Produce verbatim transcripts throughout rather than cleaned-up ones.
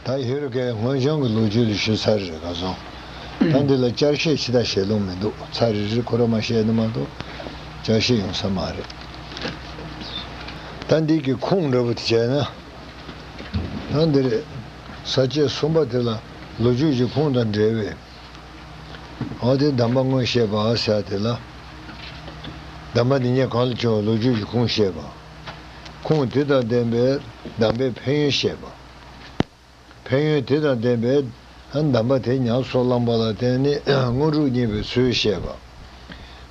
ད་ཧེ་རུ་ཀའི་སྔོན་བྱུང་གི་ལོ་རྒྱུས་ལ་ཞུ་ཚར་རེད་ག་སོང་། ད་འདི་ལ་བསྐྱར་བཤད་ཅི་ལྟར་བྱེད་ལོང་མི་འདུག་ཚར་རེ་རེ་ཁོ་རང་མ་བཤད་ན་མ་གཏོགས་བསྐྱར་བཤད་ཡོང་ས་མ་རེད། ད་འདི་གི་ཁུངས་འདྲ་པོ་དེ་བྱས་ན། ད་འདི་རེད། ས་བཅད་གསུམ་པ་དེ་ལ་ལོ་རྒྱུས་ཀྱི་ཁུངས་དང་འབྲེལ་བའི། འོ་དེ་གདམས་པ་དངོས་བཤད་པ་ཟེར་དེ་ལ། གདམས་པ་འདི་ཉིད་གང་ལ་བྱུང་བའི་ལོ་རྒྱུས་ཀྱི་ཁུངས་བཤད་པ། ཁུངས་དེ་དང་ལྡན་པའི་གདམས་པའི་ཕན་ཡོན་བཤད་པ། ཕན་ཡོན་དེ་དང་ལྡན་པའི་གདམས་པ་དེ་ཉམས་སུ་བླངས་པ་ལ་བརྟེན་ནས་དངོས་གྲུབ་བརྙེས་པའི་ཚུལ་བཤད་པ།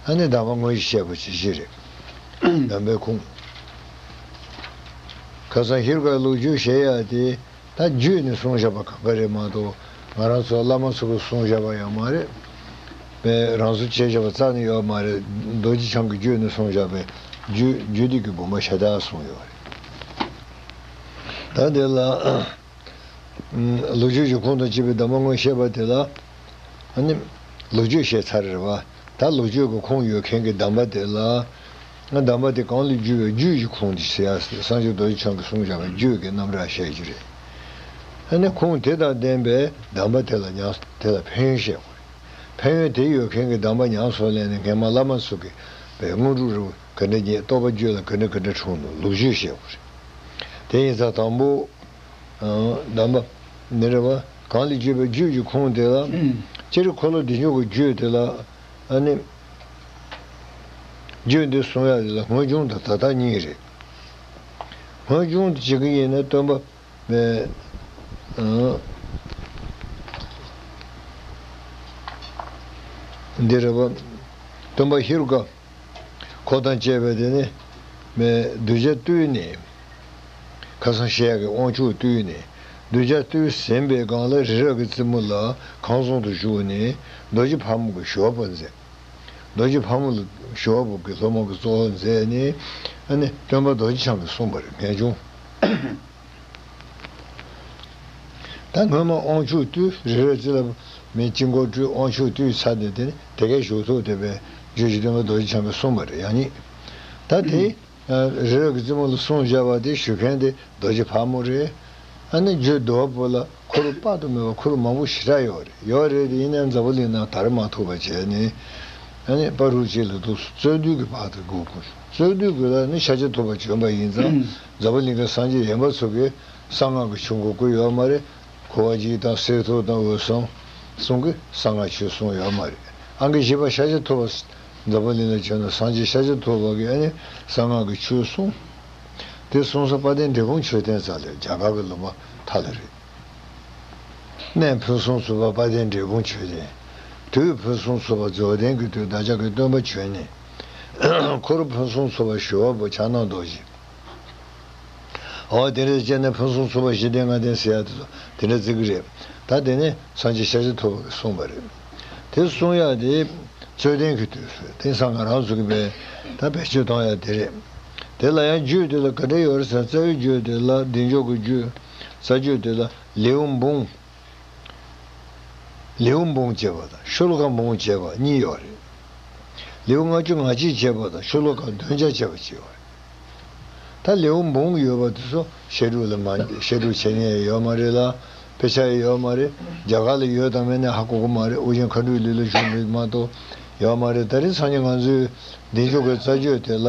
ཨ་ནི་གདམས་པ་དངོས་གཞི་བཤད་པ་ཇི་བཞིན་རེད། གདམས་པའི་ཁུངས། ཁ་སང་ཧེ་རུ་ཀའི་ལོ་རྒྱུས་བཤད་ཡ་དེ་ད་བརྒྱུད་ནས་གསུངས་བཞག་པ་གང་ག་རེད་མ་གཏོགས་ང་རང་ཚོ་བླ་མ་ཚོ་གིས་གསུངས་བཞག་པ་ཡང་མ་རེད། པས་རང་བཟོ་བྱས་བཞག་པ་རྩ་ནས་ཡོད་མ་རེད། རྡོ་རྗེ་འཆང་གིས་བརྒྱུད་ནས་གསུངས་བཞག་པའི་རྒྱུད་རྒྱུད་སྡེ་གི་དགོངས་པ་ཤ་སྟག་གསུངས་ཡོད་རེད། ད་དེ་ལ། ལོ་རྒྱུས་ཀྱི་ཁུངས་དང་བཅས་པའི་གདམས་པ་དངོས་བཤད་པ་དེ་ལ། ཨ་ནི། ལོ་རྒྱུས་བཤད་ཚར་རེད་བ། ད་ལོ་རྒྱུས་ཀྱི་ཁུངས་ཡོད་མཁན་གྱི་གདམས་པ་དེ་ལ། ང་གདམས་པ་དེ་གང་ལས་བརྒྱུད་པའི་རྒྱུད་ཀྱི་ཁུངས་དེ་ཟེར་ཡ་སངས་རྒྱས་རྡོ་རྗེ་འཆང་གིས་གསུངས་བཞག་པའི་རྒྱུད་ཀྱི་རྣམ་གྲངས་བཤད་རྒྱུ་རེད། ཨ་ནི་ཁུངས་དེ་དང་ལྡན་པའི་གདམས་པ་དེ་ལ་ཉམས་དེ་ལ་ཕན་ཡོན་བཤད་དགོས་རེད། ཕན་ཡོན་དེ་ཡོད་མཁན་གྱི་གདམས་པ་ཉམས་སུ་ལེན་ནས་སྔན་མ་བླ་མ་ཚོ་གིས་པའི་དངོས་གྲུབ་རེ་བ་ག་འདྲ་རྙེད། རྟོགས་པ་རྒྱུད་ལ་ག་འདྲ་ག་འདྲ་འཁྲུངས་འདུག་ལོ་རྒྱུས་བཤད་དགོས་རེད། དེ་ཡིན་ཙང་དང་པོ། གདམས་པ་འདི་རེད་བ། གང་ལས་བརྒྱུད་པའི་རྒྱུད་ཀྱི་ཁུངས་དེ་ལ། སྤྱིར་འཁོར་ལོ་བདེ་མཆོག་གི་རྒྱུད་དེ་ལ། ཨ་ནི། རྒྱུད་འདི་གསུང་ཡ་དེ་ལ་སྔོན་བྱུང་དང་ད་ལྟ་གཉིས་རེད། སྔོན་བྱུང་དེ་བྱེད་ཀྱི་ཡིན་ན་སྟོན་པ། འདི་རེད་བ། སྟོན་པ་ཧེ་རུ་ཀ། འཁོར་དང་བཅས་པའི་དེ་ནི། མེ་གདུལ་བྱ་བཏུལ་ནས། ཁ་སང་བཤད་ཡག་གི་དབང་ཕྱུག་བཏུལ་ནས། གདུལ་བྱ་བཏུལ་ཟིན་པའི་སྒང་ལ་རི་རབ་ཀྱི་རྩེ་མོ་ལ་ཁང་བཟང་དུ་བཞུགས་ནས་རྡོ་རྗེ་ཕག་མོ་གི་ཞུ་བ་པོ་མཛད། རྡོ་རྗེ་ཕག་མོ་ལ་ཞུ་བ་པོ་གི་སློབ་མ་གི་གཙོ་བོ་མཛད་ནས། ཨ་ནི་སྟོན་པ་རྡོ་རྗེ་འཆང་གིས་གསུངས་པ་རེད་སྔོན་བྱུང་། ད་སྔོན་མ་དབང་ཕྱུག་བཏུལ་རི་རབ་རྩེ་ལ་མེ་དཀྱིལ་འཁོར་སྤྲུལ་དབང་ཕྱུག་བཏུལ་ཚར་ནས་དེ་ནི་དེ་གའི་བཞུགས་ཐོག་དེ་བས་རྗེ་བཙུན་སྟོན་པ་རྡོ་རྗེ་འཆང་གིས་གསུངས་པ་རེད་ཡང་སྙིང་། ད་དེ། རི་རབ་ཀྱི་རྩེ་མོ་ལ་གསུངས་བཞག་པ་དེ་ཞུ་མཁན་དེ་རྡོ་རྗེ་ཕག་མོ་རེད། ཨ་ནི་རྒྱུད་བསྡུ་བ་པོ་ལ་འཁོར་དཔག་ཏུ་མེད་པ་འཁོར་མང་པོ་ཞེ་དྲག་ཡོད་རེད་ཡོད་རེད་དེ་ཡིན་ནའང་འཛམ་བུ་གླིང་ནང་དར་མ་ཐུབ་པ་བྱས་ནས། ཨ་ནི་པ་རུ་གཅིག་ལ་འདུག་སེ་རྩོད་འདུས་ཀྱི་བར་དུ་སྒུག་དགོས་བྱུང་། རྩོད་འདུས་ཀྱི་ལ་ནི་ཤཱཀྱ་ཐུབ་པ་བྱོན་པ་ཡིན་ཙང་འཛམ་བུ་གླིང་གི་སངས་རྒྱས་གཞན་པ་ཚོ་གིས་གསང་སྔགས་ཀྱི་ཆོས་འཁོར་བསྐོར་ཡོད་མ་རེད། གོ་བ་འཇིག་དང་གསེར་ཐུབ་དང་འོད་སྲུང་གསུམ་གྱིས་གསང་སྔགས་ཆོས་གསུངས་ཡོད་མ་རེད། ཨང་ཀི་བཞི་པ་ཤཱཀྱ་ཐུབ་པ། འཛམ་བུ་གླིང་ལ་བྱོན་ནས་སངས་རྒྱས་ཤཱཀྱ་ཐུབ་པ་གིས་ཨ་ནི་གསང་སྔགས་ཀྱི་ཆོས་གསུངས། དེ་གསུངས་ས་དཔལ་ལྡན་འབྲས་སྤུངས་མཆོད་རྟེན་རྩ་ལས་རྒྱ་གར་གྱི་ལུང་པ་མཐའ་ལ་རེད། གནས་ཕུན་སུམ་ཚོགས་པ་དཔལ་ལྡན་འབྲས་སྤུངས་མཆོད་རྟེན། དུས་ཕུན་སུམ་ཚོགས་པ་རྫོགས་ལྡན་གྱི་དུས་བདག་ཅག་གི་སྟོན་པ་བྱོན་ནས། འཁོར་ཕུན་སུམ་ཚོགས་པ་ཞུ་བ་པོ་ཕྱག་ན་རྡོ་རྗེ། འོ་དེ་འདྲ་བྱས་ནས་ཕུན་སུམ་ཚོགས་པ་བཞི་ལྡན་ལྔ་ལྡན་ཟེར་ཡ་དེ་ཚོ་དེ་འདྲ་བརྩི་གི་རེད། ད་དེ་ནི་སངས་རྒྱས་ཤཱཀྱ་ཐུབ་པ་གིས་གསུངས་པ་རེད། དེ་གསུང་ཡ་དེ་རྩོད་ལྡན་གྱི་དུས་སུ་དེང་སང་ང་རང་ཚོ་གི་བས་ད་བེད་སྤྱོད་གཏོང་ཡ་དེ་རེད། དེ་ལ་ཡང་རྒྱུད་དེ་ལ་ག་འདྲ་ཡོད་རེད་ཟེར་ན་རྩ་བའི་རྒྱུད་དེ་ལ་བདེ་མཆོག་གི་རྒྱུད། རྩ་རྒྱུད་དེ་ལ་ལེའུ་འབུམ། ལེའུ་འབུམ་བྱས་པ་དང་ཤོ་ལོ་ཀ་འབུམ་བྱས་པ་གཉིས་ཡོད་རེད། ལེའུ་ལྔ་བཅུ་ང་གཅིག་བྱས་པ་དང་ཤོ་ལོ་ཀ་བདུན་བརྒྱ་བྱས་པ་གཅིག་ཡོད་རེད། ད་ལེའུ་འབུམ་ཡོད་པ་དེ་ཚོ་བཤད་སྒྲུབ་ལ་མ་བཤད་སྒྲུབ་བྱེད་མཁན་ཡང་ཡོད་མ་རེད་ལ། དཔེ་ཆ་ཡང་ཡོད་མ་རེད། རྒྱ་གར་ལ་ཡོད་དང་མེད་ན་ཧ་གོ་གི་མ་རེད། ཨོ་རྒྱན་མཁའ་འགྲོའི་ལུས་ལ་བྱུང་བ་མ་གཏོགས་ཡོད་མ་རེད། ད་རེས་སང་ཉིན་ང་ཚོའི་བདེ་མཆོག་གི་རྩ་རྒྱུད་དེ་ལ་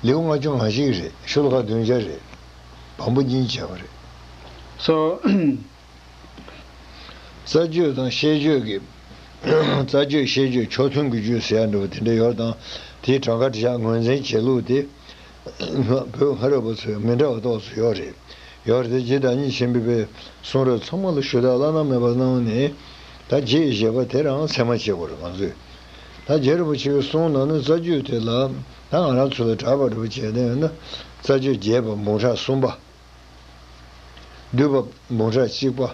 ལེའུ་ལྔ་བཅུ་ང་བཞི་རེད། ཤོ་ལོ་ཀ་བདུན་བརྒྱ་རེད། བམ་པོ་གཉིས་བྱས་པ་རེད། སོ། རྩ་རྒྱུད་དང་བཤད་རྒྱུད་ཀྱི། རྩ་རྒྱུད་བཤད་རྒྱུད་ཕྱོགས་མཐུན་གྱི་རྒྱུད་ཟེར་ཡ་འདྲ་བོ་དེ་འདྲ་ཡོད་དང་། དེའི་གྲངས་ཀ་བྲི་བྱ་ངོས་འཛིན་བྱེད་ལུགས་དེ། བོད་སྔ་རབས་པ་ཚོས་མི་འདྲ་བ་ཏོག་ཙམ་ཡོད་རེད། ཡོད་རེད་དེ་རྗེ་བདག་ཉིད་ཆེན་པོས་པའི་གསུང་རབ་ཚང་མ་ལ་ཞུ་དག་བླ་ན་མེད་པ་གནང་ནས། ད་རྗེ་ཡི་བཞེད་པ་དེ་རང་ཚད་མ་བྱེད་དགོས་རེད་ང་ཚོས། ད་རྗེ་རིན་པོ་ཆེ་གི་གསུང་ནང་ནས་རྩ་རྒྱུད་དེ་ལ་ད་ང་རང་ཚོ་ལ་གྲགས་པ་འདྲ་བོ་བྱས་ན་ཡོད་ན་རྩ་རྒྱུད་རྒྱས་པ་འབུམ་ཕྲག་གསུམ་པ། བསྡུས་པ་འབུམ་ཕྲག་གཅིག་པ།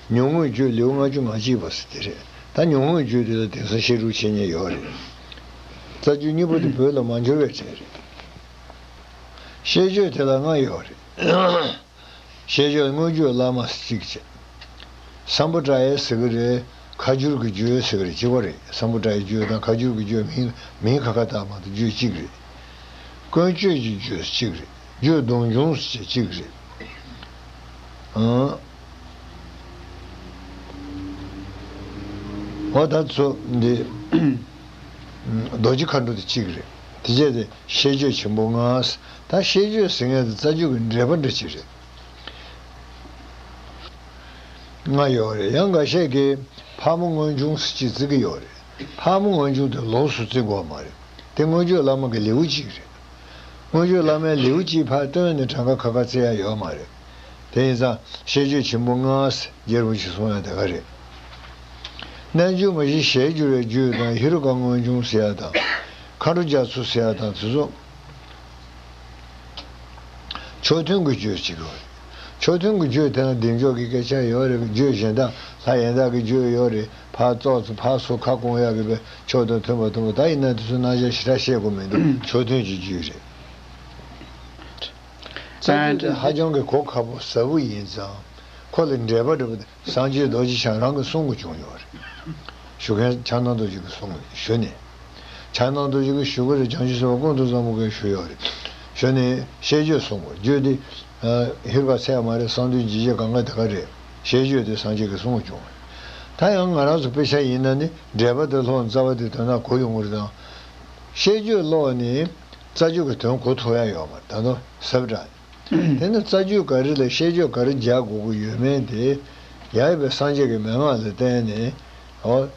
ཉུང་ངུའི་རྒྱུད་ལེའུ་ལྔ་བཅུ་ང་གཅིག་པ་ཟེར་དེ་རེད། ད་ཉུང་ངུའི་རྒྱུད་དེ་ལ་དེང་སང་བཤད་སྒྲུབ་བྱེད་མཁན་ཡོད་རེད། རྩ་རྒྱུད་གཉིས་པོ་དེ་བོད་ལ་མ་འབྱོར་བའི་གྲས་རེད། བཤད་རྒྱུད་དེ་ལ་ལྔ་ཡོད་རེད། བཤད་རྒྱུད་སྔོན་རྒྱུད་བླ་མ་ཟེར་གཅིག་བྱས། སམ་བྷོ་ཊ་ཡ་ཟེར་གི་རེད། ཁ་སྒྱུར་གྱི་རྒྱུད་ཟེར་གི་རེད། གཅིག་པ་རེད། སམ་བྷོ་ཊ་ཡའི་རྒྱུད་དང་ཁ་སྒྱུར་གྱི་རྒྱུད་མིང་མིང་ཁ་ཁ་བཏགས་མ་གཏོགས་རྒྱུད་གཅིག་རེད། ཀུན་སྤྱོད་ཀྱི་རྒྱུད་གཅིག་རེད། རྒྱུད་སྡོམ་འབྱུང་ཟེར་གཅིག་རེད། ཨང་། འོ་ད་ཚོ་འདི་རྡོ་རྗེ་མཁའ་འགྲོ་དེ་གཅིག་རེད། དེ་རྗེས་དེ་ཤེས་བརྗོད་ཆེན་པོ་ལྔ། ད་ཤེས་བརྗོད་ཟེར་མཁན་དེ་རྩ་རྒྱུད་ཀྱི་འགྲེལ་པ་འདྲ་ཅིག་རེད། ལྔ་ཡོད་རེད། ཡང་འགའ་ཤས་ཀྱིས་ཕག་མོ་མངོན་འབྱུང་ཟེར་ཅིག་བརྩི་གི་ཡོད་རེད། ཕག་མོ་མངོན་འབྱུང་དེ་ལོགས་སུ་བརྩི་དགོས་མ་རེད། དེ་མངོན་བརྗོད་བླ་མ་གི་ལེའུ་གཅིག་རེད། མངོན་བརྗོད་བླ་མའི་ལེའུ་གཅིག་ཕར་བཏོན་ནས་གྲངས་ཀ་ཁ་ཁ་བརྩི་ཡ་ཡོད་མ་རེད། དེ་ཡིན་ཙང་ཤེས་བརྗོད་ཆེན་པོ་ལྔ་ཟེར་རྒྱལ་པོ་ཞིག་གསུང་ཡ་དེ་ག་རེད། རྣལ་འབྱོར་མ་བཞི་ཞལ་བསྒྱུར་བའི་རྒྱུད་དང་ཧེ་རུ་ཀ་མངོན་འབྱུང་ཟེར་ཡ་དང་། མཁའ་འགྲོ་རྒྱ་མཚོ་ཟེར་ཡ་དང་དེ་ཚོ། ཕྱོགས་མཐུན་གྱི་རྒྱུད་ཅིག་ཡོད་རེད། ཕྱོགས་མཐུན་གྱི་རྒྱུད་དེ་ལ་བདེ་མཆོག་གི་སྐད་ཆ་ཡོད་རེད། རྒྱུད་གཞན་དག་ལྷ་ཡན་དག་གི་རྒྱུད་ཡོད་རེད། ཕར་ཙོག་ཙེ་ཕར་ཚུར་ཁ་སྐོང་ཡག་གི་བའི་ཕྱོགས་དང་མཐུན་པ་མཐུན་པ། ད་ཡིན་ན་དེ་ཚོ་རྣམ་གཞག་ཞེ་དྲག་བཤད་དགོས་མི་འདུག་ཕྱོགས་མཐུན་གྱི་རྒྱུད་རེད། རྩ་རྒྱུད་དེ་ཧ་ཅང་གི་གོ་ཁག་པོ་ཟབ་པོ་ཡིན་ཙང་། ཁོ་ལ་འགྲེལ་པ་འདྲ་པོ་དེ་སངས་རྒྱས་རྡོ་རྗེ་འཆང་རང་གིས་གསུང་གི་བྱུང་ཡོད་རེད། ཞུ་མཁན་ཕྱག་ན་རྡོ་རྗེ་གིས་གསུང་གི་ཞུ་ནས། ཕྱག་ན་རྡོ་རྗེ་གིས་ཞུ་གི་རེད། བྱང་ཆུབ་སེམས་དཔའ་ཀུན་ཏུ་བཟང་པོ་གིས་ཞུ་ཡོད་རེད། ཞུ་ནས་ཤེས་བརྗོད་གསུང་གི་རྒྱུད་དེ། ཨ། ཧེ་རུ་ཀ་ཟེར་ཡ་མ་རེད། གསང་འདུས་འཇིགས་བྱེད་གངྒཱ་དེ་ག་རེད། ཤེས་བརྗོད་དེ་སངས་རྒྱས་ཀྱིས་གསུང་གི་བྱུང་བ་རེད། ད་ཡང་ང་རང་ཚོ་དཔེ་ཆ་ཡིན་ན་ནི་འགྲེལ་པ་དེ་ཀློག་ན་རྩ་བ་དེ་དོན་དག་གོ་ཡོང་གི་རེད་དང་། ཤེས་བརྗོད་ཀློག་ནས་རྩ་རྒྱུད་ཀྱི་དོན་གོ་ཐུབ་ཡ་ཡོད་མ་རེད། ད་དུང་ཟབ་དྲགས། དེ་ནི་རྩ་རྒྱུད་ག་རེ་ལ་ཤེས་བརྗོད་ག་རེ་རྒྱག་དགོས་ཀྱི་ཡོད་མེད་དེ། ཡ་ཡི་བའི་སངས་རྒྱས་ཀྱི་མན་ངག་ལ་བརྟེན་ནས། འོ།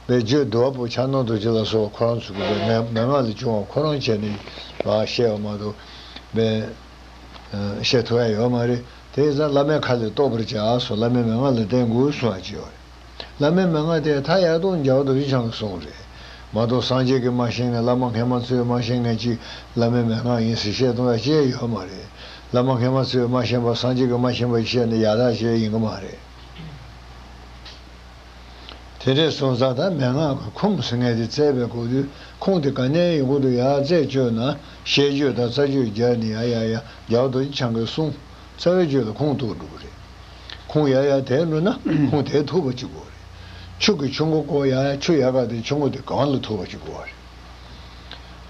བའི་རྒྱུད་བསྡུ་བ་པོ་ཕྱག་ན་རྡོ་རྗེ་ལ་སོགས་ཁོ་རང་ཚོ་གི་བའི་མན་མན་ངག་ལས་བྱུང་བ་ཁོ་རང་བྱས་ནས་བ་བཤད་པ་མ་གཏོགས། བའི་བཤད་ཐུབ་ཡ་ཡོད་མ་རེད། དེ་ཡིན་ཙང་བླ་མའི་ཁ་ལས་རྟོགས་པར་བྱ་གསུངས། བླ་མའི་མན་ངག་ལ་བརྟེན་དགོས་གསུང་བ་ཅིག་ཡོད་རེད། བླ་མའི་མན་ངག་དེ་མཐའ་ཡས་དང་རྒྱལ་བ་རྡོ་རྗེ་འཆང་གིས་གསུངས་རེད། མ་གཏོགས་སངས་རྒྱས་ཀྱིས་མ་བཤད་མཁན། བླ་མ་སྔན་མ་ཚོས་མ་བཤད་མཁན་ཅིག་བླ་མའི་མན་ངག་ཡིན་ཟེར་བཤད་གཏོང་ཡ་ཅི་ཡང་ཡོད་མ་རེད། བླ་མ་སྔན་མ་ཚོས་མ་བཤད་པ་སངས་རྒྱས་ཀྱིས་མ་བཤད་པ་བཤད་ནས་ཡག་ཐག་ཆོད་ཡིན་གི་མ་རེད། དེ་འདྲས་སོང་ཙང་ད་མན་ངག་གི་ཁུངས་ཟེར་མཁན་དེ་བཙལ་བའི་སྐབས་དུས་ཁུངས་དེ་ག་ནས་ཡོང་གི་འདུག་ཡ་རྩད་གཅོད་ན། ཤེས་བརྗོད་དང་རྩ་རྒྱུད་སྦྱར་ནས་ཡ་ཡ་ཡ་རྒྱལ་བ་རྡོ་རྗེ་འཆང་གི་གསུང་། རྩ་བའི་རྒྱུད་ལ་ཁུངས་གཏུགས་འགྲོ་གི་རེད། ཁུངས་ཡར་ཡར་དེད་འགྲོ་ན་ཁུངས་དེ་ཐུག་པ་ཅིག་དགོས་རེད། ཆུ་གི་ཆུ་མགོ་བསྐོར་ཡ་ཡ་ཆུ་ཡལ་ག་དེ་ཆུ་མགོ་དེ་གང་ལ་ཐུག་པ་ཅིག་དགོས་རེད།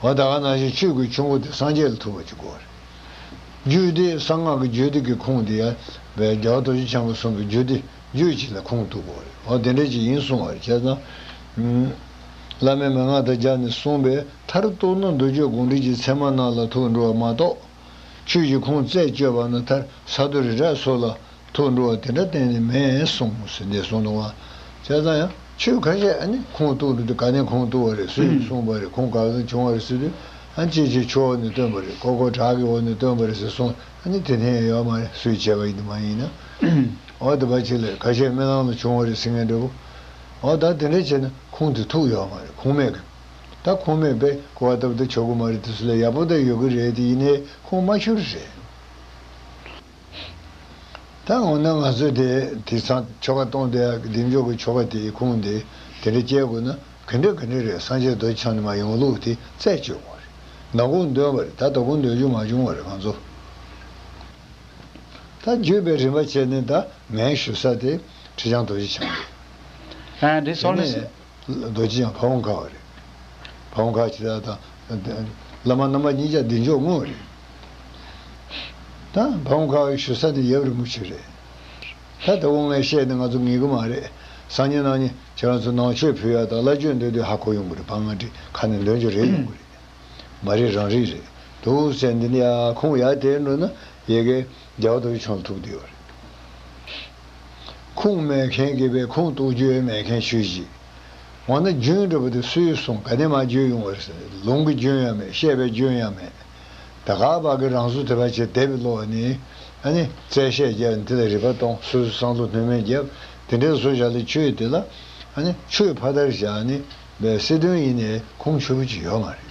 འོ་ད་ག་ནང་བཞིན་ཆུ་གི་ཆུ་མགོ་དེ་སངས་རྒྱས་ལ་ཐུག་པ་ཅིག་དགོས་རེད། རྒྱུད་སྡེ་གསང་སྔགས་ཀྱི་རྒྱུད་སྡེ་གི་ཁུངས་དེ་ཡང་བའི་རྒྱལ་བ་རྡོ་རྗེ་འཆང་གིས་གསུངས་པའི་རྒྱུད་སྡེ་རྒྱུད་གཅིག་ལ་ཁུངས་གཏུགས་དགོས་རེད། འོ་དེ་འདྲ་ཅིག་ཡིན་གསུང་བ་རེད། བྱས་ཙང་། ཨུམ། བླ་མའི་མན་ངག་དང་སྦྱར་ནས་གསུངས་པའི་མཐར་གཏུགས་ན་མདོ་རྒྱུད་དགོངས་འགྲེལ་གྱི་ཚད་མ་རྣམས་ལ་ཐུག་འགྲོ་བ་མ་གཏོགས། ཆོས་ཀྱི་ཁུངས་རྩད་གཅོད་པ་ན་མཐར་ས་རྡོ་རི་བྲག་སོགས་ལ་ཐུག་འགྲོ་བ་དེ་འདྲ་གཏན་ནས་མེད་གསུངས་ཟེར་འདི་གསུངས་འདུག་བ། བྱས་ཙང་ཡང་ཆོས་ཁ་ཤས་ཨ་ནི་ཁུངས་གཏུགས་འགྲོ་དུས་ག་ནས་ཁུངས་གཏུགས་པ་རེད། སུས་གསུངས་པ་རེད། ཁུངས་ག་ཚོད་བྱུང་བ་རེད་ཟེར་དུས། ཨ་ནི་ཅིག་ཅིག་ཆུ་འོག་ནས་བཏོན་པ་རེད། ཀོ་ཀོ་བྲག་གི་འོག་ནས་བཏོན་པ་རེད་ཟེར་གསུངས། ཨ་ནི་དེ་འཐེན་ཡ་ཡོད་མ་རེད། སུས་བྱས་པ་ཡིན་དུ་མ་ཡིན་ན། འོ་དེ་པ་ཅིག་ལས་ཁ་ཤས་རྨི་ལམ་ལ་བྱུང་བ་རེད་ཟེར་མཁན་འདྲ་པོ། འོ་ད་དེ་འདྲ་བྱས་ན་ཁུངས་དེ་ཐུག་ཡོད་མ་རེད། ཁུངས་མེད་གི། ད་ཁུངས་མེད་པས་གོ་བ་ལྟ་བུ་དེ་ཆོག་གི་མ་རེད། དེ་ཚོ་ལ་ཡག་པོ་ད་ཡོད་གི་རེད། དེ་ཡིན་ནའི་ཁུངས་མ་ཤོར་རེད། ད་འོ་ན་ང་ཚོས་དེ་དེང་སང་ཆོ་ག་གཏོང་བསྡད་ཡག་གི་བདེ་མཆོག་གི་ཆོ་ག་དེའི་ཁུངས་དེ་དེ་འདྲ་སྐྱེལ་དགོས་ན་ག་འདྲ་ག་འདྲ་རེད། སངས་རྒྱས་རྡོ་རྗེ་འཆང་ནས་མར་ཡོང་ལུགས་དེ་རྩད་གཅོད་དགོས་རེད། ནང་ཁུངས་འདོན་པ་རེད། ད་ལྟ་ཁུངས་འདོན་རྒྱུ་མ་བྱུང་བ་རེད་ང་ཚོ། ད་བརྒྱུད་པའི་རིམ་པ་བྱས་ནས་ད་ངས་ཞུ་ས་དེ་ཁྲི་བྱང་རྡོ་རྗེ་འཆང་རེད། ཨ་འདི་སོང་ནས། རྡོ་རྗེ་འཆང་ཕ་བོང་ཁ་བ་རེད། ཕ་བོང་ཁ་ཇི་ལྟར་དང་། བླ་མ་རྣམ་པ་གཉིས་ཀྱང་བདེ་མཆོག་དངོས་རེད། ད་ཕ་བོང་ཁ་བའི་ཞུ་ས་དེ་ཡབ་རིན་པོ་ཆེ་རེད། ད་ད་དབང་ངས་བཤད་ནས་ང་ཚོ་ངེས་གི་མ་རེད། སང་ཉིན་གནངས་ཉིན་ཁྱེད་རང་ཚོ་ནང་ཆོས་ཕུལ་ཡ་དང་བླ་མཆོད་འདོན་དུས་ཧ་གོ་ཡོང་གི་རེད། ཕ་ང་འདྲི་ཁ་ནས་འདོན་རྒྱུ་རེད་ཡོང་གི་རེད། མ་རེད་རང་རེད་རེད། འདུག་ཟེར་འདི་ནི་ཡ་ཁུངས་ཡ་དེ་འགྲོ་ན་ཡ་གི་རྒྱལ་བ་རྡོ་རྗེ་འཆང་ལ་ཐུག་བསྡད་ཡོད་རེད། ཁུངས་མེད་མཁན་གྱིས་པའི་ཁུངས་གཏུགས་རྒྱུ་མེད་མཁན་ཆོས་ཅིག་འོ་ན་རྒྱུན་འདྲ་པོ་དེ་སུས་གསུངས། ག་ནས་མར་བརྗོད་ཡོང་བ་རེད་ཟེར། ལུང་གི་རྒྱུན་ཡང་མེད། བཤད་པའི་རྒྱུན་ཡང་མེད། ད་ག་བ་གི་རང་བཟོ་དེ་བ་བྱས་དེབ་ཀློག་ནི། ཨ་ནི་རྩད་བཤད་རྒྱབ་ནས་དེ་ལ་རིག་པ་གཏོང་། སོ་སོའི་བསམ་བློ་སྣོན་མེད་རྒྱབ། དེ་འདྲའི་བཟོ་བཞག་ལས་ཆོས་དེ་ལ་ཨ་ནི་ཆོས་ཕ་མཐར་བཞག་ནས་པའི་སྲིད་དོན་ཡིན་ནའི་ཁུངས་ཆོད་པོ་ཅིག་ཡོད་མ་རེད།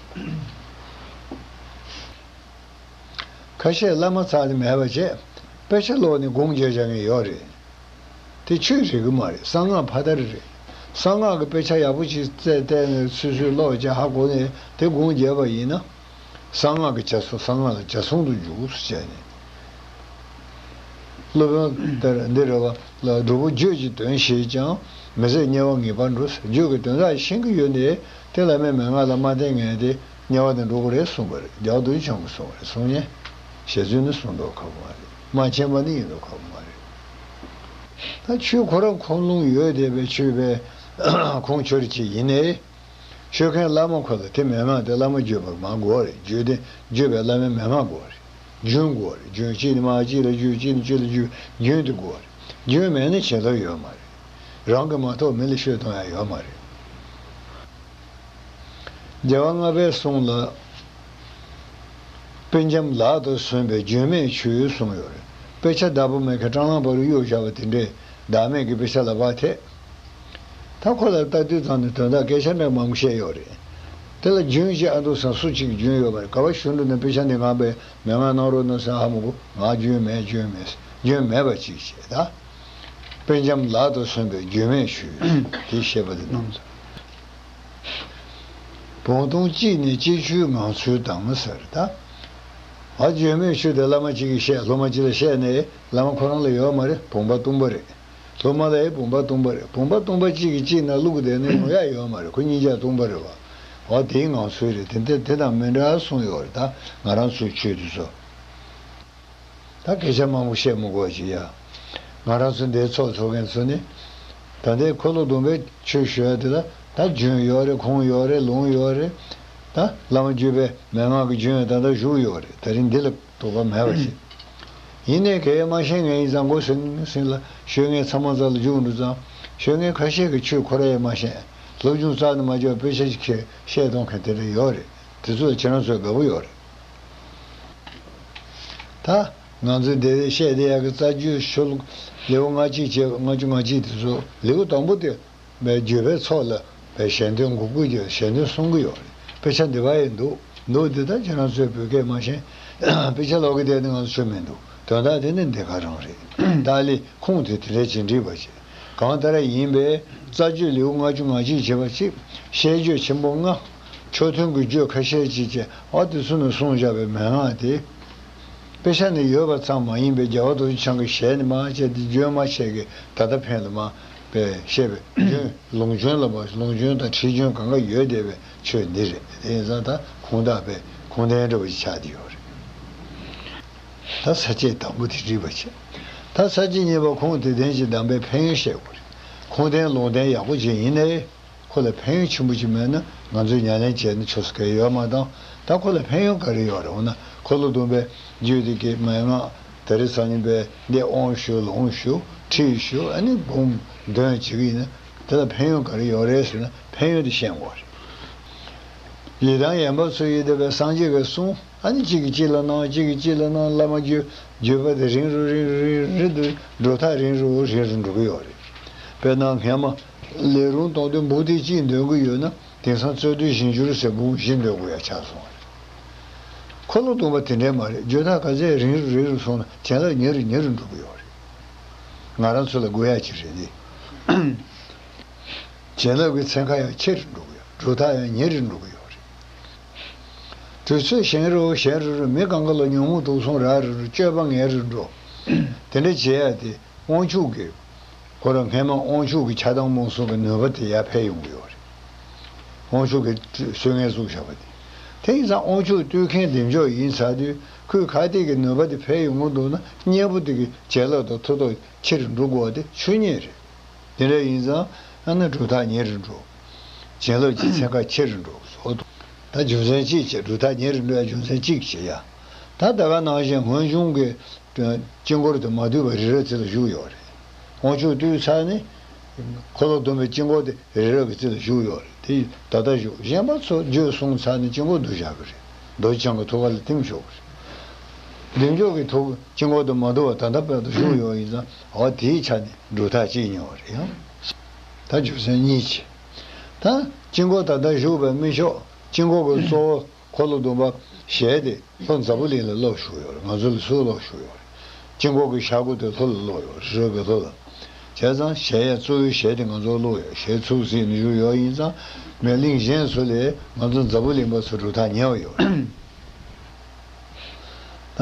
ཁ་ཤས་བླ་མ་ཚར་ནས་མེད་པ་བྱས་དཔེ་ཆ་ཀློག་ནས་སྒོམ་རྒྱག་བྱ་མཁན་ཡོད་རེད། དེ་ཆོས་རེད་གི་མ་རེད། གསང་སྔགས་ཕ་མཐར་རེད། གསང་སྔགས་ཀྱི་དཔེ་ཆ་ཡག་པོ་ཅིག་བཙལ་བལྟས་ནས་སོ་སོས་ཀློག་བྱས་ཧ་གོ་ནས་དེ་སྒོམ་རྒྱག་པ་ཡིན་ན། གསང་སྔགས་ཀྱི་ཇ་མཚུངས། གསང་སྔགས་ལ་ཇ་མཚུངས་སུ་འཇུག་ཟེར་བྱས་ནས། སློབ་དཔོན་ལྟར་འདི་རེད་བ། ལ་སྒྲུབ་པོ་རྒྱུད་ཀྱི་དོན་ཤེས་ཀྱང་མི་ཟད་དམྱལ་བ་ངེས་པར་འགྲོ། རྒྱུད་ཀྱི་དོན་དག་ཤེས་ཀྱི་ཡོད་ནའི་དེ་བླ་མའི་མན་ངག་ལ་མ་བརྟེན་མཁན་དེ་དམྱལ་བ་ནས་འགྲོ་གི་རེད་གསུངས་པ་རེད། རྒྱལ་བ་རྡོ་རྗེ་འཆང་གིས་གསུངས་པ་རེད། གསུང་ཉན་ཞལ་རྫུན་ནི་གསུང་མདོག་ཁ་པོ་མ་རེད། མ་མཁྱེན་པ་ནི་ཡིན་མདོག་ཁ་པོ་མ་རེད། ད་ཆོས་ཁོ་རང་ཁོམ་ལོང་ཡོད་བསྡད་པའི་ཆོས་པའི་ ཁོང་ཆོས་རེ་ཅིག་ཡིན་ནའི། ཤོད་མཁན་བླ་མ་ཁོ་ལ་དེ་མན་ངག་དེ་བླ་མ་བརྒྱུད་པ་མ་དགོས་རེད། བརྒྱུད་དེ་བརྒྱུད་པའི་བླ་མའི་མན་ངག་དགོས་རེད། རྒྱུན་དགོས་རེད། རྒྱུན་གཅིག་ནས་མ་གཅིག་ལ་བརྒྱུད། གཅིག་ནས་གཅིག་ལ་བརྒྱུད། རྒྱུན་དེ་དགོས་རེད། རྒྱུན་མེད་ན་བྱིན་རླབས་ཡོད་མ་རེད། རང་གིས་མ་ཐོབ་མི་ལ་ཤོད་གཏོང་ཡ་ཡོད་མ་རེད། རྒྱལ་བ་ལྔ་པའི་གསུང་ལ། དཔེ་འཇམ་ལག་ཏུ་སོན་པའི་བརྗོད་མེད་ཆུ་གསུངས་ཡོད་རེད། དཔེ་ཆ་བདག་པོ་མེད་མཁན་སྲང་ལམ་བར་དུ་གཡུག་བཞག་པ་དེ་འདྲས་བདག་མེད་ཀྱི་དཔེ་ཆ་ལ་བ་ཐེ། ད་ཁོ་ལ་ལྟ་དུས་ཙམ་ནས་དོན་དག་སྐད་ཆ་འདྲ་མང་པོ་བཤད་ཡོད་རེད། དེ་ལ་རྒྱུན་ཞིག་ཨ་འདུག་སང་སུ་གཅིག་རྒྱུན་ཡོད་མ་རེད། ག་བ་ཞུ་འགྲོ་ན་དཔེ་ཆ་འདི་ང་པས་མན་ངག་གནང་རོགས་གནང་ཟེར་ཧ་མ་གོ། ང་རྒྱུན་མེད། རྒྱུན་མེད། རྒྱུན་མེད་པ་ཅིག་བྱེད་ད། དཔེ་འཇམ་ལག་ཏུ་སོན་པའི་བརྗོད་མེད་ཆུ། དེ་བཤད་པ་དེ་རྣམས་སོ། བུང་སྟོང་གཅིག་ནས་གཅིག་ཆུའི་ངང་ཚུལ་དང་ཟེར་ད། ཨ་བརྗོད་མེད་ཆུ་དེ་བླ་མ་གཅིག་གིས་བཤད། སློབ་མ་གཅིག་ལ་བཤད་ནས་བླ་མ་ཁོ་རང་ལ་ཡོད་མ་རེད། བུམ་པ་སྟོང་པ་རེད། སློབ་མ་ལ་ཡང་བུམ་པ་སྟོང་པ་རེད། བུམ་པ་སྟོང་པ་གཅིག་གིས་གཅིག་ནང་བླུགས་བསྡད་ན་ཡོང་ཡ་ཡོད་མ་རེད། ཁོ་གཉིས་ཆ་སྟོང་པ་རེད་བ། འོ་དེའི་ངང་ཚུལ་རེད། དེ་འདྲ་དེ་དང་མི་འདྲ་གསུངས་ཡོད་རེད། ད་ང་རང་ཚོའི་ཆོས་འདི་ཚོ། ད་སྐད་ཆ་མང་པོ་བཤད་མི་དགོས་ཅིག་ཡ། ང་རང་ཚོ་འདིའི་ཚོགས་འཚོགས་མཁན་ཚོ་ནི། ད་ལྟའི་འཁོར་ལོ་སྡོམ་པའི་ཆོས་ཞུ་ཡ་དེ་ལ་ད་རྒྱུན་ཡོད་རེད། ཁུངས་ཡོད་རེད། ལུང་ཡོད་རེད། ད་བླ་མ་བརྒྱུད་པའི་མན་ངག་གི་རྒྱུན་ད་ལྟ་བཞུགས་ཡོད་རེད། ད་རིང་འདི་ལ་དོགས་པ་མེད་པ་ཞིག་ཡིན་ནའི་གལ་མ་ཤེས་མཁན་ཡིན་ཙང་མགོ་སེང་སེང་ལ་ཤོད་མཁན་ཚང་མ་རྩ་ལ་འཇུག་འགྲོ་ཙང་། ཤོད་མཁན་ཁ་ཤས་ཀྱིས་ཆོས་ཁོ་ར་ཡང་མ་ཤེས། སློབ་སྦྱོང་རྩ་ནས་མ་བྱས་པ་དཔེ་ཆ་ཞིག་ཁྱེར་བཤད་གཏོང་མཁན་དེ་འདྲ་ཡོད་རེད། དེ་ཚོ་ལ་ཁྱེད་རང་ཚོས་དགའ་པོ་ཡོད་རེད། ད་ང་ཚོས་འདི་རེད་བཤད་བསྡད་ཡག་གི་རྩ་རྒྱུད་ཤོ་ལོ་ཀ་ལེའུ་ལྔ་གཅིག་བྱས། ལྔ་བཅུ་ང་གཅིག་དེ་ཚོ་ལེའུ་དང་པོ་དེ་བའི་བརྗོད་པའི་ཚོགས་ལ་བའི་ཞལ་འདོན་འགུག་དགོས་ཀྱི་ཞལ་འདོན་གསུང་གི་ཡོད་རེད། དཔེ་ཆ་འདི་པར་ཡང་འདུག་འདུག་འདི་ད་ཁྱེད་རང་ཚོས་བོད་སྐད་མ་ཤེས། དཔེ་ཆ་ཀློག་གི་བསྡད་ན་ང་ཚོ་ཆོ་མི་འདུག་དོན་དག་དེ་ནི་འདི་ག་རང་རེད། ཏཱ་ལའི་ཁུངས་དེ་དེ་འདྲ་ཅིག་འགྲིག་པ་བྱེད། གང་ལྟར་ཡིན་པས་རྩ་རྒྱུད་ལེའུ་ལྔ་བཅུ་ང་གཅིག་བྱས་པ་གཅིག་བཤད་རྒྱུད་ཆེན་པོ་ལྔ། མཆོག་ཐུན་གྱི་རྒྱུད་ཁ་ཤས་ཅིག་བཅས། ཨ་དེ་ཚོ་ནས་གསུངས་བཞག་པའི་མན་ངག་དེ། དཔེ་ཆ་ནས་ཡོད་པ་ཙམ་མ་ཡིན་པའི་རྒྱལ་བ་རྡོ་རྗེ་འཆང་གི་ཞལ་ནས་མར་བཅད་དེ་བརྗོད་མ་བྱས་ཀྱི་ད་ལྟ་ཕན་ལ་མར་པའི་བཤད་པའི་རྒྱུན། ལུང་རྒྱུན་ལ་མར་ལུང་རྒྱུན་དང་ཁྲིད་རྒྱུན་གང་ག་ཡོད་བསྡད་པའི་ཆོས་འདི་རེད། དེ་ཡིན་ཙང་ད་ཁུངས་དག་པའི་ཁུངས་ལྡན་འདྲ་བོ་ཞིག་ཆགས་བསྡད་ཡོད་རེད། ད་ས་བཅད་དང་པོ་དེ་འགྲིག་པ་བྱས། ད་ས་བཅད་གཉིས་པ་ཁུངས་དེ་ལྡན་ཞིང་གདམས་པའི་ཕན་ཡོན་བཤད་དགོས་རེད། ཁུངས་ལྡན་ལུང་ལྡན་ཡག་པོ་ཅིག་ཡིན་ནའི། ཁོ་ལ་ཕན་ཡོན་ཆེན་པོ་ཅིག་མེད་ན་ང་ཚོས་ཉམས་ལེན་བྱས་ན་ཆོག་ས་གང་ཡང་ཡོད་མ་རེད། ད་ཁོ་ལ་ཕན་ཡོན་ག་རེ་ཡོད་རེད། འོ་ན་འཁོར་ལོ་སྡོམ་པའི་རྒྱུད་དེ་གི་མན་ངག་དེ་རིང་སང་ཉིན་པའི་འདི་དབང་ཞུ། ལུང་ཞུ། ཁྲིད་ཞུ། ཨ་ནི་འབུམ་འདོན་བྱེད་ཀྱི་ཡིན་ན་དེ་ལ་ཕན་ཡོན་ག་རེ་ཡོད་རེད་ཟེར་ན། ཕན་ཡོན་དེ་ཤེས་དགོས་རེད། ཡི་དམ་ཡན་པ་མཚོ་ཡི་བསྡུས་པའི་སངས་རྒྱས་ཀྱི་གསུང་། ཨ་ནི་གཅིག་གིས་གཅིག་ལ་གནང་། གཅིག་གིས་གཅིག་ལ་གནང་། བླ་མ་བརྒྱུད། བརྒྱུད་པ་དེ་རིང་རུ་རིང་རུ་རིང་རུ་འགྲོ་ཐག་རིང་རུ་རིང་རུ་འགྲོ་གི་ཡོད་རེད། དཔེར་ན་སྔས་མ་ལས་རུང་གཏོང་དུས་འབུམ་ཐེར་གཅིག་འདོན་གི་ཡོད་ན། དེང་སང་རྩོད་དུས་བཞི་འགྱུར་ཟེར་འབུམ་བཞི་འདོན་དགོས་ཡ་ཆགས་སོང་བ་རེད། འཁོར་ལོ་སྡོམ་པ་དེ་འདྲས་མ་རེད། བརྗོད་ཐག་ག་ཚད་རིང་རུ་རིང་རུ་སོང་ན་བྱིན་རླབས་ཉེ་རུ་ཉེ་རུ་འགྲོ་གི་ཡོད་རེད། ང་རང་ཚོ་ལ་དགོས་ཡ་ཅིག་རེད་འདི། བྱིན་རླབས་ཀྱི་ཚན་ཁ་ཡང་ཆེ་རུ་འགྲོ་གི་ཡོད། འགྲོ་ཐག་ཡང་ཉེ་རུ་འགྲོ་གི་ཡོད་རེད། དུས་ཚོད་ཞན་རུ་ཞན་རུ་རུ། མི་གང་ག་ལ་ཉོན་མོངས་དུག་གསུམ་རག་རུ་རུ། སྤྱོད་པ་ངན་རུ་འགྲོ། དེ་འདྲ་བྱེད་ཡ་དེ་དབང་ཕྱུག་གི། ཁོ་རང་སྔས་མ་དབང་ཕྱུག་གི་ཆགས་སྡང་རྨོངས་གསུམ་གྱི་ནུས་པ་དེ་ཡར་འཕེལ་ཡོང་གི་ཡོད་རེད། དབང་ཕྱུག་གིས་སྲོལ་ངན་བཙུགས་བཞག་པ་དེ། དེ་ཡིན་ཙང་དབང་ཕྱུག་བཏུལ་མཁན་བདེ་མཆོག་ཡིན་ཚར་དུས། ཁོས་ག་དེ་གི་ནུས་པ་དེ་འཕེལ་ཡོང་གི་འདུག་ན། གཉེན་པོ་དེ་གི་བྱིན་རླབས་དང་མཐུ་སྟོབས་ཆེ་རུ་འགྲོ་དགོས་པ་དེ་ཆོས་ཉིད་རེད། དེ་འདྲ་ཡིན་ཙང་ཨ་ནི་གྲུབ་མཐའ་ཉེ་རུ་འགྲོ། བྱིན་རླབས་ཀྱི་ཚན་ཁ་ཆེ་རུ་འགྲོ། ད་རྒྱུ་མཚན་གཅིག་བྱས། གྲུབ་མཐའ་ཉེ་རུ་འགྲོ་ཡ་རྒྱུ་མཚན་གཅིག་བྱས་ཡ། ད་ད་ག་ནང་བཞིན་སྔོན་བྱུང་གི་དཀྱིལ་འཁོར་དེ་མ་བཏུལ་བར་རི་རབ་རྩེ་ལ་བཞུགས་ཡོད་རེད། དབང་ཕྱུག་བཏུལ་ཚར་ནས་འཁོར་ལོ་སྡོམ་པའི་དཀྱིལ་འཁོར་དེ་རི་རབ་ཀྱི་རྩེ་ལ་བཞུགས་ཡོད་རེད། དེ་ད་ལྟ་བཞུགས། གཞན་པ་ཚོ་རྒྱུད་གསུངས་ཚར་ནས་དཀྱིལ་འཁོར་བསྡུ་བཞག་གི་རེད། རྡོ་རྗེ་འཆང་གི་ཐུགས་ཀ་ལ་བསྟིམ་ཆོག་གི་རེད། བདེ་མཆོག་གི་ཐུགས་དཀྱིལ་འཁོར་དུ་མ་བསྡུ་བར་ད་ལྟ་བར་དུ་བཞུགས་ཡོད་ཡིན་ཙང་། འོ་དེའི་ཆ་ནས་གྲུབ་མཐའ་གཅིག་ཉེ་བ་རེད་ཡང་། ད་རྒྱུ་མཚན་གཉིས་བྱས། ད་དཀྱིལ་འཁོར་ད་ལྟ་བཞུགས་པའི་མི་ཆོག་དཀྱིལ་འཁོར་གྱི་གཙོ་བོ་འཁོར་ལོ་སྡོམ་པ་ཞལ་དེ་ལྷོ་འཛམ་བུ་གླིང་ལ་སློག་བཞག་ཡོད་རེད། ང་ཚོ་ལ་སུས་སློག་བཞག་ཡོད་རེད། དཀྱིལ་འཁོར་གྱི་ཤར་སྒོ་དེ་ལྷོ་ལ་སློག་ཡོད་རེད། རི་རབ་ཀྱི་ལྷོ་ལ། བྱས་ཙང་ཞལ་ཡ་གཙོ་བོའི་ཞལ་དེ་ང་ཚོ་སློག་ཡོད། ཞལ་ཚུར་གཟིགས་ནས་བཞུགས་ཡོད་ཡིན་ཙང་། མི་གླིང་གཞན་ཚོ་ལས་ང་ཚོ་འཛམ་བུ་གླིང་པ་ཚོ་གྲུབ་མཐའ་ཉེ་བ་ཡོད་རེད། ད་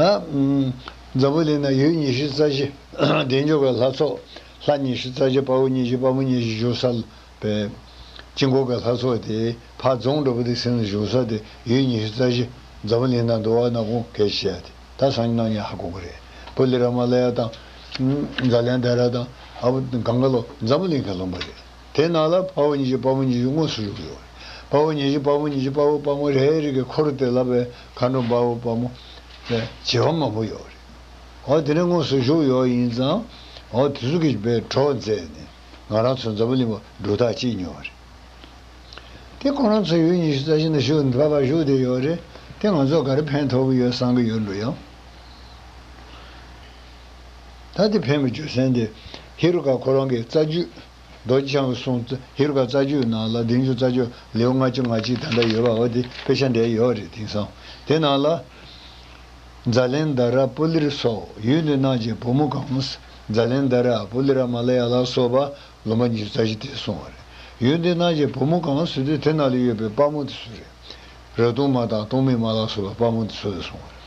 འཛམ་བུ་གླིང་ན་ཡུལ་ཉི་ཤུ་རྩ་བཞི། བདེ་མཆོག་གི་ལྷ་ཚོགས་ལྷ་ཉི་ཤུ་རྩ་བཞི། དཔའ་བོ་ཉི་ཤུ། དཔའ་མོ་ཉི་ཤུ་བཞུགས་ས་པའི་དཀྱིལ་འཁོར་གྱི་ལྷ་ཚོགས་དེ་ཕར་རྫོང་འདྲ་པོ་དེ་ཟིན་ནས་བཞུགས་ས་དེ་ཡུལ་ཉི་ཤུ་རྩ་བཞི། འཛམ་བུ་གླིང་ནང་འདུག་བ་ན་ཁོང་སྐད་ཆ་བཤད་དེ་ད་སང་ཉིན་གནངས་ཉིན་ཧ་གོ་གི་རེད། པུ་ལི་ར་མ་ལ་ཡ་དང་། ཛཱ་ལན་དྷ་ར་དང་། ཨ་བོ་གང་ག་ལོ་འཛམ་བུ་གླིང་གི་ལུང་པ་རེད། དེ་ནང་ལ་དཔའ་བོ་ཉི་ཤུ་དཔའ་མོ་ཉི་ཤུ་དངོས་སུ་བཞུགས་ཡོད་རེད། དཔའ་བོ་ཉི་ཤུ་དཔའ་མོ་ཉི་ཤུ་དཔའ་བོ་དཔའ་མོ་རེ་རེ་གི་འཁོར་དེ་ལ་བའི་མཁའ་འགྲོ་དཔའ་བོ་དཔའ་མོ་བྱེ་བ་མང་པོ་ཡོད་རེད། འོ་དེ་ནས་དངོས་སུ་བཞུགས་ཡོད་ཡིན་ཙང་། འོ་དེ་ཚོ་གིས་བའི་གྲོགས་མཛད་ནས་ང་རང་ཚོ་འཛམ་བུ་གླིང་པ་སྒྲུབ་ཐག་བཅད་མྱོང་བ་རེད། དེ་ཁོ་རང་ཚོ་ཡུལ་ཉི་ཤུ་རྩ་བཞི་ནས་བཞུགས་ནས་ཕར་ཕར་བཞུགས་བསྡད་ཡོད་རེད། དེ་ང་ཚོ་ག་རེ་ཕན་ཐོགས་ཀྱི་ཡོད་བསམ་གྱི་ཡོད་འགྲོ་ཡང་། ད་དེ་ཕན་པའི་རྒྱུ་མཚན་དེ། ཧེ་རུ་ཀ་ཁོ་རང་གི་རྩ་རྒྱུད། རྡོ་རྗེ་འཆང་གི་གསུང་ཧེ་རུ་ཀ་རྩ་རྒྱུད་ནང་ལ། བདུན་ཅུ་རྩ་རྒྱུད་ལེའུ་ལྔ་བཅུ་ང་གཅིག་ད་ལྟ་ཡོད་པ། འོ་དེ་དཔེ་ཆ་འདྲ་ཡོད་རེད། དེང་སང་དེ་ནང་ལ། ཛཱ་ལན་དྷ་ར་པུ་ལིར་སོགས། ཡུལ་འདི་རྣམས་ཀྱི་བུ་མོ་གང་། ཛཱ་ལན་དྷ་ར་པུ་ལི་ར་མ་ལ་ཡ་ལ་སོགས་པ་ལུང་པ་ཉི་ཤུ་རྩ་བཞི་དེ་གསུངས་པ་རེད། ཡུལ་འདི་རྣམས་ཀྱི་བུ་མོ་གང་ཟེར་དུས་དེ་ནང་ལ་ཡོད་པའི་དཔའ་མོ་དེ་ཚོ་རེད། རབ་གཏུམ་མ་དང་གཏུམ་མི་མ་ལ་སོགས་པ་དཔའ་མོ་དེ་ཚོ་ལ་གསུངས་པ་རེད།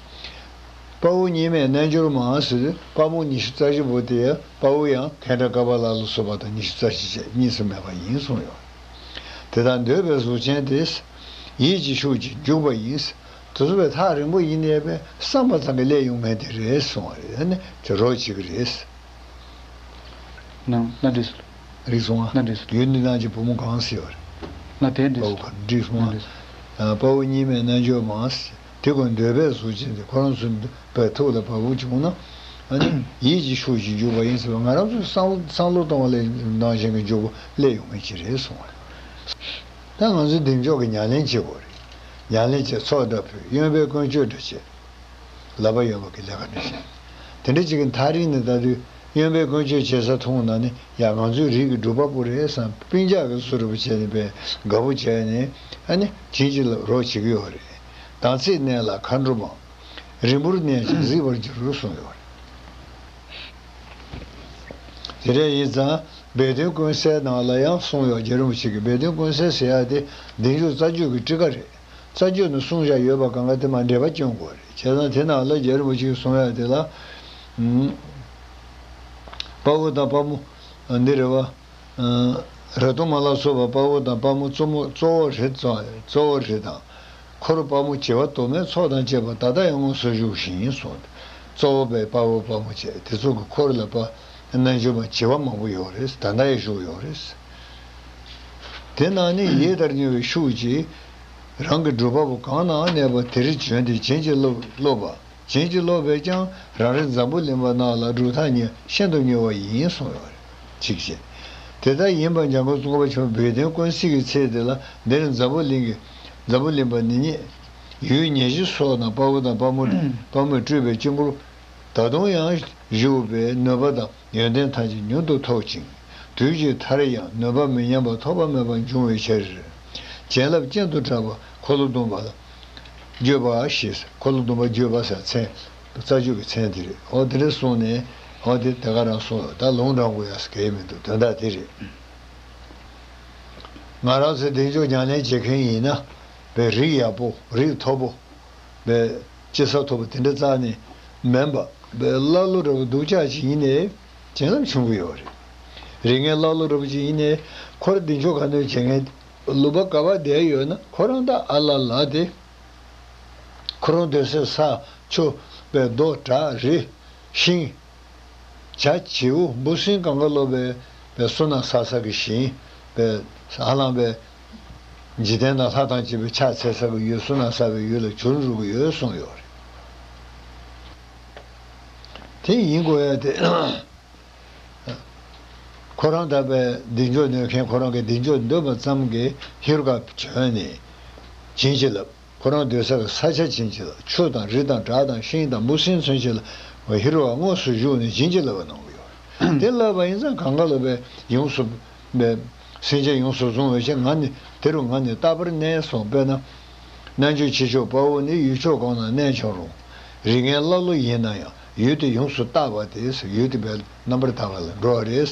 དཔའ་བོ་གཉིས་མེད་རྣལ་འབྱོར་མ་ཟེར་དུས་དཔའ་མོ་ཉི་ཤུ་རྩ་བཞི་པོ་དེ་དཔའ་བོ་ཡང་ཁེ་ཏྲ་ཀ་པ་ལ་ལ་སོགས་པ་དང་ཉི་ཤུ་རྩ་བཞི་བཅས་གཉིས་སུ་མེད་པ་ཡིན་གསུངས་ཡོད། དེ་དག་འདོད་པའི་གཟུགས་ཅན་དེ། ཡིད་ཀྱི་ཤུགས་ཀྱིས་འཇུག་པ་ཡིན། དེ་ཚོ་བས་ཐག་རིང་པོ་ཡིན་ནའི་བས་བསམ་པ་ཙམ་གྱིས་སླེབས་ཡོང་མཁན་དེ་རེད་གསུངས་པ་རེད། ཨ་ནི་དེ་རོགས་བྱེད་ཀྱི་རེད། ན་ན་འགྲིག་སོང་། རིག་སོང་ང་། ན་འགྲིག་སོང་། ཡུལ་འདི་རྣམས་ཀྱི་བུ་མོ་གང་ཟེར་བ་རེད། ན་དེ་འགྲིག་སོང་། དཔའ་བོ་གང་འགྲིག་སོང་། ན་ང་། འགྲིག་སོང་། ཨ། དཔའ་བོ་གཉིས་མེད་རྣལ་འབྱོར་མ་ཟེར། དེ་ཀུན་འདོད་པའི་གཟུགས་ཅན་དེ། ཁོ་རང་ཚོའི་འདོད་པའི་ཐུགས་ལ་བབས་པ་བྱུང་ན། ཨ་ནི་ཡིད་ཀྱི་ཤུགས་ཀྱིས་འཇུག་པ་ཡིན་ཟེར་བ། ང་རང་ཚོའི་བསམ་བློ་བསམ་བློ་གཏོང་བ་ལས་ནང་བཞིན་གྱི་འཇུག་པ་སླེབས་ཡོང་མཁན་ཅིག་རེད་གསུངས་པ་རེད། ད་ང་ཚོས་གདེང་འཇོག་གི་ཉམས་ལེན་བྱེད་དགོས་རེད། ཉམས་ལེན་བྱེད། ཚོགས་འདྲ་ཕུལ། གཡོན་པས་ཀུན་སྤྱོད་འདྲ་བྱེད། ལག་པ་གཡོན་པ་གི་ལས་ཀ་འདྲ་བྱེད། དེ་འདྲ་ཅིག་གི་མཐའ་རིག་ནས་ལྟ་དུས། གཡོན་པས་ཀུན་སྤྱོད་བྱེད་ས་མཐོང་ན་ནི། ཡ། ང་ཚོའི་རིགས་ཀྱི་སྒྲུབ་པ་པོ་རེད་བསམ། སྤུན་ཀྱག་གི་བཟོ་འདྲ་པོ་བྱས་ནས་པས་དགའ་པོ་བྱས་ནས། ཨ་ནི་བྱིན་གྱིས་རློབས་རོགས་བྱེད་ཀྱི་ཡོད་རེད། དམ་ཚིག་གནས་ལ་མཁའ་འགྲོ་མང་། རིང་པོར་གནས་ཀྱང་གཟིགས་པར་འགྱུར་གསུངས་ཡོད་རེད། དེ་འདྲ་ཡིན་ཙང་སྦས་དོན་ཀུན་གསལ་ནང་ལ་ཡང་གསུངས་ཡོད། རྗེ་རིན་པོ་ཆེ་གིས་སྦས་དོན་ཀུན་གསལ་ཟེར་ཡ་དེ་བདུན་ཅུ་རྩ་བརྒྱད་ཀྱི་ཊཱི་ཀ་རེད། རྩ་བརྒྱད་ནས་གསུངས་བཞག་ཡོད་པ་གང་ག་དེ་མར་འགྲེལ་པ་སྐྱོན་དགོས་རེད། བྱས་ཙང་དེ་ནང་ལ་རྗེ་རིན་པོ་ཆེས་གསུངས་ཡ་དེ་ལ། ཨུམ། དཔའ་བོ་དང་དཔའ་མོ་འདི་རེད་བ། ཨ། རབ་གཏུམ་མ་ལ་སོགས་པ་དཔའ་བོ་དང་དཔའ་མོ་གཙོ་མོ་གཙོ་བོ་རེ་དང་། གཙོ་བོ་རེ་དང་། འཁོར་དཔའ་མོ་བྱེ་བ་དུ་མའི་ཚོགས་དང་བཅས་པ་ད་ལྟ་ཡང་དངོས་སུ་བཞུགས་ཤིང་གསུངས། གཙོ་བོ་པའི་དཔའ་བོ་དཔའ་མོ་བཅས་དེ་ཚོ་གི་འཁོར་ལ་པ་རྣལ་འབྱོར་མ་བྱེ་བ་མང་པོ་ཡོད་རེད། ད་ལྟ་ཡང་བཞུགས་ཡོད་རེད། དེ་རྣམས་ནི་ཡིད་ལྟར་མྱུར་བའི་ཤུགས་ཀྱིས། རང་གི་སྒྲུབ་པ་པོ་གང་ན་གནས་པ་དེར་བྱོན་ཏེ་བྱིན་གྱིས་རློབ་རློབ་པ། བྱིན་གྱིས་རློབ་པས་ཀྱང་རང་རེ་འཛམ་བུ་གླིང་པ་རྣམས་ལ་སྒྲུབ་ཐག་ཉེ་ཤིན་ཏུ་ཉེ་བ་ཡིན་གསུངས་ཡོད་རེད། གཅིག་བྱས། དེ་ལྟར་ཡིན་པ་འཇམ་མགོན་ཙོང་ཁ་པ་ཆེན་པོ་སྦས་དོན་ཀུན་གསལ་གྱི་ཚེ་དེ་ལ། འདིར་འཛམ་བུ་གླིང་གི། འཛམ་བུ་གླིང་པ་ནི་ཉིད་ཡུལ་ཉེར་བཞི་སོགས་ན་དཔའ་བོ་དང་དཔའ་མོ། དཔའ་མོས་སྤྲུལ་པའི་དཀྱིལ་འཁོར་ད་དུང་ཡང་བཞུགས་པའི་ནུས་པ་དང་ཡོན་ཏན་ཐམས་ཅད་མྱུར་དུ་ཐོབ་ཅིང་། དུས་ཀྱི་མཐར་ཡང་ནུས་པ་མི་ཉམས་པ་ཐོགས་པ་མེད་པར་འབྱུང་བའི་ཕྱིར། བྱིན་རླབས་སྤྱན་དུ་དྲངས་པ་འཁོར་ལོ་སྡོམ་པ་ལ་བརྗོད་པ་ཞེས། འཁོར་ལོ་སྡོམ་པ་བརྗོད་པ་ཟེར་མཚན། རྩ་རྒྱུད་ཀྱི་མཚན་དེ་རེད། འོ་དེ་འདྲ་གསུངས་ནས། འོ་དེ་དེ་ག་རང་གསུངས་ཡོད། ད་ལུང་དྲངས་དགོས་ཡ་ཟེར་གྱི་མི་འདུག་དོན་དག་དེ་རེད། ང་རང་ཚོས་གདེང་འཇོག་ཉམས་ལེན་བྱེད་མཁན་ཡིན་ན། བའི་རིགས་ཡག་པོ། རིགས་མཐོ་པོ། བའི་སྐྱེ་ས་མཐོ་པོ་དེ་འདྲ་རྩ་ནས་མིན་པ། བའི་ཀླ་ཀློ་འདྲ་པོ་སྡུག་ཅག་ཅིག་ཡིན་ནའི་བྱིན་རླབས་ཆུང་གི་ཡོད་རེད། རིགས་ངན་ཀླ་ཀློ་འདྲ་པོ་ཅིག་ཡིན་ནའི་ཁོར་གདེང་འཇོག་ག་ནས་བྱེད་མཁན། ལུང་པ་ག་པར་བསྡད་ཡོད་ན་ཁོ་རང་ད་ཨ་ལ་ལ་དེ། ཁོ་རང་སྡོད་སའི་ས་ཆུ། བའི་རྡོ། བྲག་རི། ཤིང་། བྱ་བྱིའུ་འབུ་སྲིན་གང་ག་ལོ་བའི་བའི་བསོད་ནམས་བསགས་ས་གི་ཞིང་། བའི་ཧ་ལམ་བའི་འཇིག་རྟེན་ན་ལྷ་དང་བཅས་པའི་ཕྱག་འཚལ་ས་གི་ཡུལ། བསོད་ནམས་བསགས་པའི་ཡུལ་ལ་གྱུར་འགྲོ་གི་ཡོད་གསུངས་ཡོད་རེད། དེ་ཡིན་དགོས་ཡ་དེ། ཁོ་རང་ད་བའི་གདེང་འཇོག་ནོད་མཁན། ཁོ་རང་གི་གདེང་འཇོག་འདོད་པ་ཙམ་གྱིས་ཧེ་རུ་ཀ་བྱོན་ནས་བྱིན་གྱིས་བརླབས། ཁོ་རང་སྡོད་ས་གི་ས་ཆ་བྱིན་གྱིས་བརླབས། ཆུ་དང་རི་དང་བྲག་དང་ཤིང་དང་འབུ་སྲིན་ཚུན་ཆད་ལ་ཧེ་རུ་ཀ་དངོས་སུ་བཞུགས་ནས་བྱིན་གྱིས་བརླབས་པ་གནང་གི་ཡོད། དེ་བརླབས་པ་ཡིན་ཙང་གང་ག་ལ་བས་ཡོངས་སུ་བས་སེམས་ཅན་ཡོངས་སུ་བཟུང་བའི་ཕྱིར། ང་ནི་དེ་རུ་ང་ནི་རྟག་པར་གནས་སོ། དཔེར་ན། རྣལ་འབྱོར་ཆེ་མཆོག་དཔའ་བོ་ནི། ཡུལ་ཕྱོགས་གང་ན་གནས་འཁྱམས་རུང་། རིགས་ངན་ཀླ་ཀློ་ཡིན་ན་ཡང་། ཡུལ་དེ་ཡོངས་སུ་དག་པ་དེ། ཡུལ་དེ་བས་རྣམ་པར་དག་པ་ལ་འགྲོ་བ་རེད།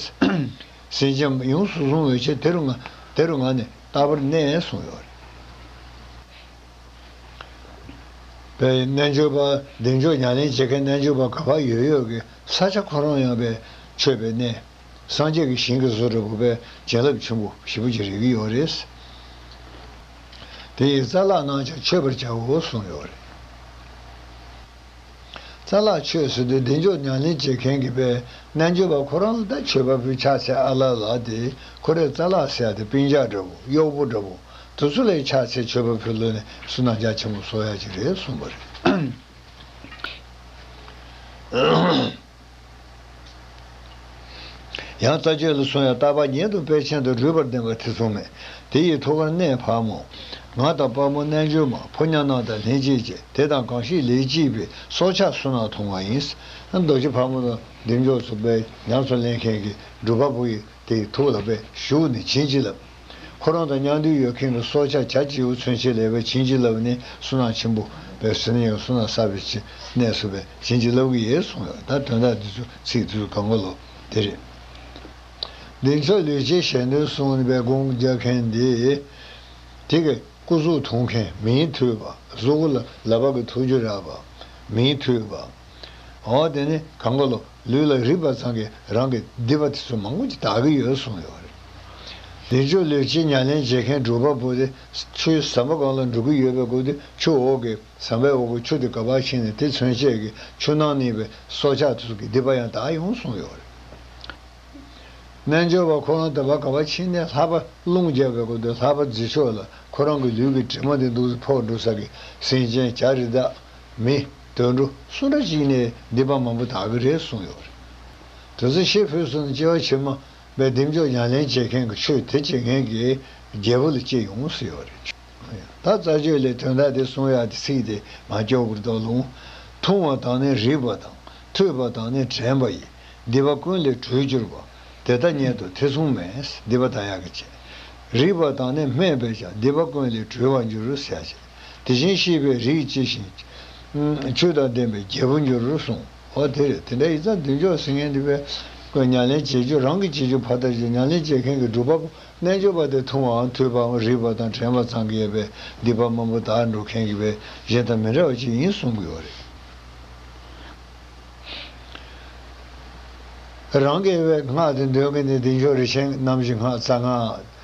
སེམས་ཅན་ཡོངས་སུ་བཟུང་བའི་ཕྱིར་དེ་རུ་ང་དེ་རུ་ང་ནི་རྟག་པར་གནས་གསུངས་ཡོད་རེད། བའི་རྣལ་འབྱོར་པ། གདེང་འཇོག་ཉམས་ལེན་བྱེད་མཁན་རྣལ་འབྱོར་པ་ག་པར་ཡོད་ཡོད་ཀྱི་ས་ཆ་ཁོ་རང་ཡང་བའི་མཆོད་པའི་གནས། སངས་རྒྱས་ཀྱི་ཞིང་གི་བཟོ་འདྲ་པོ་བའི་བྱིན་རླབས་ཆེན་པོ་ཞེ་པོ་ཅིག་རེག་གི་ཡོད་རེད། དེ་ཡི་རྩ་ལག་རྣམས་ཀྱང་མཆོད་པར་བྱའོ་གསུངས་ཡོད་རེད། རྩ་ལག་མཆོད་ཟེར་དུས་བདེ་མཆོག་ཉམས་ལེན་བྱེད་མཁན་གྱི་པའི་རྣལ་འབྱོར་པ་ཁོ་རང་ལ་ད་མཆོད་པ་ཕུལ་ཕྱག་འཚལ་ཨ་ལ་ལ་དེ་ཁོ་རའི་རྩ་ལག་ཟེར་ཡ་དེ་སྤུན་ཀྱག་འདྲ་བོ་གཡོག་པོ་འདྲ་བོ་དེ་ཚོ་ལ་ཕྱག་འཚལ་མཆོད་པ་ཕུལ་ལོ་ནས་བསོད་ནམས་རྒྱ་ཆེན་པོ་གསོག་ཡ་ཅིག་རེད་གསུངས་པ་རེད། ཡང་རྩ་ཆོས་ལ་གསུངས་ཡང་རྟག་པ་ཉིད་དུ་དཔལ་ཆེན་དུ་སྒྲུབ་པར་ལྡན་པ་ཐེ་ཚོམ་མེད། དེ་ཡི་ཐུགས་ཀར་གནས་ཕག་མོ། ང་དང་དཔའ་མོ་རྣལ་འབྱོར་མ་ཕོ་ཉ་རྣམས་དང་ལྷན་ཅིག་བྱས་དེ་དང་གང་ཞིག་ལེགས་སྐྱེས་པའི་སྲོག་ཆགས་བསོད་ནམས་མཐོང་བ་ཡིན། རྡོ་རྗེ་ཕག་མོ་དང་བདེ་མཆོག་སོགས་པའི་ཉམས་སུ་ལེན་མཁན་གྱི་སྒྲུབ་པ་པོ་ཡི་དེའི་ཐུགས་ལ་པའི་ཞུགས་ནས་བྱིན་གྱིས་བརླབས། ཁོ་རང་དང་མཉམ་འདུས་ཡོད་མཁན་གྱི་སྲོག་ཆགས་བྱ་བྱིའུ་ཚུན་ཆད་ལས་པའི་བྱིན་གྱིས་བརླབས་ནས་བསོད་ནམས་ཆེན་པོ་པའི་ཟིན་ཡང་བསོད་ནམས་བསགས་པའི་ཕྱིར་གནས་སུ་པའི་བྱིན་གྱིས་བརླབས་ཀྱི་ཡོད་གསུངས་ཡོད། ད་དོན་དག་འདི་ཚོ་ཚིག་འདི་ཚོ་གང་ག་ལོ་དེ་རེད། བདེ་མཆོག་ལུས་ཅན་ཞལ་འདོན་གསུངས་པའི་དགོངས་རྒྱག་མཁན་འདི། དེ་གི་སྐུ་གཟུགས་མཐོང་མཁན་མིང་ཐོས་པ། གཟུགས་ལ་ལག་པ་གི་ཐུགས་རྒྱུད་རག་པ། མིང་ཐོས་པ། འོ་དེ་ནི་གང་ག་ལོ་ལུས་ལ་རེག་པ་ཙམ་གྱིས་རང་གི་སྡིག་པ་དེ་ཚོ་མང་པོ་ཅིག་དག་གི་ཡོད་གསུངས་ཡོད་རེད། བདེ་མཆོག་ལུས་ཅན་ཉམས་ལེན་བྱེད་མཁན་སྒྲུབ་པ་པོ་དེ་ཆུའི་ཟམ་པ་སྒང་ལ་འགྲོ་གི་ཡོད་པའི་སྐབས་དེ་ཆུ་འོག་གི་ཟམ་པའི་འོག་གི་ཆུ་དེ་ག་པར་ཕྱིན་ནས་དེ་ཚུན་ཆད་ཀྱི་ཆུ་ནང་གནས་པའི་སྲོག་ཆགས་དེ་ཚོ་གི་སྡིག་པ་ཡང་དག་ཡོང་གསུངས་ཡོད་རེད། རྣལ་འབྱོར་པ་ཁོ་རང་དེ་བ་ག་བ་ཕྱིན་ནས་ལྷག་པ་རླུང་རྒྱག་པའི་སྐབས་དུ་ལྷག་པ་རྫི་ཕྱོགས་ལ་ཁོ་རང་གི་ལུས་ཀྱི་དྲི་མ་དེ་འདུག་སེ་ཕོག་འགྲོ་ས་གི་སེམས་ཅན་བྱ་རི་དྭགས་མི་དུད་འགྲོ་སུ་འདྲ་ཅིག་ནས་སྡིག་པ་མང་པོ་དག་གི་རེད་གསུངས་ཡོད་རེད། དེ་ཚོ་ཤེས་ཕུལ་སོང་ན་སྐྱེ་བ་ཕྱི་མ་བའི་བདེ་མཆོག་ཉམས་ལེན་བྱེད་མཁན་གྱི་ཆོས་དེ་བྱེད་མཁན་གྱི་རྒྱལ་པོ་ལ་སྐྱེ་ཡོང་ཟེར་ཡོད་རེད། ད་རྩ་ཆོས་ལས་དོན་དག་དེ་གསུང་ཡག་དེ་ཚིག་དེ་མ་སྐྱོ་བར་དོ་ལུང་། མཐོང་བ་དང་ནི་རིག་པ་དང་ཐོས་པ་དང་ནི་དྲན་པ་ཡིས། སྡིག་པ་ཀུན་ལས་གྲོལ་གྱུར་པ། དེ་ལྟ་ཉིད་དུ་ཐེ་ཚོམ་མེད། སྡིག་པ་དག་ཡག་གི་བྱེད། རིག་པ་དང་ནི་སྨྲས་པས་ཀྱང་སྡིག་པ་ཀུན་ལས་གྲོལ་བར་འགྱུར་ཟེར་ཡག་བྱེད། དེ་བཞིན་གཤེགས་པའི་རིགས་ཇི་བཞིན་ཆོས་དང་ལྡན་པའི་རྒྱལ་པོར་འགྱུར་གསུངས། འོ་དེ་རེད། དེ་འདྲ་ཡིན་ཙང་བདེ་མཆོག་ཟེར་མཁན་འདི་པས་ཁོས་ཉམས་ལེན་བྱེད་རྒྱུ་རང་གི་བྱེད་རྒྱུ་ཕར་ལྟ་རྒྱུ་ཉམས་ལེན་བྱེད་མཁན་གྱི་སྒྲུབ་པ་པོ་རྣལ་འབྱོར་པ་དེ་མཐོང་བའམ་ཐོས་པའམ་རིག་པ་དང་དྲན་པ་ཙམ་གྱིས་ཡོད་པའི་སྡིག་པ་མང་པོ་དག་འགྲོ་མཁན་གྱི་པའི་གཞན་དང་མི་འདྲ་བ་ཅིག་ཡིན་གསུང་གི་ཡོད་རེད། རང་གིས་པའི་སྔགས་དེ་འདོན་མཁན་དེ་བདེ་མཆོག་རིན་ཆེན་རྣམ་བཞི་སྔགས་རྩ་སྔགས།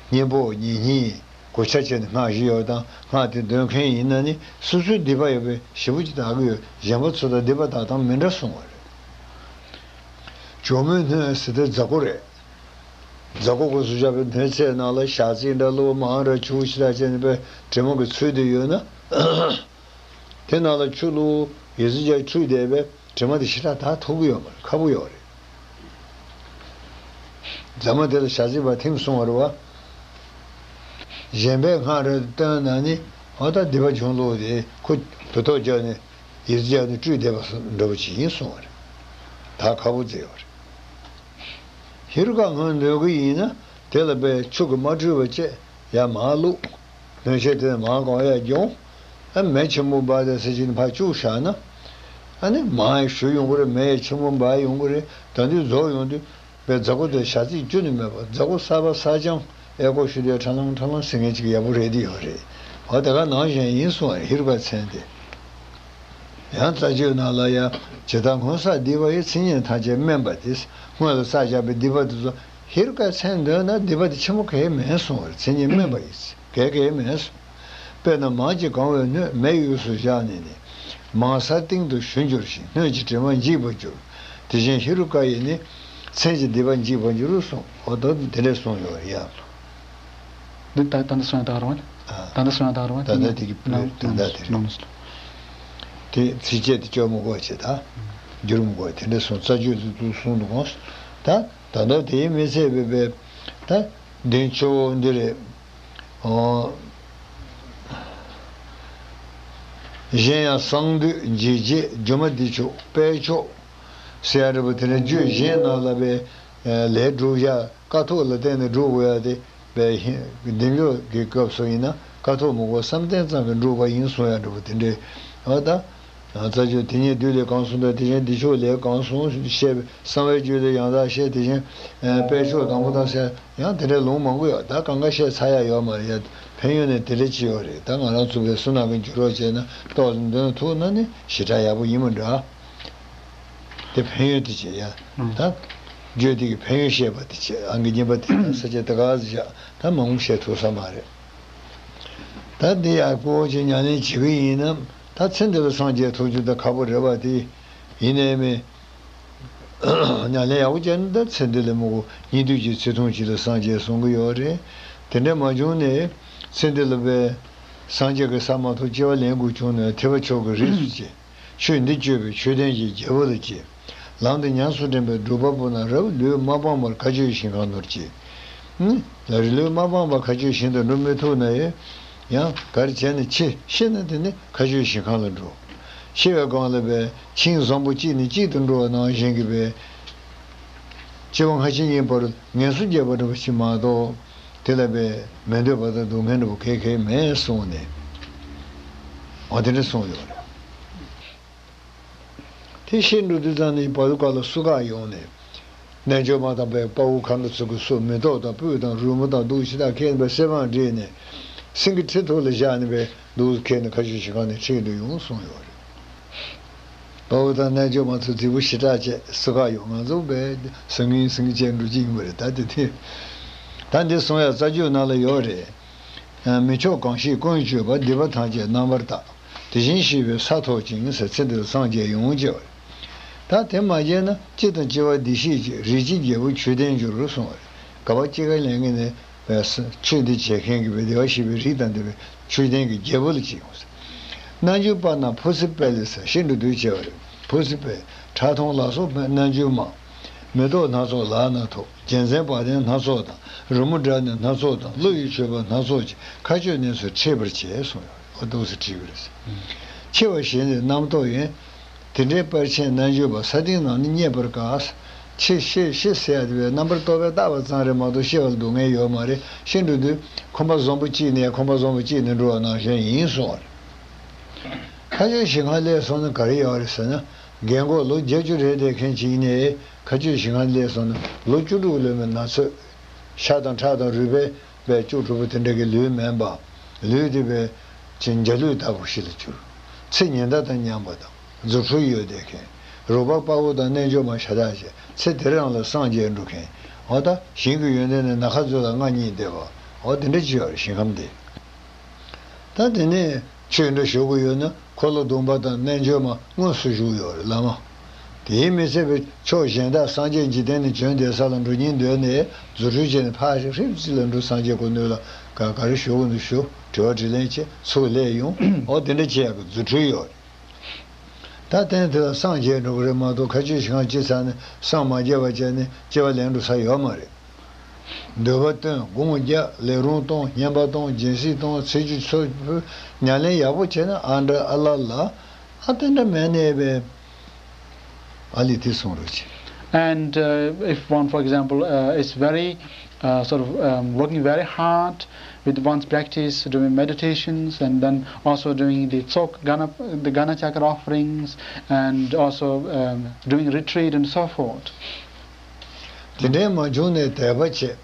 སྙིང་པོ་ཉེ་སྙིང་གོ་ཆ་བྱས་ནས་སྔགས་བཞི་ཡོད་དང་སྔགས་དེ་འདོན་མཁན་ཡིན་ན་ནི་སོ་སོའི་སྡིག་པ་ཡོད་པའི་ཞེ་པོ་ཅིག་དག་གི་ཡོད། གཞན་པ་ཚོ་དང་སྡིག་པ་དག་སྟངས་མི་འདྲ་གསུང་བ་རེད། ཇོ་མོའི་སྣོད་ཟེར་དེ་རྫ་གུ་རེད། རྫ་གུ་གོ་སུ་བཞག་པའི་སྣོད་ཚད་ནང་ལ་ཞག་རྩི་འདྲ་ལོ་མང་ར་ཆུ་ཞིག་ལ་བྱས་ནས་པའི་དྲི་མ་གི་ཚུལ་དུ་ཡོད་ན། དེ་ནང་ལ་ཆུ་བླུགས་ཡི་ཙི་བྱས་འཁྲུད་བསྡད་པའི་དྲི་མ་དེ་ཞེ་དྲག་དག་ཐུབ་ཀྱི་ཡོད་མ་རེད། ཁག་པོ་ཡོད་རེད། རྫ་མ་དེ་ལ་ཞག་རྩི་བ་ཐིམ་སོང་བ་རེད་བ། གཞན་པའི་སྔགས་རེ་བཏོན་ན་ནི་འོ་ད་སྡིག་པ་ཆུང་ལོག་དེ་ཁོ་བུ་ཐོག་བརྒྱབ་ནས་ཡི་ཙི་བརྒྱབ་ནས་བཀྲུས་བསྡད་པ་འདྲ་བོ་ཅིག་ཡིན་གསུང་བ་རེད། ད་ཁག་པོ་མཛད་ཡོད་རེད། ཧེ་རུ་ཀ་སྔོན་འདོན་གི་ཡིན་ན་དེ་ལ་པའི་ཆུ་གིས་མ་བཀྲུས་པ་བཅས་ཡར་མར་བླུགས། སྣོད་ཆས་དེ་མར་གང་ཡར་སྦྱོང་། ཨ་མེ་ཆེན་པོ་འབར་དེ་ཟེར་གྱིན་ཕར་བཅུག་བཞག་ན། ཨ་ནི་མར་ཡང་ཞུ་ཡོང་གི་རེད། མེ་ཡང་ཆེན་པོ་འབར་ཡོང་གི་རེད། ད་དུས་རྫོགས་ཡོང་དུས་པའི་རྫ་གུ་དེ་ཞག་རྩི་བཅུ་ནི་མེད་པ་རྫ་གུ་གསར་པ་གསར་རྐྱང་ཨེ་ཀོ་ཞུ་དུས་ཁྲ་ལམ་ཁྲ་ལམ་ཟེར་མཁན་ཅིག་ཡག་པོ་རེད་དེ་ཡོད་རེད། འོ་དེ་ག་ནང་བཞིན་ཡིན་གསུང་བ་རེད། ཧེ་རུ་ཀ་མཚན་དེ། ཡང་རྩ་ཆོས་ནང་ལ་ཡང་ཇི་ལྟར་སྔོན་བསགས་སྡིག་པ་ཡི། མཚན་ཉིད་ཐམས་ཅད་དམན་པ་དེ། སྔོན་ལ་བསགས་བཞག་པའི་སྡིག་པ་དེ་ཚོ་ཧེ་རུ་ཀའི་མཚན་འདོན་ན་སྡིག་པ་དེ་ཆེན་པོ་གང་ཡང་མིན་གསུང་བ་རེད། མཚན་ཉིད་དམན་པ་ཡིན། གང་ཡང་མིན་གསུང་། དཔེར་ན་མར་གྱིས་གང་བའི་སྣོད་མེ་གཡོས་སུ་བཞག་ནས་ནི། མར་སར་གཏིང་དུ་ཞུ་འགྱུར་ཞིང་། སྣོད་ཀྱི་དྲི་མ་འཇིག་པར་འགྱུར། དེ་བཞིན་ཧེ་རུ་ཀ་ཡི་ནི། མཚན་གྱི་སྡིག་པ་འཇིག་པར་འགྱུར་གསུངས། འོ་ད་དེ་འདྲས་གསུངས་ཡོད་ཡ། འདི་ད་ད་ལྟ་གསུངས་ཡ་ད་ག་རང་བ། ད་ལྟ་གསུངས་ཡ་ད་ག་རང་བ། ད་ལྟ་དེ་གི་ནང་དོན་དག་དེ་རེད། ནང་དོན་དེ་ཚིགས་བཅད་དེ་སྐྱོར་མི་དགོས་བྱས་ད། བསྒྱུར་མི་དགོས་དེ་འདྲ་གསུངས། རྩ་རྒྱུད་དུ་དུ་གསུངས་འདུག་གོ། ད་ད་ལྟ་དེའི་མི་ཚད་པའི་པའི་ད་འདི་ཆོ་འདི་རེད། ཨོ། གཞན་ཡང་གསང་འདུས་འཇིགས་བྱེད་སྒྱུ་མ་བདེ་མཆོག་དཔལ་མཆོག་ཟེར་ཡ་འདྲ་པོ་དེ་འདྲ་རྒྱུད་གཞན་ནང་ལ་པའི་ལས་སྒྲུབ་ཡ་ཀཿཐོག་ལ་བརྟེན་ནས་སྒྲུབ་དགོས་ཡ་དེ། པའི་ཧིན་བདེ་མཆོག་གི་སྐབས་སུ་ཡིན་ན་ཀཿཐོག་མི་དགོས་བསམ་གཏན་ཙམ་གྱིས་འགྲུབ་པ་ཡིན་གསུང་ཡ་འདྲ་པོ་དེ་འདྲའི་འོ་ད། རྩ་རྒྱུད་དེ་ཉིད་བདུད་ལས་གང་གསུངས་དང་དེ་བཞིན་བདེ་མཆོག་ལས་གང་གསུངས་བཤད་པའི་གསང་བའི་རྒྱུད་ལས་ཡང་དག་བཤད། དེ་བཞིན་དཔལ་མཆོག་དང་པོ་དང་ཟེར་ཡང་དེ་འདྲའི་ལུང་མང་པོ་ཡོད། ད་གང་ག་བཤད་ཚར་ཡ་ཡོད་མ་རེད་ཡ། ཕན་ཡོན་ནི་དེ་འདྲ་ཅིག་ཡོད་རེད། ད་ང་རང་ཚོ་པའི་བསོད་ནམས་ཀྱི་འགྱུར་བ་བྱས་ན་ཏོག་ཙམ་འདོན་ཐུབ་ན་ནི་ཞེ་དྲག་ཡག་པོ་ཡིན་མི་འདྲ། དེ་ཕན་ཡོན་དེ་བྱས་ཡ། ད་རྒྱུད་འདི་གི་ཕན་ཡོན་བཤད་པ་དེ་བྱས། ཨང་ཀི་གཉིས་པ་དེ་ཡང་ས་བཅད་དེ་ག་ཟིག་བཞག་ད་མང་པོ་བཤད་ཐུབ་ས་མ་རེད། ད་འདི་ཡར་སྐོར་གྱི་ཉམས་ལེན་བྱེད་ཀྱི་ཡིན་ན། ད་ཚེ་འདི་ལ་སངས་རྒྱས་ཐོབ་རྒྱུ་ད་ཁག་པོ་རེད་པ། དེ་ཡིན་ནའི་མི་ཉམས་ལེན་ཡག་པོ་བྱས་ན་ད་ཚེ་འདི་ལ་མི་གོ་སྙིགས་དུས་ཀྱི་ཚེ་ཐུང་ཅིག་ལ་སངས་རྒྱས་གསུང་གི་ཡོད་རེད། དེ་འདྲ་མ་བྱུང་ནས་ཚེ་འདི་ལ་བས་སངས་རྒྱས་ཀྱི་ས་མ་ཐོབ་སྐྱེ་བ་ལེན་དགོས་བྱུང་ན་ཐེག་པ་མཆོག་གི་རིགས་སུ་སྐྱེ། ཆོས་འདི་སྤྱོད་པའི་ཆོས་ལྡན་གྱི་རྒྱལ་པོ་ལ་སྐྱེ། ལམ་དུ་ཉམས་སུ་དྲན་པའི་སྒྲུབ་པ་པོ་རྣམས་རབ་ལུས་མ་སྤངས་པར་མཁའ་སྤྱོད་ཞིང་ཁམས་ནོར་གྱི། ལུས་མ་སྤངས་པར་མཁའ་སྤྱོད་ཞིང་དུ་འགྲོ་མི་ཐུབ་ན་ཡང་ཡང་ག་རེ་བྱས་ནས་འཆི་ཤི་ན་དེ་ནི་མཁའ་སྤྱོད་ཞིང་ཁམས་ལ་འགྲོ། ཤི་བའི་སྒང་ལ་བས་ཁྱིའི་བཟང་པོ་གཅིག་ནས་གཅིག་ཏུ་འགྲོ་བ་ནང་བཞིན་གྱི་བས། སྐྱེ་བ་སྔ་ཕྱི་གཉིས་བར་ངལ་གསོ་རྒྱས་པ་འདྲ་བ་ཞིག་མ་གཏོགས། དེ་ལ་བས་མི་འདོད་པ་དང་སྡུག་བསྔལ་འདྲ་བོ་གང་ཡང་མེད་གསུངས་ནས། འོ་དེ་འདྲ་གསུངས་ཡོད་རེད། དེ་ཤི་འགྲོ་དུས་ཙམ་ནས་བར་དུ་ག་ལ་སུ་ག་ཡོང་ནས། རྣལ་འབྱོར་མ་དང་བས་དཔའ་བོ་མཁའ་འགྲོ་ཚོ་གི་སུ་མེ་ཏོག་དང་སྤོས་དང་རོལ་མོ་དང་འདུག་ཤི་དང་ཁེངས་པའི་སེ་བང་བསྒྲིགས་ནས། སེང་གེ་ཁྲི་ཐོག་ལ་བཞག་ནས་བས་འདུག་ཁེངས་ནས་མཁའ་སྤྱོད་ཞིང་ཁམས་ནས་ཁྲིད་དུ་ཡོང་གསུངས་ཡོད་རེད། དཔའ་བོ་དང་རྣལ་འབྱོར་མ་ཚོ་རྫིག་པོ་ཞེ་དྲག་བྱས་སུ་ག་ཡོང་ང་ཚོ་བས་སང་ཉིན་སང་ཉིན་བྱས་འགྲོ་གི་ཡིན་པ་རེད། ད་དེ་དེ། ད་འདི་གསུང་ཡ་རྩ་རྒྱུད་ནང་ལ་ཡོད་རེད། མི་མཆོག་གང་ཞིག་ཀུན་སྤྱོད་པ། སྡིག་པ་ཐམས་ཅད་རྣམ་པར་དག་དེ་བཞིན་གཤེགས་པའི་ས་ཐོབ་ཅིང་ཟེར། ཚེ་འདིར་སངས་རྒྱས་ཡོངས་བྱེད་པ་རེད། ད་དེ་མ་བྱས་ན་སྤྱི་དང་སྐྱེ་བ་འདི་ཤེས་ཀྱི་རིགས་ཀྱི་རྒྱལ་པོ་ཆོས་ལྡན་འགྱུར་རོ་གསུངས་པ་རེད། ག་བ་སྐྱེ་རྒ་ལེན་གྱི་ནི་བས་ཆོས་འདི་བྱེད་མཁན་གྱི་བས་བདེ་བར་གཤེགས་པའི་རིགས་དང་ལྡན་པའི་ཆོས་ལྡན་གྱི་རྒྱལ་པོ་ལ་སྐྱེ་ཡོང་ཟེར། རྣལ་འབྱོར་པ་རྣམས་འཕོ་ཚིར་དཔལ་ལས་ཟེར། ཤི་འགྲོ་དུས་བྱེད་པ་རེད། འཕོ་ཚིར་དཔལ་ཁྲག་འཐུང་ལ་སོགས་པའི་རྣལ་འབྱོར་མ། མེ་ཏོག་སྣ་ཚོགས་ལག་ན་ཐོགས། རྒྱལ་མཚན་བ་དན་སྣ་ཚོགས་དང་། རོལ་མོ་སྒྲ་སྙན་སྣ་ཚོགས་དང་། གླུ་ཡི་མཆོད་པ་སྣ་ཚོགས་ཀྱིས། མཁའ་སྤྱོད་གནས་སུ་ཁྲིད་པར་བྱེད་གསུངས་ཡོད། འོ་འདུག་སེ་བྲིས་པ་རེད། འཆི་བ་ཞེས་ནི་རྣམ་རྟོག་ཡིན། དེ་འདྲའི་དཔལ་ཆེན་རྣལ་འབྱོར་པ། ས་སྟེང་ན་ནི་རྙེད་པར་དཀའ། འཆི་ཤི་ཤི་ཟེར་ཡ་དེ་བས་རྣམ་པར་རྟོག་པས་བཏགས་པ་ཙམ་རེད་མ་གཏོགས་ཤི་བ་ལ་སྡུག་བསྔལ་ཡོད་མ་རེད། ཤི་འགྲོ་དུས་ཁང་པ་བཟང་པོ་གཅིག་ནས་ཁང་པ་བཟང་པོ་གཅིག་ནས་འགྲོ་བ་ནང་བཞིན་ཡིན་གསུངས་པ་རེད། མཁའ་སྤྱོད་ཞིང་ཁམས་སླེབས་སོང་ན་ག་རེ་ཡོད་རེད་ཟེར་ན། རྒན་གོག་ལོ་བརྒྱད་ཅུ་རེད་བསྡད་མཁན་ཅིག་ཡིན་ནའི་མཁའ་སྤྱོད་ཞིང་ཁམས་སླེབས་སོང་ན་ལོ་བཅུ་དྲུག་ལོན་པའི་ན་ཚོད། ཤ་དང་ཁྲག་དང་རུས་པའི་པའི་བཅུ་དྲུག་པོ་དེ་འདྲ་གི་ལུས་མིན་པ། ལུས་དེ་བས་ཅིག་འཇའ་ལུས་ལྟ་བུ་ཞིག་ལ་གྱུར། ཚེ་ཉི་ཟླ་དང་མཉམ་པ་དང་རྫུ་འཕྲུལ་ཡོད་བསྡད་མཁན། རོགས་པ་དཔའ་བོ་དང་རྣལ་འབྱོར་མ་ཤ་སྟག་བྱས་ཚེ་དེ་རང་ལ་སངས་རྒྱས་འགྲོ་མཁན། འོ་ད་ཞིང་གི་ཡོན་ཏན་ནི་ནམ་མཁའ་མཛོད་ལ་མངའ་བརྙེས་བསྡད་པ། འོ་དེ་འདྲ་ཅིག་ཡོད་རེད་ཞིང་ཁམས་དེ། ད་དེ་ནས་ཆོས་འདྲ་ཞུ་གི་ཡོད་ན་འཁོར་ལོ་སྡོམ་པ་དང་རྣལ་འབྱོར་མ་དངོས་སུ་བཞུགས་ཡོད་རེད་བླ་མ། དེའི་མི་ཚད་པའི་ཕྱོགས་གཞན་དག་སངས་རྒྱས་འཇིག་རྟེན་ནས་བྱོན་བསྡད་ས་ལ་འགྲོ་སྙིང་འདོད་ནས་རྫུ་འཕྲུལ་བྱས་ནས་ཕར་ཧྲིབ་ཙམ་ལ་འགྲོ། སངས་རྒྱས་སྐུ་མདུན་ལ་ག་ག་རེ་ཞུ་དགོས་འདུག་ཞུ། དྲི་བ་དྲིས་ལན་བྱེད། ཚུར་སླེབས་ཡོང་། འོ་དེ་འདྲ་བྱེད་ཡག་གི་རྫུ་འཕྲུལ་ཡོད་རེད། ད་ཐེངས་དེ་ལ་སངས་རྒྱས་འགྲོ་གི་རེད་མ་གཏོགས་མཁའ་སྤྱོད་ཞིང་ཁམས་སྐྱེ་ཚར་ནས་སངས་མ་རྒྱས་པ་བྱས་ནས་སྐྱེ་བ་ལེན་འགྲོ་ས་ཡོད་མ་རེད། འདོད་པ་བཏོན། སྒོམ་རྒྱག་ལས་རུང་གཏོང་། བསྙེན་པ་གཏོང་། སྦྱིན་སྲེག་གཏོང་། ཚེ་ཆུ་འཚོ། ཉམས་ལེན་ཡག་པོ་བྱས་ན་ཨ་འདྲ་ཨ་ལ་ལ་ཨ་དེ་འདྲ་མེད་ནས་པས་ཨ་ལི་དེ་གསུང་རོགས་བྱེད། And uh, if one, for example, uh, is very uh, sort of um, working very hard with one's practice, doing meditations, and then also doing the tsok, gana, the gana chakra offerings, and also um, doing retreat and so forth. དེ་འདྲའི་མ་བྱུང་ནས་དད་པ་བྱེད།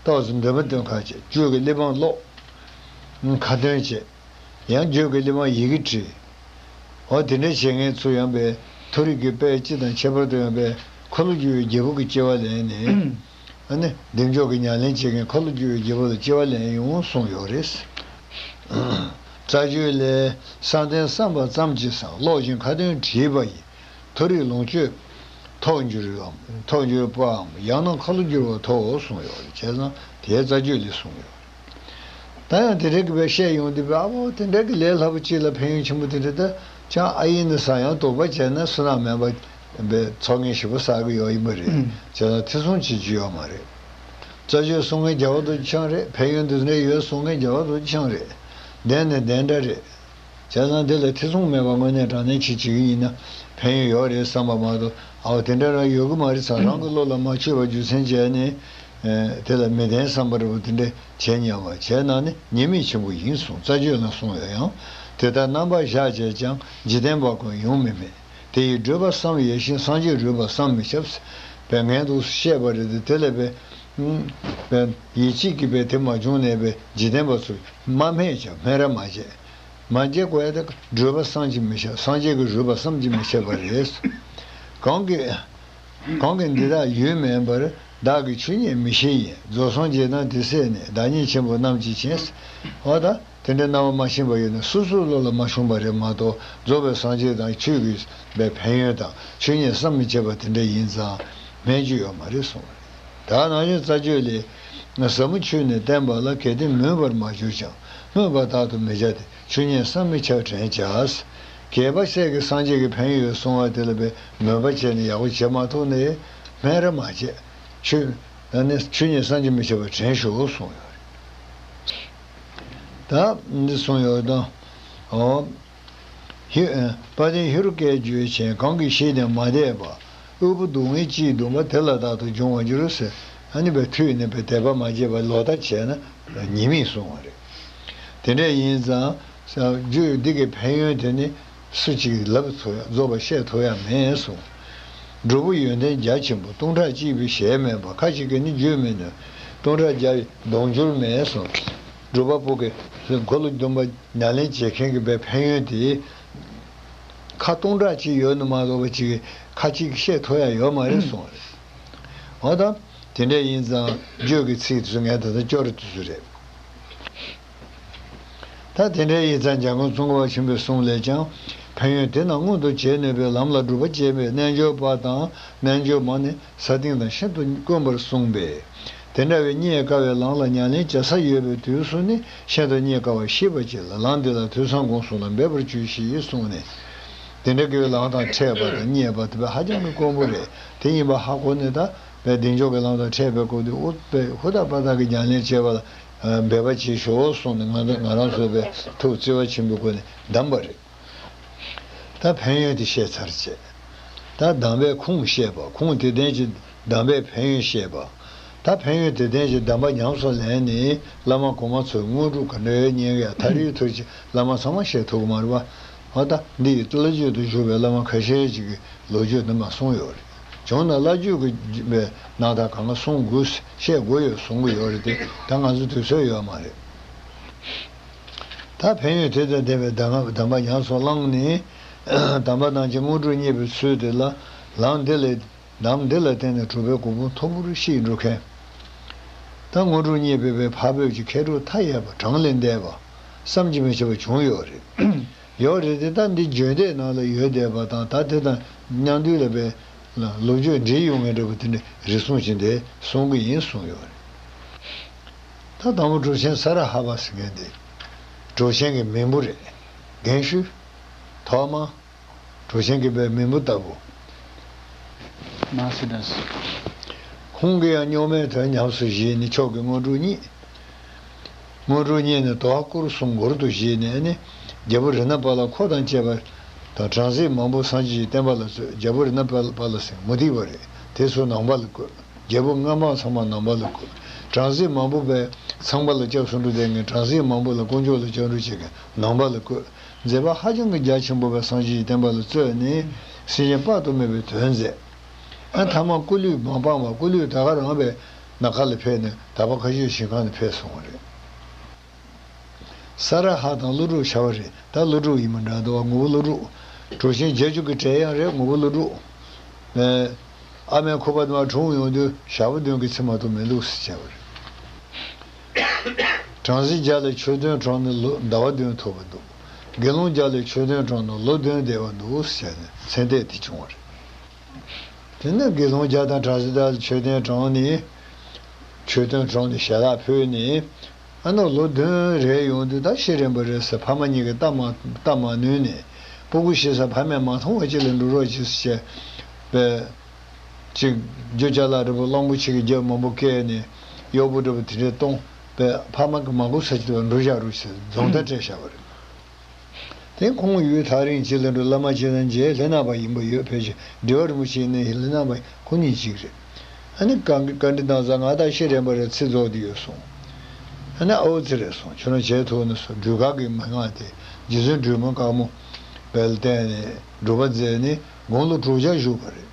ཏོག་ཙམ་འདོད་པ་འདོན་ཁ་བྱེད། རྒྱུད་ཀྱི་གླེགས་བམ་ཀློག་ཁ་ཏོན་བྱེད། ཡང་རྒྱུད་ཀྱི་གླེགས་བམ་ཡི་གེ་བྲིས། འོ་དེ་འདྲ་བྱེད་མཁན་ཚོ་ཡང་པས་མཐོ་རིས་ཀྱི་དཔལ་སྤྱི་དང་ཁྱད་པར་དུ་ཡང་པས་འཁོར་ལོ་སྒྱུར་བའི་རྒྱལ་པོ་གི་སྐྱེ་བ་ལེན་ནས། ཨ་ནི་བདེ་མཆོག་གི་ཉམས་ལེན་བྱེད་མཁན་འཁོར་ལོ་སྒྱུར་བའི་རྒྱལ་པོ་ལ་སྐྱེ་བ་ལེན་ཡོང་གསུངས་ཡོད་རེད། རྩ་རྒྱུད་ལས། བསམ་གཏན་བསམ་པ་ཙམ་གྱིས་སངས། ཀློག་ཅིང་ཁ་ཏོན་བྲིས་པ་ཡིས། མཐོ་རིས་ལོངས་སྤྱོད་ཐོབ་འགྱུར་བའམ། ཐོབ་འགྱུར་པའམ། ཡང་ན་འཁོར་ལོ་སྒྱུར་བ་ཐོབ་གསུངས་ཡོད་རེད། བྱས་ཙང་དེའི་རྩ་རྒྱུད་ལས་གསུངས་ཡོད་རེད། ད་ཡང་དེ་འདྲ་གི་བས་བཤད་ཡོང་དུས་བས་ཨ་བོ་དེ་འདྲ་གི་ལས་སླ་པོ་ཅིག་ལ་ཕན་ཡོན་ཆེན་པོ་དེ་འདྲ་ད་ཅང་ཨ་ཡིན་ནི་ས་ཡང་དོགས་པ་བྱས་ན་བསོད་ནམས་མེད་པ་བས་ཚོགས་ངན་ཞེ་པོ་བསགས་གི་ཡོད་ཡིན་པ་རེད། ཨང་། བྱས་ཙང་ཐེ་ཚོམ་བྱེད་རྒྱུ་ཡོད་མ་རེད། རྩ་རྒྱུད་གསུང་མཁན་རྒྱལ་བ་རྡོ་རྗེ་འཆང་རེད། ཕན་ཡོན་འདི་འདྲ་ཡོད་གསུང་མཁན་རྒྱལ་བ་རྡོ་རྗེ་འཆང་རེད། བདེན་ནི་བདེན་འདྲ་རེད། བྱས་ཙང་འདི་ལ་ཐེ་ཚོམ་མེད་པར་དངོས་གནས་དྲང་གནས་ཅིག་བྱེད་ཀྱི་ཡིན་ན་ཕན་ཡོན་ཡོད་རེད་བསམ་པ་མ་གཏོགས་ཨའོ་དེ་འདྲ་རང་ཡོད་གི་མ་རེད་ཟེར་རང་གི་བློ་ལ་མ་ཆུད་པར་རྒྱུ་མཚན་བྱས་ནས་དེ་ལ་མི་བདེན་བསམ་པ་འདྲ་པོ་དེ་འདྲ་བྱས་ཉམས་པ་བྱས་ན་ནི་ཉེས་དམིགས་ཆེན་པོ་ཡིན་གསུངས། རྩ་རྒྱུད་ལ་གསུངས་ཡོད་ཡང་དེ་ལྟར་རྣམ་པར་བཞག་བྱས་ཀྱང་འཇིག་རྟེན་པ་ཀུན་ཡོང་མི་མེད། དེ་ཡི་བགྲོད་པ་བསམ་ཡས་ཤིང་། སངས་རྒྱས་རོལ་པ་བསམ་མི་ཁྱབ། པའི་ངན་དུ་བཤད་པ་རེད་དེ་དེ་ལས་པའི་པའི་ཡིད་ཆེས་ཀྱིས་པའི་དེ་མ་བྱུང་ནས་པའི་འཇིག་རྟེན་པ་ཚོས་མ་སྨད་ཀྱང་སྨད་ར་མ་བྱེད། མ་བྱེད་དགོས་ཡ་དེ་བགྲོད་པ་བསམ་གྱིས་མི་ཁྱབ། སངས་རྒྱས་ཀྱི་རོལ་པ་བསམ་གྱིས་མི་ཁྱབ་པ་རེད། གང་གིས་གང་གིས་འདི་དག་ཡུལ་མིན་པར། བདག་གིས་ཆོས་ཉིད་མི་ཤེས་ཡིན། རྫོགས་སངས་རྒྱས་དང་དེ་སྲས་ནི། བདག་ཉིད་ཆེན་པོ་རྣམས་ཀྱིས་མཁྱེན། འོ་ད། དེ་འདྲའི་རྣམ་པ་མ་ཤེས་པ་ཡོད་ན་སོ་སོའི་བློ་ལ་མ་ཤོང་པ་རེད་མ་གཏོགས། རྫོགས་པའི་སངས་རྒྱས་དང་ཆོས་ཀྱི་པའི་ཕན་ཡོན་དང་ཆོས་ཉིད་བསམ་མི་ཁྱབ་པ་དེ་འདྲ་ཡིན་ཙང་སྨན་བཅོས་ཡོད་མ་རེད་གསུངས་པ་རེད། ད་ནང་བཞིན་རྩ་བརྗོད་ལས། ཟབ་མོ་ཆོས་ནི་བསྟན་པ་ལ། གལ་ཏེ་མོས་པར་མ་གྱུར་ཀྱང་། སྨོན་པ་རྟག་ཏུ་མི་བྱ་སྟེ། ཆོས་ཉིད་བསམ་མི་ཁྱབ་དྲན་བྱ། གལ་པ་སྲས་ཀྱི་སངས་རྒྱས་ཀྱི་ཕན་ཡོན་གསུང་བ་དེ་ལ་པའི་མོས་པ་བྱས་ནས་ཡག་པོ་བྱེད་མ་ཐུབ་ནས་སྨད་ར་མ་བྱས། ཆོས་ཨ་ནི་ཆོས་ཉིད་བསམ་གྱིས་མི་ཁྱབ་པ་དྲན་ཤོག་གསུངས་ཡོད་རེད། ད་འདི་གསུངས་ཡོད་དོ། འོ། ཧི། དཔལ་ལྡན་ཧེ་རུ་ཀའི་ཇོ་ཆེན། གང་གིས་ཤེས་ནས་མ་དད་པ། དབུལ་པོ་སྡུག་བསྔལ་ཅིས་བཟླུམ་པ། དེ་ལ་རྟག་ཏུ་འབྱུང་བར་འགྱུར་ཟེར། ཨ་ནི་པའི་ཐོས་ནས་པའི་དད་པ་མ་བྱས་པ་ལོག་ལྟ་བྱས་ན་ཉེས་དམིགས་གསུངས་པ་རེད། དེ་འདྲ་ཡིན་ཙང་། རྒྱུད་འདི་གི་ཕན་ཡོན་དེ་ནི་སུ་གཅིག་ལབ་ཐུབ་ཡ། རྫོགས་པ་བཤད་ཐུབ་ཡ་མེད་གསུངས། སྒྲུབ་པོ་ཡོན་ཏན་རྒྱ་ཆེན་པོ། སྟོང་ཕྲག་གཅིག་པའི་ཞལ་མེད་པ། ཁ་ཅིག་གིས་ནི་བརྗོད་མི་ནུས། སྟོང་ཕྲག་བརྒྱ་ཡི་གདུང་འགྱུར་མེད་གསུངས། སྒྲུབ་པ་པོ་གི་མགོ་ལ་འདོན་པ་ཉམས་ལེན་བྱེད་མཁན་གྱི་པའི་ཕན་ཡོན་དེ། ཁ་སྟོང་ཕྲག་གཅིག་ཡོད་ནི་མ་གཏོགས་པ་གཅིག་གིས་ཁ་གཅིག་གིས་བཤད་ཐུབ་ཡ་ཡོད་མ་རེད་གསུངས་རེད། འོ་ད། དེ་འདྲ་ཡིན་ཙང་བརྗོད་ཀྱི་ཚིག་དེ་ཚོ་ངས་ད་ལྟ་སྐྱོར་དུས་སུ་རེད། ད་དེ་འདྲ་ཡིན་ཙང་འཇམ་མགོན་ཙོང་ཁ་པ་ཆེན་པོའི་གསུང་ལས་ཀྱང་། ཕན་ཡོན་དེ་རྣམས་མངོན་དུ་བྱེད་ནུས་པའི་ལམ་ལ་སྒྲུབ་པ་སྤྱད་པའི་རྣལ་འབྱོར་པ་དང་རྣལ་འབྱོར་མ་ནི་ས་སྟེང་དང་ཤིན་ཏུ་དཀོན་པར་གསུངས་པས། དེ་འདྲ་བའི་རྙེད་དཀའ་བའི་ལམ་ལ་ཉམས་ལེན་བྱ་ས་ཡོད་པའི་དུས་སུ་ནི་ཤིན་ཏུ་རྙེད་དཀའ་བ་ཤེས་པར་བྱས་ལ། ལམ་འདི་ལ་ཐོས་བསམ་སྒོམ་གསུམ་ལ་འབད་པར་བྱོས་ཤིག་གསུངས་ནས། དེ་འདྲ་གི་ལམ་དང་འཕྲད་པ་དང་རྙེད་པ་དེ་བས་ཧ་ཅང་གི་དཀོན་པོ་རེད། དེ་ཡིན་པ་ཧ་གོ་ནས་ད་བས་བདེ་མཆོག་གི་ལམ་དང་འཕྲད་པའི་སྐབས་དུ་ཨུཏྤལ་ཧུར་ཐག་པ་ཐག་གི་ཉམས་ལེན་བྱེད་པ་ལ་འབད་པ་བྱེད་ཤོག་གསུངས་ནས། ང་ང་རང་ཚོ་བས་ཐུགས་བརྩེ་བ་ཆེན་པོའི་སྒོ་ནས་གདམས་པ་རེད། ད་ཕན་ཡོན་དེ་བཤད་ཚར་བྱས། ད་གདམས་པའི་ཁུངས་བཤད་པ། ཁུངས་དེ་ལྡན་གྱི་གདམས་པའི་ཕན་ཡོན་བཤད་པ། ད་ཕན་ཡོན་དེ་ལྡན་གྱི་གདམས་པ་ཉམས་སུ་ལེན་ནས་བླ་མ་གོང་མ་ཚོའི་དངོས་གྲུབ་ག་འདྲ་ཡོད་ཉན་གི་ཡ། ཐག་རིང་ཐུག་ཅིག་བླ་མ་ཚང་མ་བཤད་ཐུབ་ཀྱི་མ་རེད་པ། འོ་ད་འདི་ཡི་བླ་བརྒྱུད་དུ་བཞུགས་པའི་བླ་མ་ཁ་ཤས་ཅིག་གིས་ལོ་རྒྱུས་འདི་མ་གསུངས་ཡོད་རེད། བྱུང་ན་བླ་བརྒྱུད་ཀྱི་པའི་རྣམ་ཐར་གང་ག་གསུང་དགོས་བཤད་དགོས་ཡོད་གསུང་གི་ཡོད་རེད་དེ། ད་ང་ཚོ་དུས་ཚོད་ཡོད་མ་རེད། ད་ཕན་ཡོན་དེ་དང་ལྡན་པའི་གདམས་ངག་གདམས་པ་ཉམས་སུ་བླངས་ནས། གདམས་པ་ནང་གི་དངོས་གྲུབ་བརྙེས་པའི་ཚུལ་དེ་ལ། ལམ་འདི་ལས། ལམ་འདི་ལ་བརྟེན་ནས་གྲུབ་པའི་གོ་འཕང་མཐོན་པོར་གཤེགས་འགྲོ་མཁན། ད་དངོས་གྲུབ་བརྙེས་པའི་པའི་འཕགས་བོད་ཀྱི་མཁས་གྲུབ་མཐའ་ཡས་པ་གྲངས་ལས་འདས་པ་བསམ་གྱིས་མི་ཁྱབ་པ་བྱུང་ཡོད་རེད། ཡོད་རེད་དེ། ད་འདི་བརྗོད་བདེ་ནང་ལ་ཡོད་བསྡད་པ་དང་། ད་དེ་དང་མཉམ་དུ་ལ་པའི་ལོ་རྒྱུས་འདྲེས་ཡོང་མཁན་འདྲ་པོ་དེ་འདྲ་རེ་ཟུང་ཅིག་འདི་གསུང་གི་ཡིན་གསུངས་ཡོད་རེད། ད་དང་པོ་གྲུབ་ཆེན་ས་ར་ཧ་པ་ཟེར་མཁན་དེ་གྲུབ་ཆེན་གྱི་མིང་པོ་རེད། རྒན་ཤོས། ཐོག་མ། གྲུབ་ཆེན་གྱི་པའི་མིང་པོ་ལྟ་བུ། མ་སི་དཱས། ཁོང་གིས་ཡང་རྙོག་མའི་དོན་ཉམས་སུ་བཞེས་ནས་མཆོག་གི་དངོས་གྲུབ་བརྙེས། དངོས་གྲུབ་བརྙེས་ནས་དོ་ཧ་སྐོར་གསུམ་མགུར་དུ་བཞེས་ནས་ནི། རྒྱལ་པོ་རཏྣ་པཱ་ལ་འཁོར་དང་བཅས་པ་དང་། བྲམ་ཟེ་མང་པོ་སངས་རྒྱས་ཀྱི་བསྟན་པ་ལ་བཙོས། རྒྱལ་པོ་རཏྣ་པཱ་ལ་ཟེར་མུ་སྟེགས་པ་རེད། དེ་ཚོ་ནང་པ་ལ་བཀོད། རྒྱལ་པོ་སྔ་མ་ཚང་མ་ནང་པ་ལ་བཀོད། བྲམ་ཟེ་མང་པོ་པའི་ཚངས་པ་ལ་སྐྱབས་སུ་འགྲོ་བསྡད་མཁན་བྲམ་ཟེ་མང་པོ་ལ་དཀོན་མཆོག་ལ་སྐྱབས་འགྲོ་བྱེད་མཁན་ནང་པ་ལ་བཀོད། མཛད་པ་ཧ་ཅང་གི་རྒྱ་ཆེན་པོ་པའི་སངས་རྒྱས་ཀྱི་བསྟན་པ་ལ་བཙོས་ནས་སེམས་ཅན་དཔག་ཏུ་མེད་པའི་དོན་མཛད། ཨ་མཐའ་མ་སྐུ་ལུས་མ་སྤངས་པར་སྐུ་ལུས་ད་ག་རང་པའི་ནམ་མཁའ་ལ་ཕེབས་ནས། དག་པ་མཁའ་སྤྱོད་ཞིང་ཁམས་ལ་ཕེབས་སོང་བ་རེད། ས་ར་ཧ་དང་ཀླུ་སྒྲུབ་བྱ་བ་རེད། ད་ཀླུ་སྒྲུབ་ཡིན་པ་འདྲ་འདུག་པ། ངོ་བོ་ཀླུ་སྒྲུབ། གྲུབ་ཆེན་བརྒྱད་ཅུ་གི་གྲས་ཡང་རེད། ངོ་བོ་ཀླུ་སྒྲུབ། ཨ་མའི་ཁུ་པ་དུ་མ་གྲོངས་ཡོང་དུས་ཞག་པོ་བདུན་གྱི་ཚེ་མ་གཏོགས་མི་འདུག་ཟེར་བྱས་པ་རེད། བྲམ་ཟེ་བརྒྱ་ལས་ཆོས་བདུན་དྲངས་ནས་ལོ་ཟླ་བ་བདུན་ཐུབ་པ་འདུག་དགེ་སློང་བརྒྱ་ལས་ཆོས་བདུན་དྲངས་ནས་ལོ་བདུན་བསྡད་པ་འདུག་ཟེར་བྱས་ནས་མཚན་ལྟས་དེ་བྱུང་བ་རེད། དེ་ནས་དགེ་སློང་བརྒྱ་དང་བྲམ་ཟེ་བརྒྱ་ལ་ཆོས་བདུན་དྲངས་ནས། ཆོས་བདུན་དྲངས་ནས་ཞལ་ལག་ཕུལ་ནས། ཨ་ནི་ལོ་བདུན་རེ་ཡོང་དུས་ད་ཤི་རན་པ་རེད་ཟེར། ཕ་མ་གཉིས་ཀྱིས་སྟབས་མ་སྟབས་མ་ནུས་ནས། སྤུ་གུ་ཤི་ས་ཕ་མས་མ་མཐོང་བ་ཅིག་ལ་འགྲོ་རོགས་གྱིས་ཟེར་བྱས་པས། ཅིག་རྒྱུ་ཅ་ལག་འདྲ་པོ་གླང་པོ་ཆེ་གི་རྒྱབ་མང་པོ་བཀལ་ནས། གཡོག་པོ་འདྲ་པོ་དེ་འདྲས་གཏོང་པས། ཕ་མ་གིས་མ་གོ་ས་ཅིག་ལ་འགྲོ་བཞག་རོགས་ཟེར་རྫོང་བརྡ་སྤྲད་བཞག་པ་རེད། དེ་ཁོང་ཡུལ་ཐག་རིང་ཅིག་ལ་འགྲོ། བླ་མ་ཅིག་དང་མཇལ། ལྷ་ནག་པ་ཡིན་པ་ཡོད། ཕལ་ཆེར་འབྲི་བ་རིན་པོ་ཆེ་ནས་ལྷ་ནག་པ་ཁོ་གཉིས་གཅིག་རེད། ཨ་ནི་བཀའ་བཀའ་འདྲི་བཏང་ཙང་། ང་ད་ཤི་རན་པ་རེད། ཚེ་རྫོགས་བསྡད་ཡོད་གསུངས། ཨ་ནི་ཨའུ་ཙི་རེད་གསུངས། ཁྱོད་རང་མཇལ་ཐུབ་ན་གསུངས། སྒྲོལ་དཀར་གྱི་མན་ངག་དེ་རྗེ་བཙུན་སྒྲོལ་མ་དཀར་མོ་བལ་བསྟན་ནས་སྒྲུབ་པ་མཛད་ནས་དགུང་ལོ་དྲུག་བརྒྱ་བཞུགས་པ་རེད།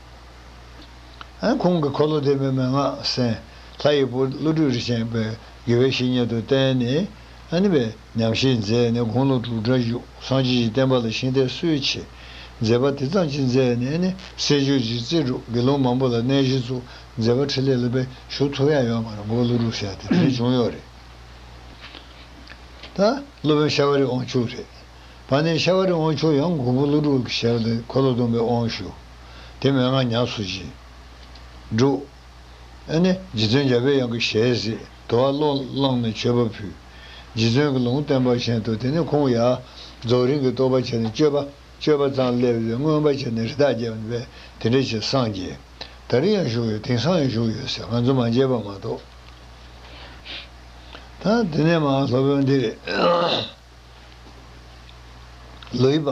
ཨ་ཁོང་གིས་འཁོར་ལོ་བསྟན་པའི་མན་ངག་གསན། ལྷ་ཡི་བུ་ཀླུ་སྒྲུབ་རིན་ཆེན་པའི་དགེ་བའི་བཤེས་གཉེན་དུ་བསྟེན་ནས། ཨ་ནི་པའི་ཉམས་བཞེས་མཛད་ནས་དགུང་ལོ་དྲུག་བརྒྱ་བཞུགས། སངས་རྒྱས་ཀྱི་བསྟན་པ་ལ་ཤིང་རྟ་གསོལ་བྱས། མཛད་པ་དེ་ཙམ་གྱིས་མཛད་ནས་ནི་སྲས་ཆུང་གིས་རྩིས་སྒྲུབ། དགེ་སློང་མང་པོ་ལ་གནས་གཞི་བཙུགས། མཛད་པ་འཕྲིན་ལས་ལ་པའི་ཞུ་ཐུབ་ཡ་ཡོད་མ་རེད། མགོ་ཀླུ་སྒྲུབ་བཤད་དེ་དེ་བྱུང་ཡོད་རེད། ད་སློབ་དཔོན་ཤ་བ་རི་དབང་ཕྱུག་རེད། དཔལ་ལྡན་ཤ་བ་རི་དབང་ཕྱུག་ཡང་མགོན་པོ་ཀླུ་སྒྲུབ་ཀྱི་ཞལ་དུ་འཁོར་ལོ་སྡོམ་པའི་དབང་ཞུ། དེ་མན་ངག་ཉམས་སུ་བཞེས། སྒྲུབ། ཨ་ནི་རྗེ་བཙུན་རྒྱལ་བའི་དབྱངས་ཀྱི་ཞལ་གཟིགས། དོར་བ་བློས་བླངས་ནས་མཆོད་པ་ཕུལ། རྗེ་བཙུན་གྱི་ལུང་བསྟན་པ་བཞིན་དུ་དེ་ནས་ཁོང་ཡང་རྫོགས་རིམ་གྱི་རྟོགས་པ་བྱས་ནས་སྤྱོད་པ། སྤྱོད་པ་ཙམ་སླེབས་ཏེ་མངོན་པ་བྱས་ནས་རི་དྭགས་བརྒྱབ་ནས་དེ་འདྲ་བྱས་སངས་རྒྱས། ད་རེས་ཡང་བཞུགས་ཡོད། དེང་སང་ཡང་བཞུགས་ཡོད་ཟེར། ང་ཚོ་མ་མཇལ་བ་མ་གཏོགས། ད་དེ་ནས་མར་སློབ་དཔོན་འདི་རེད། ལོ་ཡི་པ།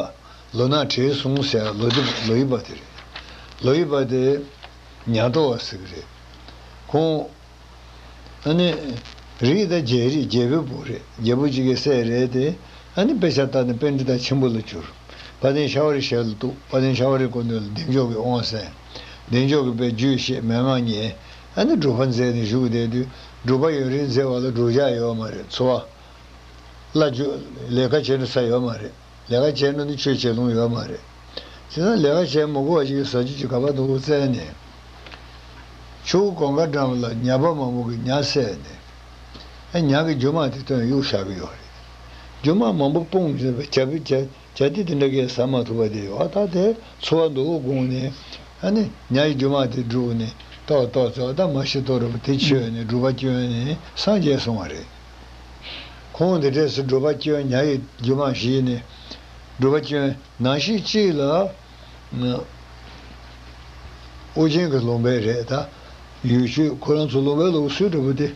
ལོ་ནག་བྲེ་ཟུང་ཟེར་ལོ་དེ་ལོ་ཡི་པ་དེ་རེད། ལོ་ཡི་པ་དེ་ཉ་ཏོ་བ་ཟེར་གི་རེད། ཁོང་ཨ་ནི་རིགས་ད་རྒྱལ་རིགས་རྒྱལ་པོའི་བུ་རེད། རྒྱལ་པོ་གཅིག་གི་སྲས་རེད་དེ། ཨ་ནི་དཔེ་ཆ་ལྟ་ནས་པཎྜི་ཏ་ཆེན་པོ་ལ་གྱུར། དཔལ་ལྡན་ཤ་བ་རི་ཞལ་ལ་གཏུགས། དཔལ་ལྡན་ཤ་བ་རི་སྐུ་མདུན་ལ་བདེ་མཆོག་གི་དབང་གསན། བདེ་མཆོག་གི་དཔེ་རྒྱུད་བཤད། མན་ངག་ཉན། ཨ་ནི་སྒྲུབ་པ་མཛད་ནས་བཞུགས་བསྡད་དུས་སྒྲུབ་པ་ཡུན་རིང་མཛད་པ་ལ་སྒྲུབ་བྱ་ཡོད་མ་རེད། འཚོ་བ། ལ་རྒྱུ། ལས་ཀ་བྱེད་འགྲོ་ས་ཡོད་མ་རེད། ལས་ཀ་བྱས་ན་ནི་ཆོས་བྱེད་ལོང་ཡོད་མ་རེད། བྱས་ཙང་ལས་ཀ་བྱེད་མི་དགོས་པ་ཞིག་གི་ཟ་རྒྱུ་ཅིག་ག་པར་འདུག་བཙལ་ནས། ཆུ་བོ་གངྒཱ་འགྲམ་ལ་ཉ་པ་མང་པོ་གིས་ཉ་བསད་ནས། ཨ་ཉ་གི་རྒྱུ་མ་དེ་བཏོན་གཡུག་བཞག་གི་ཡོད་རེད། རྒྱུ་མ་མང་པོ་སྤུངས་བྱས་པའི་བྱ་བི་བྱ་བྱ་དེ་དེ་འདྲ་གས་ཟ་མ་ཐུབ་པ་དེ་ཡོད། ཨ་ད་དེ་འཚོ་བ་འདུག་དགོངས་ནས། ཨ་ནི་ཉ་ཡི་རྒྱུ་མ་དེ་བླུགས་ནས་ཏོག་ཏོག་ཙོག་ད་མ་ཤི་ཏོ་རུ་དེ་མཆོད་ནས་སྒྲུབ་པ་བསྐྱོན་ནས་སངས་རྒྱས་སོང་བ་རེད། ཁོང་འདི་འདྲས་སུ་སྒྲུབ་པ་བསྐྱོན། ཉ་ཡི་རྒྱུ་མ་བཞེས་ནས་སྒྲུབ་པ་བསྐྱོན། ནང་བཞིན་གཅིག་ལ་ཨོ་རྒྱན་གྱི་ལུང་པ་རེད། ད་ཡུལ་ཤུལ་ཁོ་རང་ཚོ་ལུང་པའི་ལུགས་སྲོལ་འདྲ་པོ་དེ།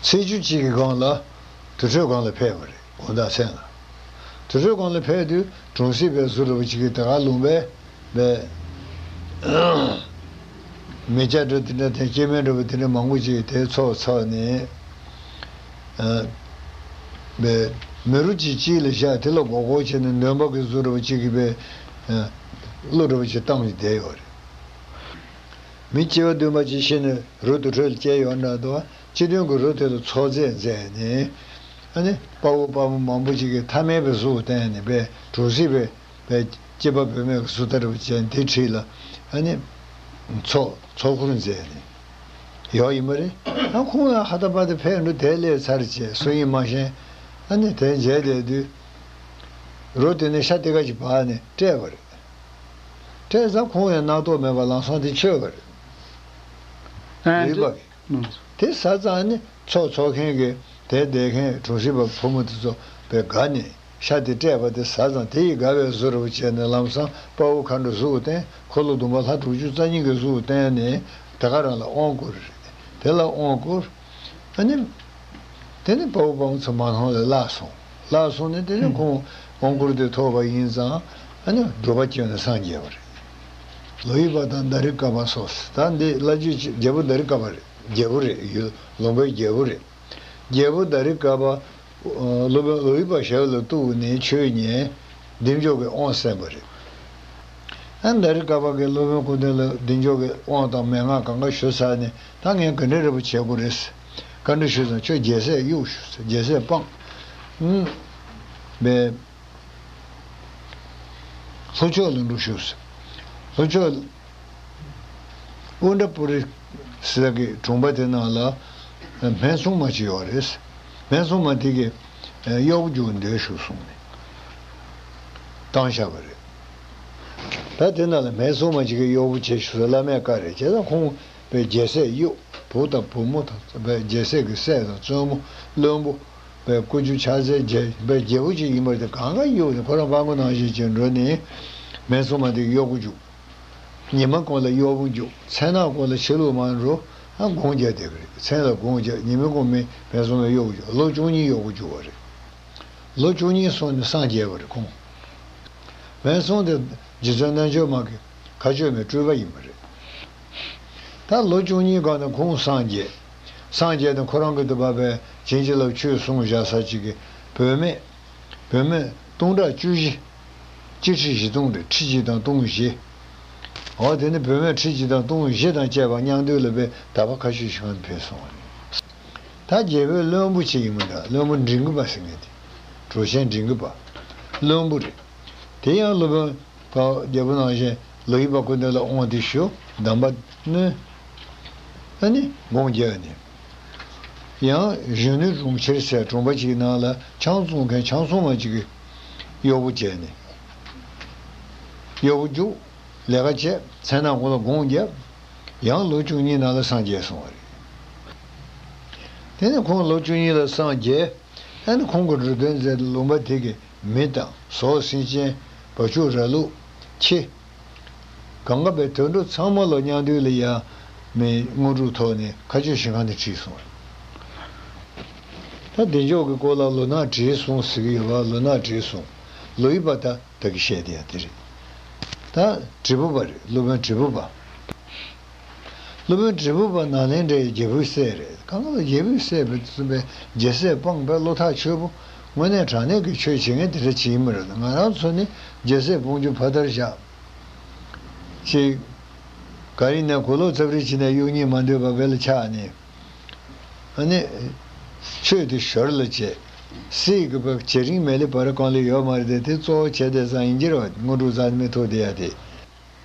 ཚེས་བཅུ་གཅིག་གི་སྒང་ལ་དུར་ཁྲོད་སྒང་ལ་ཕེབས་པ་རེད། དགོང་དག་མཚན་ལ། དུར་ཁྲོད་སྒང་ལ་ཕེབས་དུས་གྲོང་གསེབ་པའི་བཟོ་འདྲ་པོ་ཅིག་གིས་དེ་ག་ལུང་པའི་པའི་མི་སྐྱ་འདྲ་དེ་འདྲ་དང་སྐྱེ་དམན་འདྲ་པོ་དེ་འདྲ་མང་པོ་ཅིག་དེ་ཚོགས་ཚོགས་ནས། ཨ། པའི་མི་རུ་གཅིག་གཅིག་ལ་བཞག་དེ་ལ་མགོ་སྐོར་བྱས་ནས་འདོན་པ་གི་བཟོ་འདྲ་པོ་ཅིག་གིས་པའི་ཨ། གླུ་འདྲ་པོ་ཅིག་བཏང་བྱས་བསྡད་ཡོད་རེད། མི་སྐྱེ་བ་བདུན་པ་ཅིག་ཤི་ནས་རི་དུར་ཁྲོད་ལ་སྐྱེས་ཡོད་འདྲ་འདུག་སྤྱི་མཐུན་གྱི་རི་དེ་ལ་ཚོགས་རྫས་མཛད་ནས། ཨ་ནི་དཔའ་བོ་དཔའ་མོ་མང་པོ་ཅིག་གིས་ཐ་མལ་པའི་གཟུགས་བསྟན་ནས་པའི་གྲོང་གསེབ་པའི་པའི་སྐྱེས་པ་བུད་མེད་ཀྱི་བཟོ་ལྟ་འདྲ་པོ་བྱས་ནས་དེའི་འཁྲིས་ལ་ཨ་ནི་ཚོགས་ཚོགས་འཁོར་མཛད་ནས་ཡོད་ཡིན་པ་རེད། ཨ་ཁོང་ཡང་ཧ་ད་པ་དེ་ཕེབས་འགྲོ་དེ་སླེབས་ཚར་བྱས་སུ་ཡིན་མ་ཤེས། ཨ་ནི་དེ་མཇལ་བསྡད་དུས་རི་དེ་ནས་ཤ་ཏི་ཀ་ཅིག་བབས་ནས་བསྐྲད་པ་རེད། བསྐྲད་ཙང་ཁོང་ཡང་རྣག་ཐོག་མེད་པར་ལམ་སང་དེ་མཆོད་པ་རེད། ཨ་ལུས་པ་གི། ཨུ། དེ་ཟ་ཙང་ནི་ཚོགས་ཚོགས་མཁན་གྱི་དེ་བསྡད་མཁན་གྲོང་གསེབ་པ་ཕོ་མོ་དེ་ཚོ་དཔེ་དགའ་ནས་ཤ་དེ་བསྐྲད་པ་དེ་ཟ་ཙང་དེ་ཡིས་དགའ་བའི་བཟོ་འདྲ་པོ་བྱས་ནས་ལམ་སང་དཔའ་བོ་མཁའ་འགྲོ་གཟུགས་བསྟན། འཁོར་ལོ་སྡོམ་པ་ལྷ་དྲུག་ཅུ་རྩ་གཉིས་ཀྱི་གཟུགས་བསྟན་ནས་དེ་ག་རང་ལ་དབང་བསྐུར། དེ་ལ་དབང་བསྐུར། ཨ་ནི། དེ་ནི་དཔའ་བོ་དཔའ་མོ་ཚོ་མ་ལྷང་ལས་བརླག་སོང་། བརླག་སོང་ནས་དེ་ནི་ཁོང་དབང་བསྐུར་དེ་ཐོབ་པ་ཡིན་ཙང་ཨ་ནི་སྒྲུབ་པ་བསྐྱོན་ནས་སངས་རྒྱས་པ་རེད། ལོ་ཡི་པ་དང་ཟླ་རི་ཀ་པ་སོགས། ད་འདི་བླ་བརྒྱུད་ཀྱི་རྒྱལ་པོ་ཟླ་རི་ཀ་པ་རེད། རྒྱལ་པོ་རེད། ཡུལ་ལུང་པའི་རྒྱལ་པོ་རེད། རྒྱལ་པོ་ཟླ་རི་ཀ་པ། ཨ། སློབ་དཔོན་ལོ་ཡི་པ་ཞལ་ལ་གཏུགས་ནས་ཆོས་ཉན། བདེ་མཆོག་གི་དབང་གསན་པ་རེད། ཨ་ཟླ་རི་ཀ་པ་གིས་སློབ་དཔོན་སྐུ་མདུན་ལ་བདེ་མཆོག་གི་དབང་དང་མན་ངག་གང་ག་ཞུས་ཚར་ནས་ད་ངས་ག་འདྲ་འདྲ་པོ་བྱེད་དགོས་རེད། བཀའ་འདྲི་ཞུས་ཙང་ཁྱོད་རྒྱལ་སྲས་གཡུག་ཞུས། རྒྱལ་སྲས་སྤངས། ཨུམ། པའི། ལྷོ་ཕྱོགས་ལ་འགྲོ་ཞུས། ལྷོ་ཕྱོགས། ཨུ་དྲ་པུ་རི་ཟེར་གི་གྲོང་པ་དེ་ནང་ལ་སྨད་འཚོང་མ་ཅིག་ཡོད་རེད། སྨད་འཚོང་མ་དེ་གིས་གཡོག་པོ་རྒྱུག་འདོད་ཞུ་གསུངས་ནས་བཏང་བཞག་པ་རེད། ད་དེ་ནང་ལ་སྨད་འཚོང་མ་ཅིག་གིས་གཡོག་པོ་བྱེད་ཞུ་ས་བླ་མས་བཀའ་རེད། བྱས་ཙང་ཁོང་པའི་རྒྱལ་སྲས་གཡུག་བུ་དང་བུ་མོ་དང་པའི་རྒྱལ་སྲས་ཀྱི་སྲས་དང་བཙུན་མོ་བློན་པོ་པའི་སྐུ་རྒྱུ་ཕྱག་འཚལ་རྒྱལ་པའི་རྒྱལ་པོ་ཅིག་ཡིན་པར་དེ་གང་ག་གཡུག་ནས་ཁོ་རང་སྤྲང་པོ་ནང་བཞིན་བྱས་འགྲོ་ནས་སྨད་འཚོང་མ་དེ་གཡོག་པོ་རྒྱུག་ཉི་མ་གུང་ལ་གཡོག་པོ་རྒྱུག་མཚན་ནག་གུང་ལ་ཕྱི་ལུགས་མ་འགྲོ། ཨ་སྒོང་རྒྱག་བསྡད་ཀྱི་རེད། མཚན་ལ་སྒོང་རྒྱག་ཉི་མ་གུང་མི་སྨད་འཚོང་མའི་གཡོག་པོ་རྒྱུག་ལོ་བཅུ་གཉིས་གཡོག་པོ་རྒྱུག་པ་རེད། ལོ་བཅུ་གཉིས་སོང་ནས་སངས་རྒྱས་པ་རེད་ཁོང་། སྨད་འཚོང་དེ་རྗེ་བཙུན་རྣལ་འབྱོར་མ་གི་མཁའ་སྤྱོད་མའི་སྤྲུལ་པ་ཡིན་པ་རེད། ད་ལོ་བཅུ་གཉིས་སྒང་ནས་ཁོང་སངས་རྒྱས། སངས་རྒྱས་དང་ཁོ་རང་གི་དུ་བ་པའི་བྱིན་གྱིས་བརླབས་ཆོས་གསུངས་བཞག་ས་ཅིག་གི་བུད་མེད། བུད་མེད་སྟོང་ཕྲག་བཅུ་བཞི། སྤྱི་ཁྲི་བཞི་སྟོང་རེད། ཁྲི་གཅིག་དང་སྟོང་བཞི། འོ་དེ་ནི་བུད་མེད་ཁྲི་གཅིག་དང་སྟོང་བཞི་དང་བཅས་པ་མཉམ་འདུས་ལ་པའི་དག་པ་མཁའ་སྤྱོད་ཞིག་གང་དུ་ཕེབས་སོང་བ་རེད། ད་རྒྱལ་པོའི་བློན་པོ་ཅིག་ཡིན་མི་འདྲ། བློན་པོ་འབྲིང་གི་པ་ཟེར་མཁན་དེ། གྲོ་ཆེན་འབྲིང་གི་པ། བློན་པོ་རེད། དེ་ཡང་སློབ་དཔོན་པ་རྒྱལ་པོ་ནང་བཞིན་ལོ་ཡི་པ་སྐུ་མདུན་ལ་དབང་དེ་ཞུ། གདམས་པ་ནི། ཨ་ནི་སྒོང་རྒྱག་ནས། ཡང་གཞོན་ནུ་གྲོང་ཁྱེར་ཟེར་གྲོང་པ་ཅིག་ནང་ལ་ཆང་བཙོང་མཁན་ཆང་བཙོང་མ་ཅིག་གིས་གཡོག་པོ་བྱས་ནས། གཡོག་པོ་རྒྱུགས། ལས་ཀ་བྱས། མཚན་ནམ་ཁོང་ལ་དགོངས་བརྒྱབ། ཡང་ལོ་བཅུ་གཉིས་ནང་ལ་སངས་རྒྱས་སོང་བ་རེད། དེ་ནས་ཁོང་ལོ་བཅུ་གཉིས་ལ་སངས་རྒྱས། ཨ་ནི་ཁོང་གི་འགྲོ་དོན་མཛད། ལུང་པ་དེ་གི་མི་དང་ཟོག་སེམས་ཅན། བ་ཕྱུགས་ར་ལུག་ཁྱི། གང་ག་པའི་དུད་འགྲོ་ཚང་མ་ལ་མཉམ་དུ་ལ་ཡ་མི་དངོས་གྲུབ་ཐོག་ནས་མཁའ་སྤྱོད་ཞིང་ཁམས་ནས་ཁྲིད་སོང་། ད་བདེ་མཆོག་གི་སྐོར་ལ་ལོ་ནག་བྲིས་སོང་ཟེར་གྱི་ཡོད་པ། ལོ་ནག་བྲིས་སོང་། ལོ་ཡི་པ་ད་ད་གི་བཤད་དེ་ཡ་དེ་རེད། ད་བྲིས་པོ་པ་རེད། སློབ་དཔོན་བྲིས་པོ་པ། སློབ་དཔོན་བྲིས་པོ་པ་ནཱ་ལེནྡྲའི་རྒྱལ་པོའི་སྲས་རེད། གང་ལ་རྒྱལ་པོའི་སྲས་པའི་གསུངས་པའི་རྒྱལ་སྲས་སྤངས་པའི་བློ་ཐག་ཆོད་པོ། དངོས་གནས་དྲང་གནས་ཀྱི་ཆོས་བྱེད་མཁན་དེ་འདྲ་ཅིག་ཡིན་མ་རེད། ང་རང་ཚོ་ནི་རྒྱལ་སྲས་སྤོང་རྒྱུ་ཕ་མཐར་བཞག་ཅིག་ག་རེ་ཡིན་ན་གོ་ལོག་རྩབ་རིལ་བྱས་ནས་གཡུག་སྙིང་མ་འདོད་པ་བེ་ལ་ཆགས་ནས། ཨ་ནི་ཆོས་དེ་ཞོར་ལ་བྱེད། སྲིད་ཀྱི་བ་བྱེད་རིང་མེད་ལེ་བར་གང་ལ་ཡོད་མ་རེད་དེ། དེ་གཙོ་བོ་བྱས་དེ་སང་ཡིན་གྱི་རེད་བ། དངོས་གྲུབ་རྩ་ནས་མི་ཐོབ་དེ་ཡ་དེ།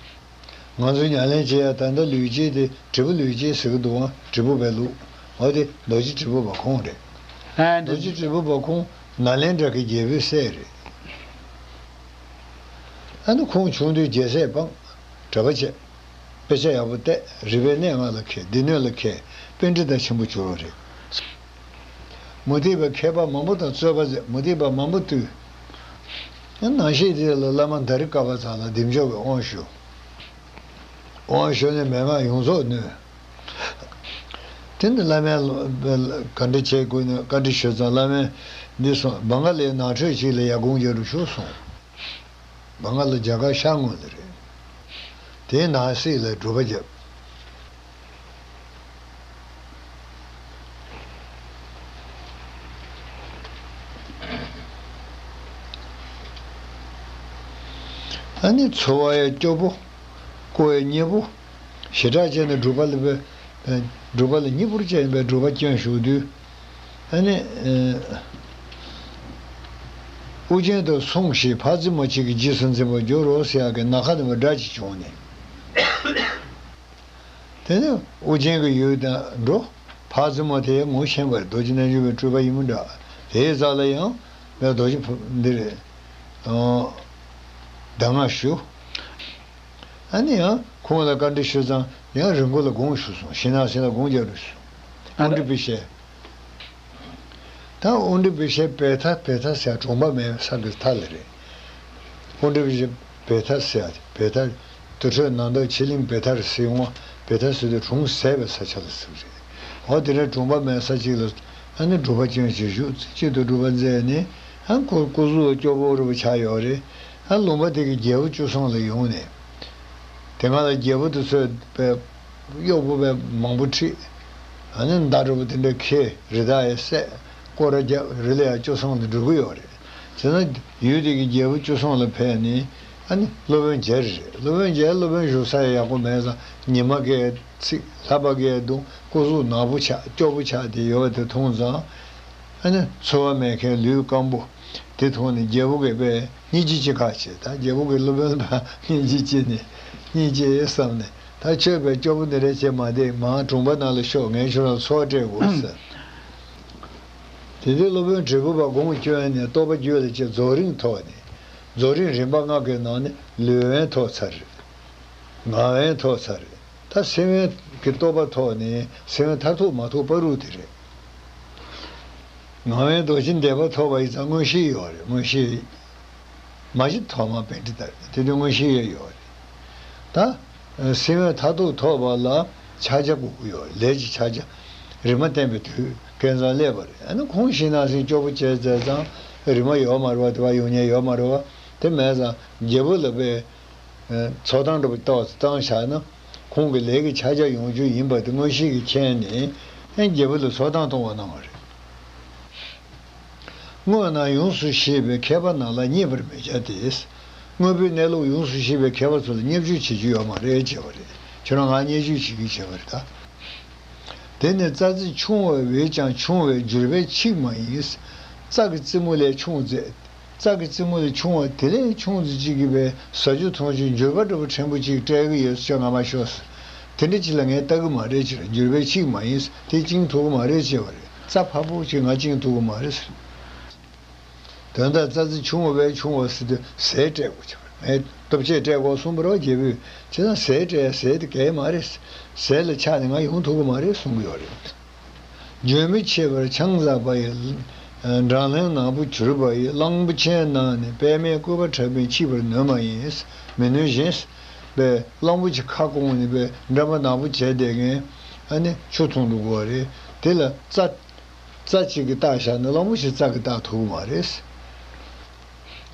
ང་ཚོས་ཉམས་ལེན་བྱེད་ཡ་ད་ལྟ་ལུས་སྐྱེས་དེ་བྲིས་པོ་ལུས་སྐྱེས་ཟེར་གི་འདུག་ཨང་། བྲིས་པོ་པའི་ལུགས། འོ་དེ་རྡོ་རྗེ་བྲིས་པོ་པ་ཁོང་རེད། ཨ་རྡོ་རྗེ་བྲིས་པོ་པ་ཁོང་ནཱ་ལེནྡྲ་གི་རྒྱལ་པོའི་སྲས་རེད། ཨ་ནི་ཁོང་ཆུང་དུས་རྒྱལ་སྲས་སྤངས། གྲྭ་པ་བྱས། དཔེ་ཆ་ཡག་པོ་བལྟས། རིག་པའི་གནས་ལྔ་ལ་མཁས། སྡེ་སྣོད་ལ་མཁས། པཎྜི་ཏ་ཆེན་པོ་གྱུར་བ་རེད། མུ་སྟེགས་པའི་མཁས་པ་མང་པོ་དང་རྩོད་པ་མཛད། མུ་སྟེགས་པ་མང་པོ་བཏུལ། ནང་ཤེས་དེ་ལ་བླ་མ་དཱ་རི་ཀ་པ་ཚང་ལ་བདེ་མཆོག་གི་དབང་ཞུ། དབང་ཞུ་ནས་མན་ངག་ཡོངས་རྫོགས་ནོས། དེ་ནི་བླ་མས་བཀའ་འདྲི་བྱེད་དགོས་ནས། བཀའ་འདྲི་ཞུས་ཙང་བླ་མས་འདི་སོང་། བང་ག་ལའི་ནང་ཁྲོད་ཅིག་ལ་ཡར་དགོངས་རྒྱག་རུ་ཤོག་གསུངས། བང་ག་ལ་རྒྱ་གར་ཤར་ངོས་ལ་རེད། དེའི་ནང་གསེས་ལ་སྒྲུབ་པ་བརྒྱབ། ཨ་ནི་འཚོ་བ་ཡ་སྐྱོ་པོ། བཀོལ་ཡ་སྙི་པོ། ཞེ་དྲག་བྱས་ནས་སྒྲུབ་པ་ལ་བས། སྒྲུབ་པ་ལ་སྙིང་པོར་བྱས་པའི་སྒྲུབ་པ་སྐྱོན་ཞུགས་དུས། ཨ་ནི། ཨ། ཨུ་རྒྱན་དུ་སོང་ཞིག་ཕ་རྫུན་མ་གཅིག་གི་རྗེས་སུ་འཛིན་པར་འགྱུར་རོ་ཟེར་ཡག་གི་ནམ་མཁའ་ནས་སྒྲ་གཅིག་བྱུང་ནས། དེ་ནས་ཨུ་རྒྱན་གྱི་ཡུལ་དང་འགྲོ། ཕ་རྫུན་མ་དེ་ངོ་ཤེས་པར་རྡོ་རྗེ་རྣལ་འབྱོར་པའི་སྤྲུལ་པ་ཡིན་པ་འདྲ། དེའི་རྩ་ལ་ཡང་བའི་རྡོ་རྗེ་ཕུ་འདི་རེད། གདམས་ངག་ཞུ། ཨ་ནི་ཡང་ཁོང་ལ་བཀའ་འདྲི་ཞུས་ཙང་ཡང་རི་མགོ་ལ་དགོངས་ཞུས་སོང་། ཤིང་ནགས་སེང་ལ་དགོངས་རྒྱག་རུ་སོང་། ཨ་དབང་འདུས་པའི་ཞལ། ད་དབང་འདུས་པའི་ཞལ་བེ་ཐ། བེ་ཐ་ཟེར་གྲོང་པ་མེད་ས་གི་མཐའ་ལ་རེད། དབང་འདུས་པའི་ཞལ་བེ་ཐ་ཟེར་ཡ་དེ། བེ་ཐ། དུར་ཁྲོད་ནང་དུ་ཕྱི་གླིང་བེ་ཐར་ཟེར་འོང་། བེ་ཐ་ཟེར་དུས་གྲོང་ཟད་པའི་ས་ཆ་ལ་ཟེར་གི་རེད། འོ་དེ་འདྲ་གྲོང་པ་མེད་ས་ཅིག་ལ་ཨ་ནི་སྒྲུབ་པ་སྐྱོན་ཅིག་ཞུགས། གཅིག་ཏུ་སྒྲུབ་པ་མཛད་ནས། ཨ་སྐུ་སྐུ་གཟུགས་སྐྱོ་པོ་རུ་ཆགས་ཡོད་རེད། ཨ་ལུང་པ་དེ་གི་རྒྱལ་པོ་བཅུ་གསུམ་ལ་ཡོང་ནས། དེ་སྔ་ལ་རྒྱལ་པོ་དེ་ཚོས་པའི་གཡོག་པོ་པའི་མང་པོ་ཁྲིད། ཨ་ནི་མདའ་འདྲ་པོ་དེ་འདྲ་འཁྱེར། རི་དྭགས་ཡ་བསད། སྐོར་ར་རྒྱབ། རི་ལ་ཡ་བཅུ་གསུམ་ལ་འགྲོ་གི་ཡོད་རེད། བྱས་ན་ཡུལ་དེ་གི་རྒྱལ་པོ་བཅུ་གསུམ་ལ་ཕེབས་ནས། ཨ་ནི་སློབ་དཔོན་མཇལ་རེད། སློབ་དཔོན་མཇལ། སློབ་དཔོན་བཞུགས་ས་ཡ་ཡག་པོ་མེད་ཙང་ཉི་མ་འགའ་ཚིག་ལྷགས་པ་འགའ་འདུག་སྐུ་གཟུགས་ནག་པོ་ཆགས། སྐྱོ་པོ་ཆགས་དེ་ཡོད་པ་དེ་མཐོང་ཙང་། ཨ་ནི་འཚོ་བ་མེད་མཁན་ལུས་སྐམ་པོ་དེ་མཐོང་ནས་རྒྱལ་པོ་གིས་པས་སྙིང་རྗེ་ཅིག་ཁ་བྱས། ད་རྒྱལ་པོ་གིས་སློབ་དཔོན་ལ་སྙིང་རྗེ་སྐྱེས་ནས། སྙིང་རྗེ་བསམ་ནས། ད་ཁྱོད་པས་སྐྱོ་པོ་འདི་འདྲ་བྱས་མ་བསྡད། མར་གྲོང་པ་ནང་ལ་ཤོག་ངས་ཁྱོད་རང་འཚོ་བ་སྤྲད་དགོས་ཟེར། དེ་དུས་སློབ་དཔོན་དྲིལ་བུ་པ་དགོངས་སྐྱོན་ནས་རྟོགས་པ་རྒྱུད་ལ་སྐྱེས། རྫོགས་རིམ་ཐོབ་ནས། རྫོགས་རིམ་རིམ་པ་ལྔ་གི་ནང་ནས་ལུས་དབེན་ཐོབ་ཚར་རེད། ངག་དབེན་ཐོབ་ཚར་རེད། ད་སེམས་དབེན་གྱི་རྟོགས་པ་ཐོབ་ནས་སེམས་དབེན་མཐར་ཐུག་མ་ཐོབ་བར་དུ་དེ་རེད། ངག་དབེན་རྡོ་རྗེ་འདེབས་པ་ཐོབ་པ་ཡིན་ཙང་མངོན་ཤེས་ཡོད་རེད། མངོན་ཤེས། མ་གཞི་ཐོག་མ་པཎྜི་ཏ་རེད། དེ་དུས་མངོན་ཤེས་ཡོད་ཡོད་རེད། ད་སེམས་དབེན་མཐར་ཐུག་ཐོབ་པ་ལ་ཕྱག་རྒྱ་དགོས་ཀྱི་ཡོད་རེད། ལས་ཀྱི་ཕྱག་རྒྱ། རིམ་པ་བསྟན་པའི་དུས་ཀུན་བཟང་སླེབས་པ་རེད། ཨ་ནི་ཁོང་ཤིང་ནགས་སེང་སྐྱོ་པོ་བྱས་ཚར་ཙང་རིམ་པ་ཡོད་མ་རེད་བ། དེ་བ་ཡོང་ཉེན་ཡོད་མ་རེད་བ། དེ་མེད་ཙང་རྒྱལ་པོ་ལ་པས་ཚོགས་གཏམ་འདྲ་པོ་ཏོག་ཙམ་བཏང་བཞག་ན། ཁོང་གི་ལས་ཀྱི་ཕྱག་རྒྱ་ཡོང་རྒྱུ་ཡིན་པ་དེ་མངོན་ཤེས་ཀྱིས་མཁྱེན་ནས། ཨེ་རྒྱལ་པོ་ལ་ཚོགས་གཏམ་གཏོང་བ་གནང་བ་རེད། དངོས་རྣམས་ཡོངས་སུ་ཤེས་པའི་མཁས་པ་རྣམས་ལ་བརྙས་པར་མི་བྱ་སྟེ། དངོས་པོའི་གནས་ལུགས་ཡོངས་སུ་ཤེས་པའི་མཁས་པ་ཚོ་ལ་བརྙས་བཅོས་བྱེད་རྒྱུ་ཡོད་མ་རེད་ཅེས་པ་རེད། ཁྱོད་རང་ང་བརྙས་བཅོས་བྱེད་ཀྱི་བྱས་པ་རེད་ད། དེ་ནི་རྩྭ་རྩི་ཆུང་བ་བས་ཀྱང་ཆུང་བའི་འགྱུར་བའི་ཕྱིར་མ་ཡིན། རྩྭ་གི་རྩེ་མོ་ལས་ཆུང་ཙེ། རྩྭ་གི་རྩེ་མོ་ལས་ཆུང་བ་དེ་ལས་ཆུང་ཙེ་གཅིག་གིས་པས་ཟ་རྒྱུ་འཐུང་རྒྱུ་འགྱུར་བ་འདྲ་པོ་ཕྲན་བུ་གཅིག་སྤྲད་ཀྱི་ཡོད་ཟེར་ང་མ་ཤོར། དེ་འདྲ་ཅིག་ལ་ངས་ལྟ་གི་མ་རེད་ཅེས། འགྱུར་བའི་ཕྱིར་མ་ཡིན། དེ་བཅིངས་ཐུབ་ཀྱི་མ་རེད་ཅེས་པ་རེད། རྩྭ་ཕ་བུ་ཅིག་ང་བཅིངས་ཐུབ་ཀྱི་མ་རེད་ཟེར། དོན་དག་རྩྭ་རྩི་ཆུང་བ་བས་ཆུང་བ་ཟེར་དུས་ཟས་སྤྲད་དགོས་ཀྱི་རེད། ངས་ལྟོ་ཆས་སྤྲད་དགོས་གསུངས་པ་རེད་རྒྱལ་པོས། བྱས་ཙང་ཟས་སྤྲད་ཟས་དེ་གས་མ་རེད། ཟས་ལ་ཆགས་ནས་ང་ཡོང་ཐུབ་ཀྱི་མ་རེད་གསུང་གི་ཡོད་རེད། འཇོན་མི་ཆེ་བར་ཆང་ཟ་བ་ཡི། འགྲན་ལན་ནག་པོ་གྱུར་པ་ཡི། གླང་པོ་ཆེའི་ནང་ནས་པད་མའི་སྐུད་པ་འཁྲབ་པའི་འཆི་བར་ནུས་མ་ཡིན། མི་ནུས་བཞིན། པའི་གླང་པོ་ཆེ་ཁ་སྐོང་ནས་པའི་འགྲམ་པ་ནག་པོ་བྱས་བསྡད་མཁན། ཨ་ནི་ཆུ་འཐུང་འགྲོ་དགོས་པ་རེད། དེ་ལ་རྩྭ། རྩྭ་གཅིག་གིས་བཏགས་བཞག་ན་གླང་པོ་ཆེ་རྩྭ་གིས་བཏགས་ཐུབ་ཀྱི་མ་རེད།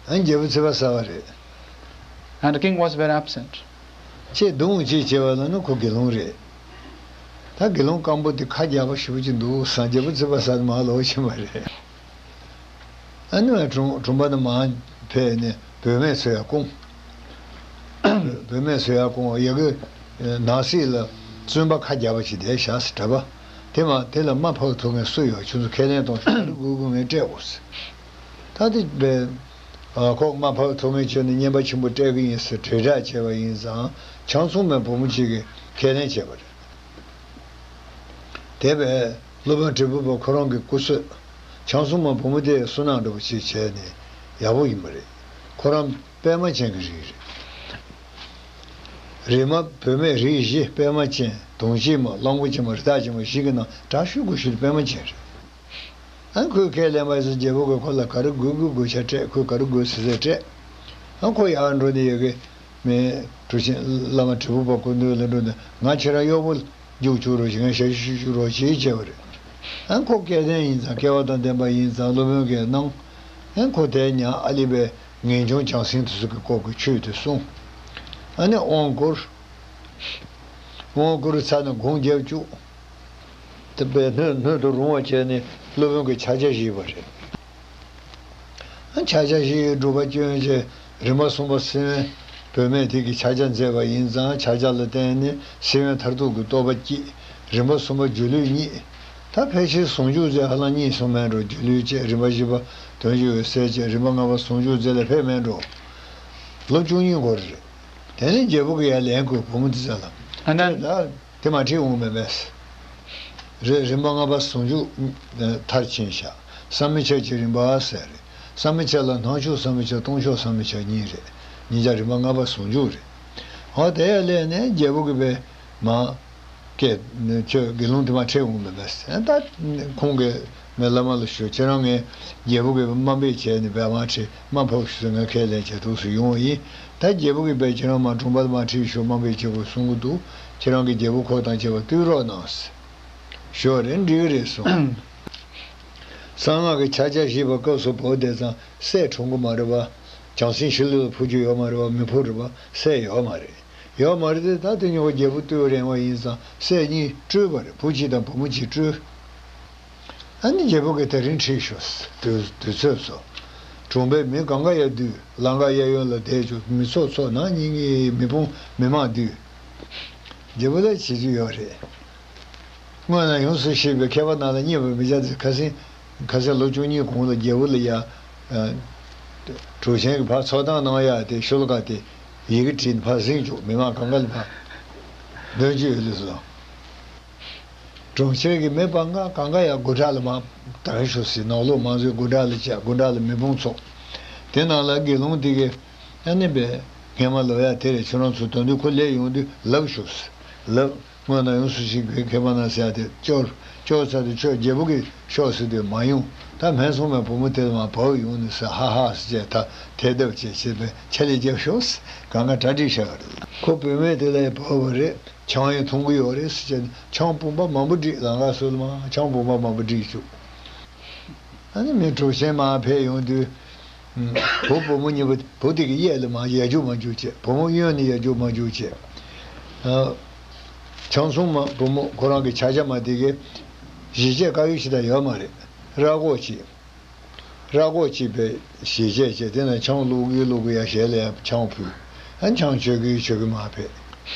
ཨ་ནི་རྒྱལ་པོ་ཚིག་པ་ཟ་བ་རེད། And the king was very absent. ཁྱེད་གདོང་གཅིག་བྱས་པ་ལ་ནི་ཁོ་དགེ་སློང་རེད། ད་དགེ་སློང་སྐམ་པོ་དེ་ཁ་རྒྱག་པ་ཞེ་པོ་ཅིག་འདུག་བསམ། རྒྱལ་པོ་ཚིག་པ་ཟ་ནི་མར་ལོག་ཕྱིན་པ་རེད། ཨ་ནི་བའི་གྲོང་གྲོང་པ་ནས་མར་ཕེབས་ནས་བུད་མེད་ཚོ་ཡར་བསྐུངས། བུད་མེད་ཚོ་ཡར་བསྐུངས། ཡ་གི་ནང་གསེས་ལ་བཙུན་པ་ཁ་རྒྱག་པ་ཅིག་བསྡད་བཞག་ཟེར། གྲྭ་པ་དེ་མ་དེ་ལ་རྨ་ཕབ་ཐུབ་མཁན་སུ་ཡོད། ཁྱོད་ཚོ་ཁས་ལེན་གཏོང་ཤོག། ག་རེ་དགོས་དགོས་ངས་སྤྲད་དགོས་ཟེར། ད་དེ་བས། ཨ། ཁོ་རྨ་ཕབ་ཐུབ་མཁན་བྱས་ནས་བསྙེན་པ་ཆེན་པོ་སྤྲད་ཀྱི་ཡིན་ཟེར་དྲིལ་བསྒྲགས་བྱས་པ་ཡིན་ཙང་། ཆང་འཚོང་མའི་བུ་མོ་གཅིག་གིས་ཁས་ལེན་བྱས་པ་རེད། དེ་བས་སློབ་དཔོན་དྲིལ་བུ་པ་ཁོ་རང་གི་སྐུ་གཟུགས། ཆང་འཚོང་མའི་བུ་མོ་དེ་བསོད་ནམས་འདྲ་པོ་ཅིག་བྱས་ནས་ཡག་པོ་ཡིན་པ་རེད། ཁོ་རང་པད་མ་ཅན་གྱི་རིགས་རེད། རིགས་མ་བུད་མེད་རིགས་བཞི། པད་མ་ཅན། དུང་སྐྱེས་མ། གླང་པོ་ཆེ་མ། རི་དྭགས་ཅན་མ་བཞི་གི་ནང་དྲག་ཤོས་དགུ་ཤོས་དེ་པད་མ་ཅན་རེད། ཨ། ཁོས་ཁས་ལེན་པ་ཡིན་ཙང་རྒྱལ་པོ་གིས་ཁོ་ལ་ག་རེ་དགོས་དགོས་དགོས་ཆ་སྤྲད། ཁོས་ག་རེ་དགོས་ཟེར་ཟེར་སྤྲད། ཨ། ཁོ་ཡར་འགྲོ་ནས་ཡ་གི་མི་གྲུ་ཆེན་བླ་མ་དྲིལ་བུ་པ་སྐུ་མདུན་ལ་འགྲོ་ནས། ང་ཁྱེད་རང་གཡོག་པོ་རྒྱུགས་བཅུག་རོགས་བྱེད། ང་ཞབས་ཞུ་ཞུ་རོགས་བྱེད་ཅེས་པ་རེད། ཨ། ཁོ་སྐལ་ལྡན་ཡིན་ཙང་། སྐལ་བ་དང་ལྡན་པ་ཡིན་ཙང་སློབ་དཔོན་གྱིས་གནང་། ཨ། ཁོ་དེ་ཉག་ཨ་ལི་པའི་ངེས་འབྱུང་བྱང་སེམས་དེ་ཚོ་གི་སྐོར་གྱི་ཆོས་དེ་གསུངས། ཨ་ནི་དབང་བསྐུར། དབང་བསྐུར་ཚར་ནས་སྒོམ་རྒྱབ་བཅུག། དེ་བས་སྣོད་སྣོད་དུ་རུང་བ་བྱས་ནས་སློབ་དཔོན་གྱིས་ཕྱག་རྒྱ་བཞེས་པ་རེད། ཕྱག་རྒྱ་བཞེས། སྒྲུབ་པ་སྐྱོན་བྱས། རིམ་པ་གསུམ་པ་སེམས་དཔའི་བུད་མེད་དེ་གིས་ཕྱག་རྒྱ་མཛད་པ་ཡིན་ཙང་། ཕྱག་རྒྱ་ལ་བརྟེན་ནས་སེམས་དཔའི་མཐར་ཐུག་གི་རྟོགས་པ་སྐྱེས། རིམ་པ་གསུམ་པ་སྒྱུ་ལུས་རྙེད། ད་ཕལ་ཆེར་ཟུང་འཇུག་མཛད་ཧ་ལམ་རྙེད་སོང་མེད་འགྲོ། སྒྱུ་ལུས་བཅས། རིམ་པ་བཞི་པ་དོན་བྱེད་འོད་གསལ་བཅས། རིམ་པ་ལྔ་པ་ཟུང་འཇུག་མཛད་ལ་ཕེབས་མེད་འགྲོ། ལོ་བཅུ་གཉིས་འགོར་རེད། དེ་ནས་རྒྱལ་པོ་གིས་ཡར་ལན་བསྐུར། བུ་མོ་འདི་ཚོ་ལ། And then ད་དེ་མ་ཁྲིད་འོང་མེད་པས། རེད། རིམ་པ་ལྔ་པ་ཟུང་འཇུག་མཐར་ཕྱིན་བཞག། བསམ་མི་ཁྱབ་ཀྱི་རིམ་པ་ཟེར་རེད། བསམ་མི་ཁྱབ་ལ་སྣང་ཕྱོགས་བསམ་མི་ཁྱབ། སྟོང་ཕྱོགས་བསམ་མི་ཁྱབ་གཉིས་རེད། གཉིས་ཆ་རིམ་པ་ལྔ་པ་ཟུང་འཇུག་རེད། འོ་དེ་ཡར་སླེབས་ནས་རྒྱལ་པོ་གིས་པས་མ། ཀྱེ། ཁྱོད་དགེ་སློང་དེ་མ་ཁྲིད་འོང་མེད་པས། ད་ཁོང་གིས་ངའི་བླ་མ་ལ་ཞུ། ཁྱེད་རང་ངའི་རྒྱལ་པོ་གིས་དམའ་འབེབས་བྱས་ནས་བས་མ་ཁྲིད། རྨ་ཕབ་ཤོག་ཟེར། ངས་ཁས་ལེན་བྱས་ཐུགས་སུ་ཡོང་བ་ཡིན། ད་རྒྱལ་པོ་གིས་བས་ཁྱེད་རང་མ་གྲོང་པ་ལ་མ་ཁྲིད་ཤོག། དམའ་འབེབས་བྱེད་དགོས་གསུང་གི་འདུག། ཁྱེད་རང་གི་རྒྱལ་པོ་ཁོ་དང་བཅས་པ་བཏུལ་རོགས་གནང་ཟེར་ཞུ་བ་རེད། འགྲིག་གི་རེད་གསུངས། གསང་སྔགས་ཀྱི་ཕྱག་རྒྱ་བཞེས་པའི་སྐབས་སུ་བབས་བསྡད་ཙང་སྲས་འཁྲུངས་གི་མ་རེད་པ། བྱང་སེམས་ཤིན་ལུས་ལ་འཕོ་རྒྱུ་ཡོད་མ་རེད་པ། མི་འཕོ་རེད་པ། སྲས་ཡོད་མ་རེད། ཡོད་མ་རེད་དེ། ད་དེ་ཉོ་རྒྱལ་པོ་བཏུལ་རན་པ་ཡིན་ཙང་སྲས་གཉིས་སྤྲུལ་པ་རེད། བུ་གཅིག་དང་བུ་མོ་གཅིག་སྤྲུལ། ཨ་ནི་རྒྱལ་པོ་གིས་དེ་རིང་ཁྲིད་ཤོག། དུས་དུས་ཚོད་སོ། གྲོང་པའི་མི་གང་ག་ཡར་འདུས། ལམ་ཁ་གཡས་གཡོན་ལ་བསྡད་བཅུག། མི་ཚོགས་ཚོགས་ནང་གཉིས་ཀྱི་མི་དཔུང་མི་མང་འདུས། རྒྱལ་པོ་ལ་བྱེད་རྒྱུ་ཡོད་རེད། སྔོན་ན་ཡོངས་སུ་ཤེས་པའི་མཁས་པ་རྣམས་ལ་བརྙས་པར་མི་བྱ་སྟེ། ཁ་སང་ཁ་སང་ལོ་བཅུ་གཉིས་གོང་ལ་རྒྱལ་པོ་ལ་ཡ། ཨ། གྲོས་ཆོད་ཀྱི་ཕར་ཚོགས་གཏམ་གནང་ཡ་དེ་ཤོ་ལོ་ཀ་དེ་ཡི་གེ་བྲིས་ནས་ཕར་གཟིགས་བཅུག། མི་མང་གང་ག་ལ་ཕར་འདོན་རྒྱུ་ཡོད་ལུགས་སོ། གྲོང་ཁྱེར་གྱི་མི་སྤང་ག་གང་ག་ཡ་དགོན་གྲྭ་ལ་མར་དར་ཤོག་ཟེར། ནང་ལོགས་མང་ཚོགས་དགོན་གྲྭ་ལ་བཅར། དགོན་གྲྭ་ལ་མི་དཔུང་ཚོགས། དེ་ནང་ལ་དགེ་སློང་དེ་གིས་ཨ་ནི་བས་སྔས་མ་ལབ་ཡ་དེ་རེད། ཁྱོད་རང་ཚོ་དོན་དུ་ཁོ་སླེབས་ཡོང་དུས་ལབ་ཤོག་ཟེར་ལབ། སྔོན་ན་ཡོངས་སུ་ཤེས་པའི་མཁས་པ་རྣམས་ཟེར་ཡ་དེ་སྐྱོར། སྐྱོར་ཚར་དུས་ཁྱོད་རྒྱལ་པོ་གི་ཤོག་ཟེར་དུས་མ་ཡོང་། ད་སྨད་འཚོང་མའི་བུ་མོ་དེ་ལ་མར་བབས་ཡོང་ནས་ཟེར། ཧ་ཧ་ཟེར་བྱས། ད་དེ་ལྟ་བུ་བྱས་བྱས་པས་ཆད་ལས་རྒྱབ་ཤོག་ཟེར་གང་ག་གྲ་སྒྲིག་བྱ་བ་རེད། ཁོ་བུད་མེད་དེ་ལ་ཡང་བབས་པ་རེད། ཆང་ཡང་འཐུང་གི་ཡོད་རེད་ཟེར་བྱས་ནས་ཆང་བུམ་པ་མང་པོ་བསྒྲིགས། ལམ་ཁ་སོགས་ལ་མར་ཆང་བུམ་པ་མང་པོ་བསྒྲིགས་བཅུག། ཨ་ནི་མི་གྲོས་ཆོད་མར་ཕེབས་ཡོང་དུས། བུ་བུ་མོ་གཉིས་པོ། བུ་དེ་གི་གཡས་ལ་མར་ཡར་རྒྱུག་མར་རྒྱུག་བྱས། བུ་མོ་གཡོན་ནས་ཡར་རྒྱུག་མར་རྒྱུག་བྱས། ཨ། ཆང་འཚོང་མ་བུ་མོ་ཁོ་རང་གི་ཕྱག་རྒྱ་མ་དེ་གི་བཞེས་བྱའི་དཀར་ཡོལ་ཞིག་ད་ཡོད་མ་རེད། ར་སྒོག་ཅིག། ར་སྒོག་ཅིག་པའི་བཞེས་བྱ་བྱས། དེ་ན་ཆང་བླུག་གི་བླུག་གི། ཡ་ཞལ་ལ་ཡ་ཆང་ཕུལ། ཨ། ཆང་མཆོད་ཀྱི་མཆོད་ཀྱི་མར་ཕེབས།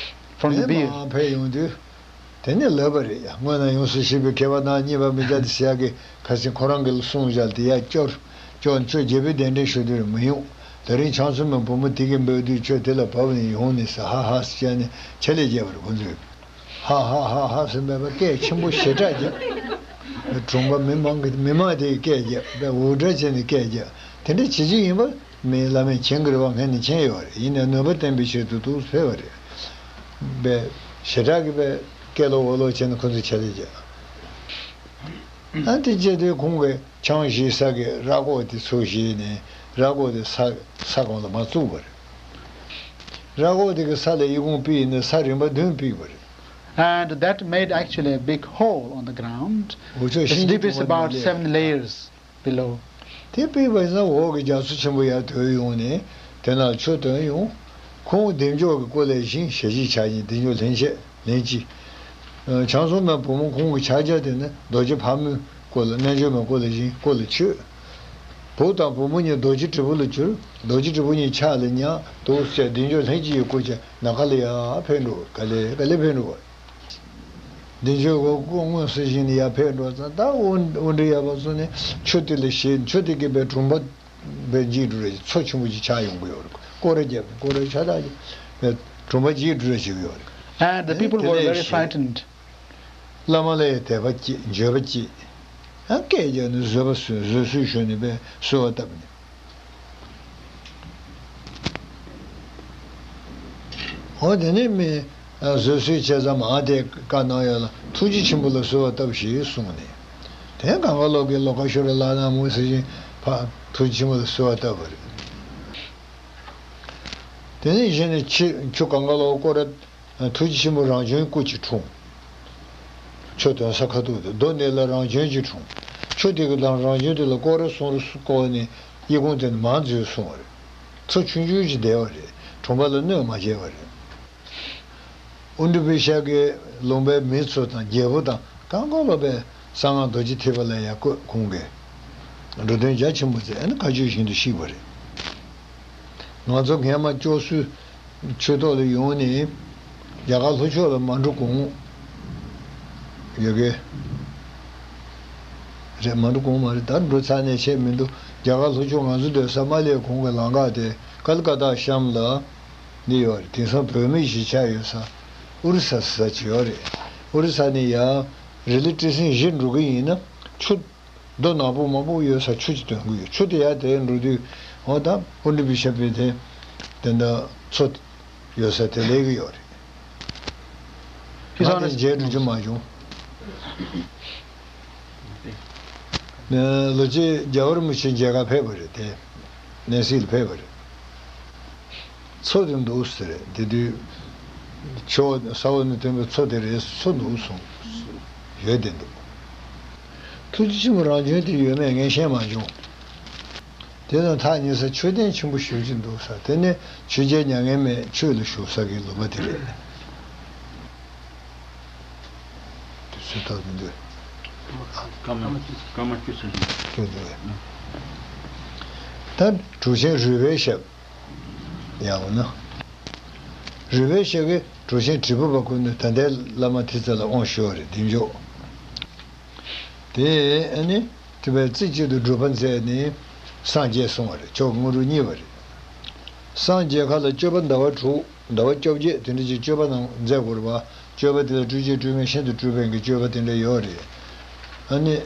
From the མི་མར་ཕེབས་ཡོང་དུས། དེ་ནས་ལབ་པ་རེད་ཡ། སྔོན་ན་ཡོངས་སུ་ཤེས་པའི་མཁས་པ་རྣམས་བརྙས་པར་མི་བྱ་སྟེ་ཟེར་ཡག་གི་ཁ་སང་ཁོ་རང་གི་གསུང་བཞག་དེ་ཡར་སྐྱོར། སྐྱོར། ཁྱོད་རྒྱལ་པོའི་གདན་འདྲེན་ཞུ་དུས་མི་ཡོང་། དེ་རིང་ཆང་འཚོང་མའི་བུ་མོ་དེ་གིས་འབོད་དུས་ཁྱོད་དེ་ལ་བབས་ནས་ཡོང་ནས་ཟེར་ཧ་ཧ་ཟེར་བྱས་ནས་ཆད་ལས་བརྒྱབ་པ་རེད་ཁོ་ཚོས། ཧ་ཧ་ཧ་ཧ་ཟེར་མེད་པར་སྐད་ཆེན་པོ་ཞེ་དྲག་བརྒྱབ། གྲོང་པ་མི་མང་གི་མི་མང་དེས་སྐད་རྒྱབ་པས་འུར་སྒྲ་བྱས་ནས་སྐད་རྒྱབ། དེ་འདྲ་བྱེད་རྒྱུ་ཡིན་པ་མི་བླ་མས་མཁྱེན་གྱི་རེད་པ། མཁྱེན་ནས་མཁྱེན་ཡོད་རེད། ཡིན་ནའི་གནོད་པ་བསྟན་པའི་ཆེད་དུ་འདུག་ཕེབས་པ་རེད། པས་ཞེ་དྲག་གི་པས་སྐད་ལོག་འོག་ལོག་བྱས་ནས་ཁོ་ཚོས་ཆ་ལས་བརྒྱབ། ཨ་དེ་བྱས་དུས་ཁོང་གིས་ཆང་བཞེས་ས་གི་ར་ཀོག་དེ་ཚུར་བཞེས་ནས་ར་ཀོག་དེ་ས་ས་གང་ལ་མར་བཙུགས་པ་རེད། ར་ཀོག་དེ་གི་ས་ལ་ཡི་གུང་ཕུད་ཡིན་ན་ས་རིམ་པ་བདུན་ཕུད་པ་རེད། And that made actually a big hole on the ground. འུ་ཚོ་Its ཤིང་གི་deep is སྒྲོམ་པ་about ནང་སླེབས། Seven layers below. དེ་ཕུད་པ་ཡིན་ན་འོག་གི་རྒྱ་མཚོ་ཆེན་པོ་ཡར་དོན་ཡོང་ནས་དེ་ནང་ཆུ་དོན་ཡོང་། ཁོང་བདེ་མཆོག་གི་སྐུ་ལས་བཞེངས། ཞལ་གཅིག་ཕྱག་གཉིས་བདེ་མཆོག་ལྷན་ཅིག་ལྷན་ཅིག་བྱང་སེམས་མའི་བུ་མོ་ཁོང་གི་ཕྱག་རྒྱ་དེ་ནི་རྡོ་རྗེ་ཕག་མོའི་སྐུ་ལ། རྣལ་འབྱོར་མའི་སྐུ་ལ་བཞེངས། སྐུ་ལ་མཆོད། བུ་དང་བུ་མོ་གཉིས་རྡོ་རྗེ་དྲིལ་བུ་ལ་གྱུར། རྡོ་རྗེ་དྲིལ་བུ་གཉིས་ཕྱག་ལ་ཉར་འདུག་ཟེར། བདེ་མཆོག་ལྷན་ཅིག་གི་སྐུ་ཅན་ནམ་མཁའ་ལ་ཡར་འཕེན་འགྲོ། ག་ལེ་ག་ལེ་འཕེན་འགྲོ་བ། བདེ་མཆོག་གི་སྐུ་དངོས་སུ་བཞེངས་ནས་ཡར་འཕེན་འགྲོ་ཙང་། ད་དབུ་དབུ་འདྲེ་ཡབ་བར་སོང་ནས་ཆུ་དེ་ལ་བཞེས། ཆུ་དེ་གིས་པའི་གྲོང་པ་པའི་འཇིགས་འགྲོ་རེ། མཚོ་ཆེན་པོ་ཅིག་ཆགས་ཡོང་གི་ཡོད་རེད། སྐོར་ར་བརྒྱབ་ནས་སྐོར་ར་ཆ་ཚང་ཅིག་པའི་གྲོང་པ་འཇིགས་འགྲོ་རེ་བྱེད་ཀྱི་ཡོད་རེད། And the people were very frightened. བླ་མ་ལ་ཡང་དད་པ་སྐྱེས། འགྱོད་པ་སྐྱེས། ཡང་སྐད་རྒྱག་ནས་བཟོད་པ་གསོལ། བཟོད་གསོལ་ཞུས་ནས་པའི་གསོལ་བ་བཏབ་ནས། འོ་དེ་ནས་མི་བཟོད་གསོལ་བྱས་ཙང་མ་དེ་བཀའ་གནང་ཡོད་ལ། ཐུགས་རྗེ་ཆེན་པོ་ལ་གསོལ་བ་བཏབ་ཞེས་གསུངས་ནས། དེ་གངྒཱ་ལོག་གི་ལོ་ཀ་ཤྭ་ར་ལ་ན་མོ་ཟེར་བཞིན་ཕར་ཐུགས་རྗེ་ཆེན་པོ་ལ་གསོལ་བ་བཏབ་པ་རེད། དེ་ནས་གཞི་ནས་ཆུ་ཆུ་གངྒཱ་ལོག་སྐོར་ར། ཐུགས་རྗེ་ཆེན་པོ་རང་བྱོན་སྐུ་གཅིག་འཁྲུངས། ཆུ་དོན་ས་ཁ་ཐུག་དེ་རྡོ་ནས་ལ་རང་བྱོན་གཅིག་འཁྲུངས། ཆུ་དེ་གི་དང་རང་བྱོན་དེ་ལ་སྐོར་ར་གསུམ་ར་བསྐོར་ནས་ཡི་གུང་དེ་ནས་མར་འཛུལ་སོང་བ་རེད། མཚོ་ཆུང་ཆུང་ཅིག་བསྡད་པ་རེད། གྲོང་པ་ལ་གནོད་མ་བྱས་པ་རེད། ཨོ་འདྲི་པའི་ཤག་གི་ལུང་པའི་མི་ཚོ་དང་རྒྱལ་པོ་དང་གང་ག་ལོ་པའི་གསང་སྔགས་རྡོ་རྗེ་ཐེག་པ་ལ་ཡང་བཀོད། ཁོང་གིས་འགྲོ་དོན་རྒྱ་ཆེན་པོ་མཛད། ཨ་ནི་བཀའ་ཆོས་བཞིན་དུ་གཤེགས་པ་རེད། ང་ཚོ་སྔས་མ་སྐྱོ་སུ་ཆོས་ཐོག་ལ་ཡོང་ནས་རྒྱ་གར་ལྷོ་ཕྱོགས་ལ་མ་འགྲོ་གོང་ཡོད་གི་རེད། མ་འགྲོ་གོང་མ་རེད། ད་འགྲོ་ཚར་ནས་བྱས་མི་འདུག་རྒྱ་གར་ལྷོ་ཕྱོགས་ང་ཚོ་སྡོད་ས་མ་སླེབས་གོང་གི་ལམ་ཁ་དེ་ཀལ་ཀ་ཏ་གཤམ་ལ་འདི་ཡོད་རེད། དེང་སང་བོད་མི་གཞིས་ཆགས་ཡོད་ས་ཨོ་རི་ས་ཟེར་ས་ཅིག་ཡོད་རེད། ཨོ་རི་ས་ནས་ཡར་རི་ལི་ཊི་སན་བཞི་འགྲོ་གི་ཡིན་ན་ཆུ། རྡོ་ནག་པོ་མང་པོ་ཡོད་ས་ཆུ་ཅིག་ཐོན་གྱི་ཡོད། ཆུ་དེ་ཡར་དེད་འགྲོ་དུས་འོ་ད་ཨོ་འདྲི་པའི་ཤག་པའི་དེ་དེ་འདྲ་མཚོ་ཡོད་ས་དེ་སླེབས་ཀྱི་ཡོད་རེད། ང་དེ་མཇལ་འགྲོ་རྒྱུ་མ་བྱུང་། ལོ་གཅིག་རྒྱལ་བ་རིན་པོ་ཆེ་མཇལ་ཁ་ཕེབས་པ་རེད་དེ། གནས་གཟིགས་ལ་ཕེབས་པ་རེད། མཚོ་དེ་འདུག་ཟེར། དེ་དུས་ཆུ་བོ་ས་འོག་ནས་ཐོན་པའི་མཚོ་དེ་རེད། མཚོ་འདུག་གསུངས། ཡོད་དེ་འདུག་ཐུགས་རྗེ་ཆེན་པོ་རང་བྱོན་དེ་ཡོད་མེད་ངས་ཤེས་མ་བྱུང་། དེ་དང་ཐག་ཉེ་ས་མཆོད་རྟེན་ཆེན་པོ་ཞེ་པོ་ཅིག་འདུག་ས། དེ་ནས་ཆོས་རྒྱལ་མྱ་ངན་མེད་ཆོས་ལ་ཞུགས་ས་གི་ལུང་པ་དེ་རེད། དུས་ཚོད་ཐོག་མི་འདུག་སྐར་མ་སྐར་མ་བཅུ་ཚར་སོང་། ཁྱོད་འདུག་ད་གྲུབ་ཆེན་རོལ་པའི་ཞབས། ཡང་འོ་ན། རོལ་པའི་ཞབས་ཀྱིས་གྲུབ་ཆེན་དྲིལ་བུ་པ་ཁོ་ནི་ད་ལྟའི་བླ་མ་དེ་ཚོ་ལ་དབང་ཞུས་པ་རེད། བདེ་མཆོག་དེ་ཨ་ནི་དེ་བས་རྩེ་གཅིག་ཏུ་སྒྲུབ་པ་མཛད་ནས་སངས་རྒྱས་སོང་བ་རེད། མཆོག་དངོས་གྲུབ་བརྙེས་པ་རེད། སངས་རྒྱས་ཁ་ལ་སྤྱོད་པ་ཟླ་བ་དྲུག་ཟླ་བ་བཅོ་བརྒྱད་དེ་འདྲ་ཅིག་སྤྱོད་པ་ནང་མཛད་དགོས་རེད་པ། སྤྱོད་པ་དེ་ལ་སྤྲོས་བཅས་སྤྲོས་མེད་ཤིན་ཏུ་སྤྲོས་པའི་གི་སྤྱོད་པ་དེ་འདྲ་ཡོད་རེད། ཨ་ནི།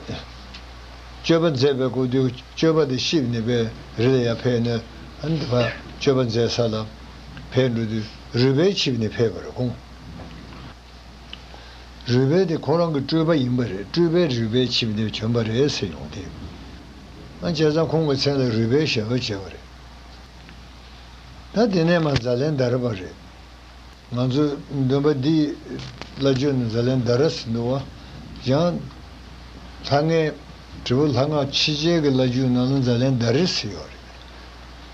སྤྱོད་པ་མཛད་པའི་སྐབས་དུས་སྤྱོད་པ་དེ་ཤེས་ནས་པའི་རི་ལ་ཡར་ཕེབས་ནས་ཨ་ནི་དེ་བ་སྤྱོད་པ་མཛད་ས་ལ་ཕེབས་འགྲོ་དུས་རོལ་པའི་ཆིབས་ནས་ཕེབས་པ་རེད་ཁོང་། རོལ་པ་དེ་ཁོ་རང་གི་སྤྲུལ་པ་ཡིན་པ་རེད། སྤྲུལ་པའི་རོལ་པའི་ཆིབས་ནས་བྱོན་པ་རེད་ཟེར་ཡོང་དེ། ཨ་བྱས་ཙང་ཁོང་གི་མཚན་ལ་རོལ་པའི་ཞབས་པ་བྱས་པ་རེད། ད་དེ་ནས་མར་ཛཱ་ལན་དྷ་ར་པ་རེད། ང་ཚོའི་འདོན་པ་འདིའི་བླ་བརྒྱུད་ནི་ཛཱ་ལན་དྷ་ར་ཟེར་འདུག་བ། ཡང་ལྷ་ལྔའི་དྲིལ་བུ་ལྷ་སྔགས་ཆོས་རྒྱལ་གྱི་བླ་བརྒྱུད་ནང་ལ་ཛཱ་ལན་དྷ་རི་ཟེར་ཡོད་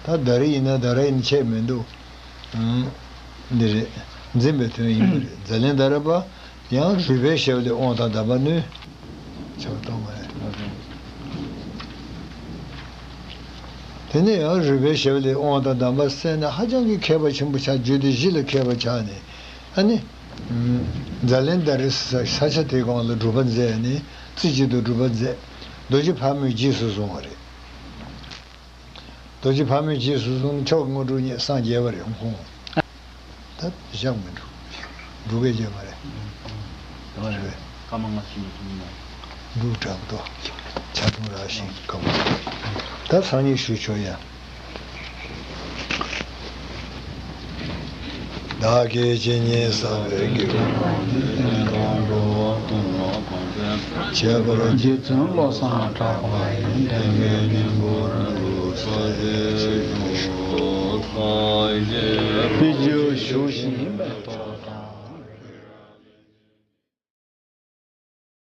རེད། ད་དྷ་རི་ཡིན་ན་དྷ་ར་ཡིན་ཁྱད་མི་འདུག་ཨང་། འདི་རེད། འཛིན་པའི་དོན་ཡིན་པ་རེད། ཛཱ་ལན་དྷ་ར་པ། ཡང་རོལ་པའི་ཞབས་ལས་དབང་དང་གདམས་པ་ནོས། ཆོག་གཏོང་མ་རེད། དེ་ནས་ཡང་རོལ་པའི་ཞབས་ལས་དབང་དང་གདམས་པ་གསན་ནས་ཧ་ཅང་གི་མཁས་པ་ཆེན་པོ་ཆགས། རྒྱུད་སྡེ་བཞི་ལ་མཁས་པ་ཆགས་ནས། ཨ་ནི། ཛཱ་ལན་དྷ་རི་ས་ས་ཆ་དེའི་སྒང་ལ་སྒྲུབ་པ་མཛད་ནས་རྩེ་གཅིག་ཏུ་སྒྲུབ་པ་མཛད། རྡོ་རྗེ་ཕག་མོས་རྗེས་སུ་བཟུང་བ་རེད། རྡོ་རྗེ་ཕག་མོས་རྗེས་སུ་བཟུང་ནས་མཆོག་དངོས་གྲུབ་བརྙེས། སངས་རྒྱས་པ་རེད་ཁོང་། ད་བཞག་མི་འགྲོ། འབྲུ་གས་རྒྱས་མ་རེད། རེད་པས། ཀ་མ་ང་ཤི་མི་ཐུབ་ནི་མ་རེད། འབྲུག་དྲག་ཏོ། ཆ་ཐུང་ར་ཤིང་ཀམ། ད་སང་ཉིན་ཞུ་ཆོག་ཡ། བདག་གིས་ཇི་སྙེད་བསགས་པའི་དགེ་བ། ཁྱད་པར་རྗེ་བཙུན་བློ་བཟང་གྲགས་པ་ཡི། དེ་ནས་སྙིང་པོར་འདུ་ཚོགས་ཞེས་བྱ། དཔེ་བརྗོད་ཞུ་ཞིང་།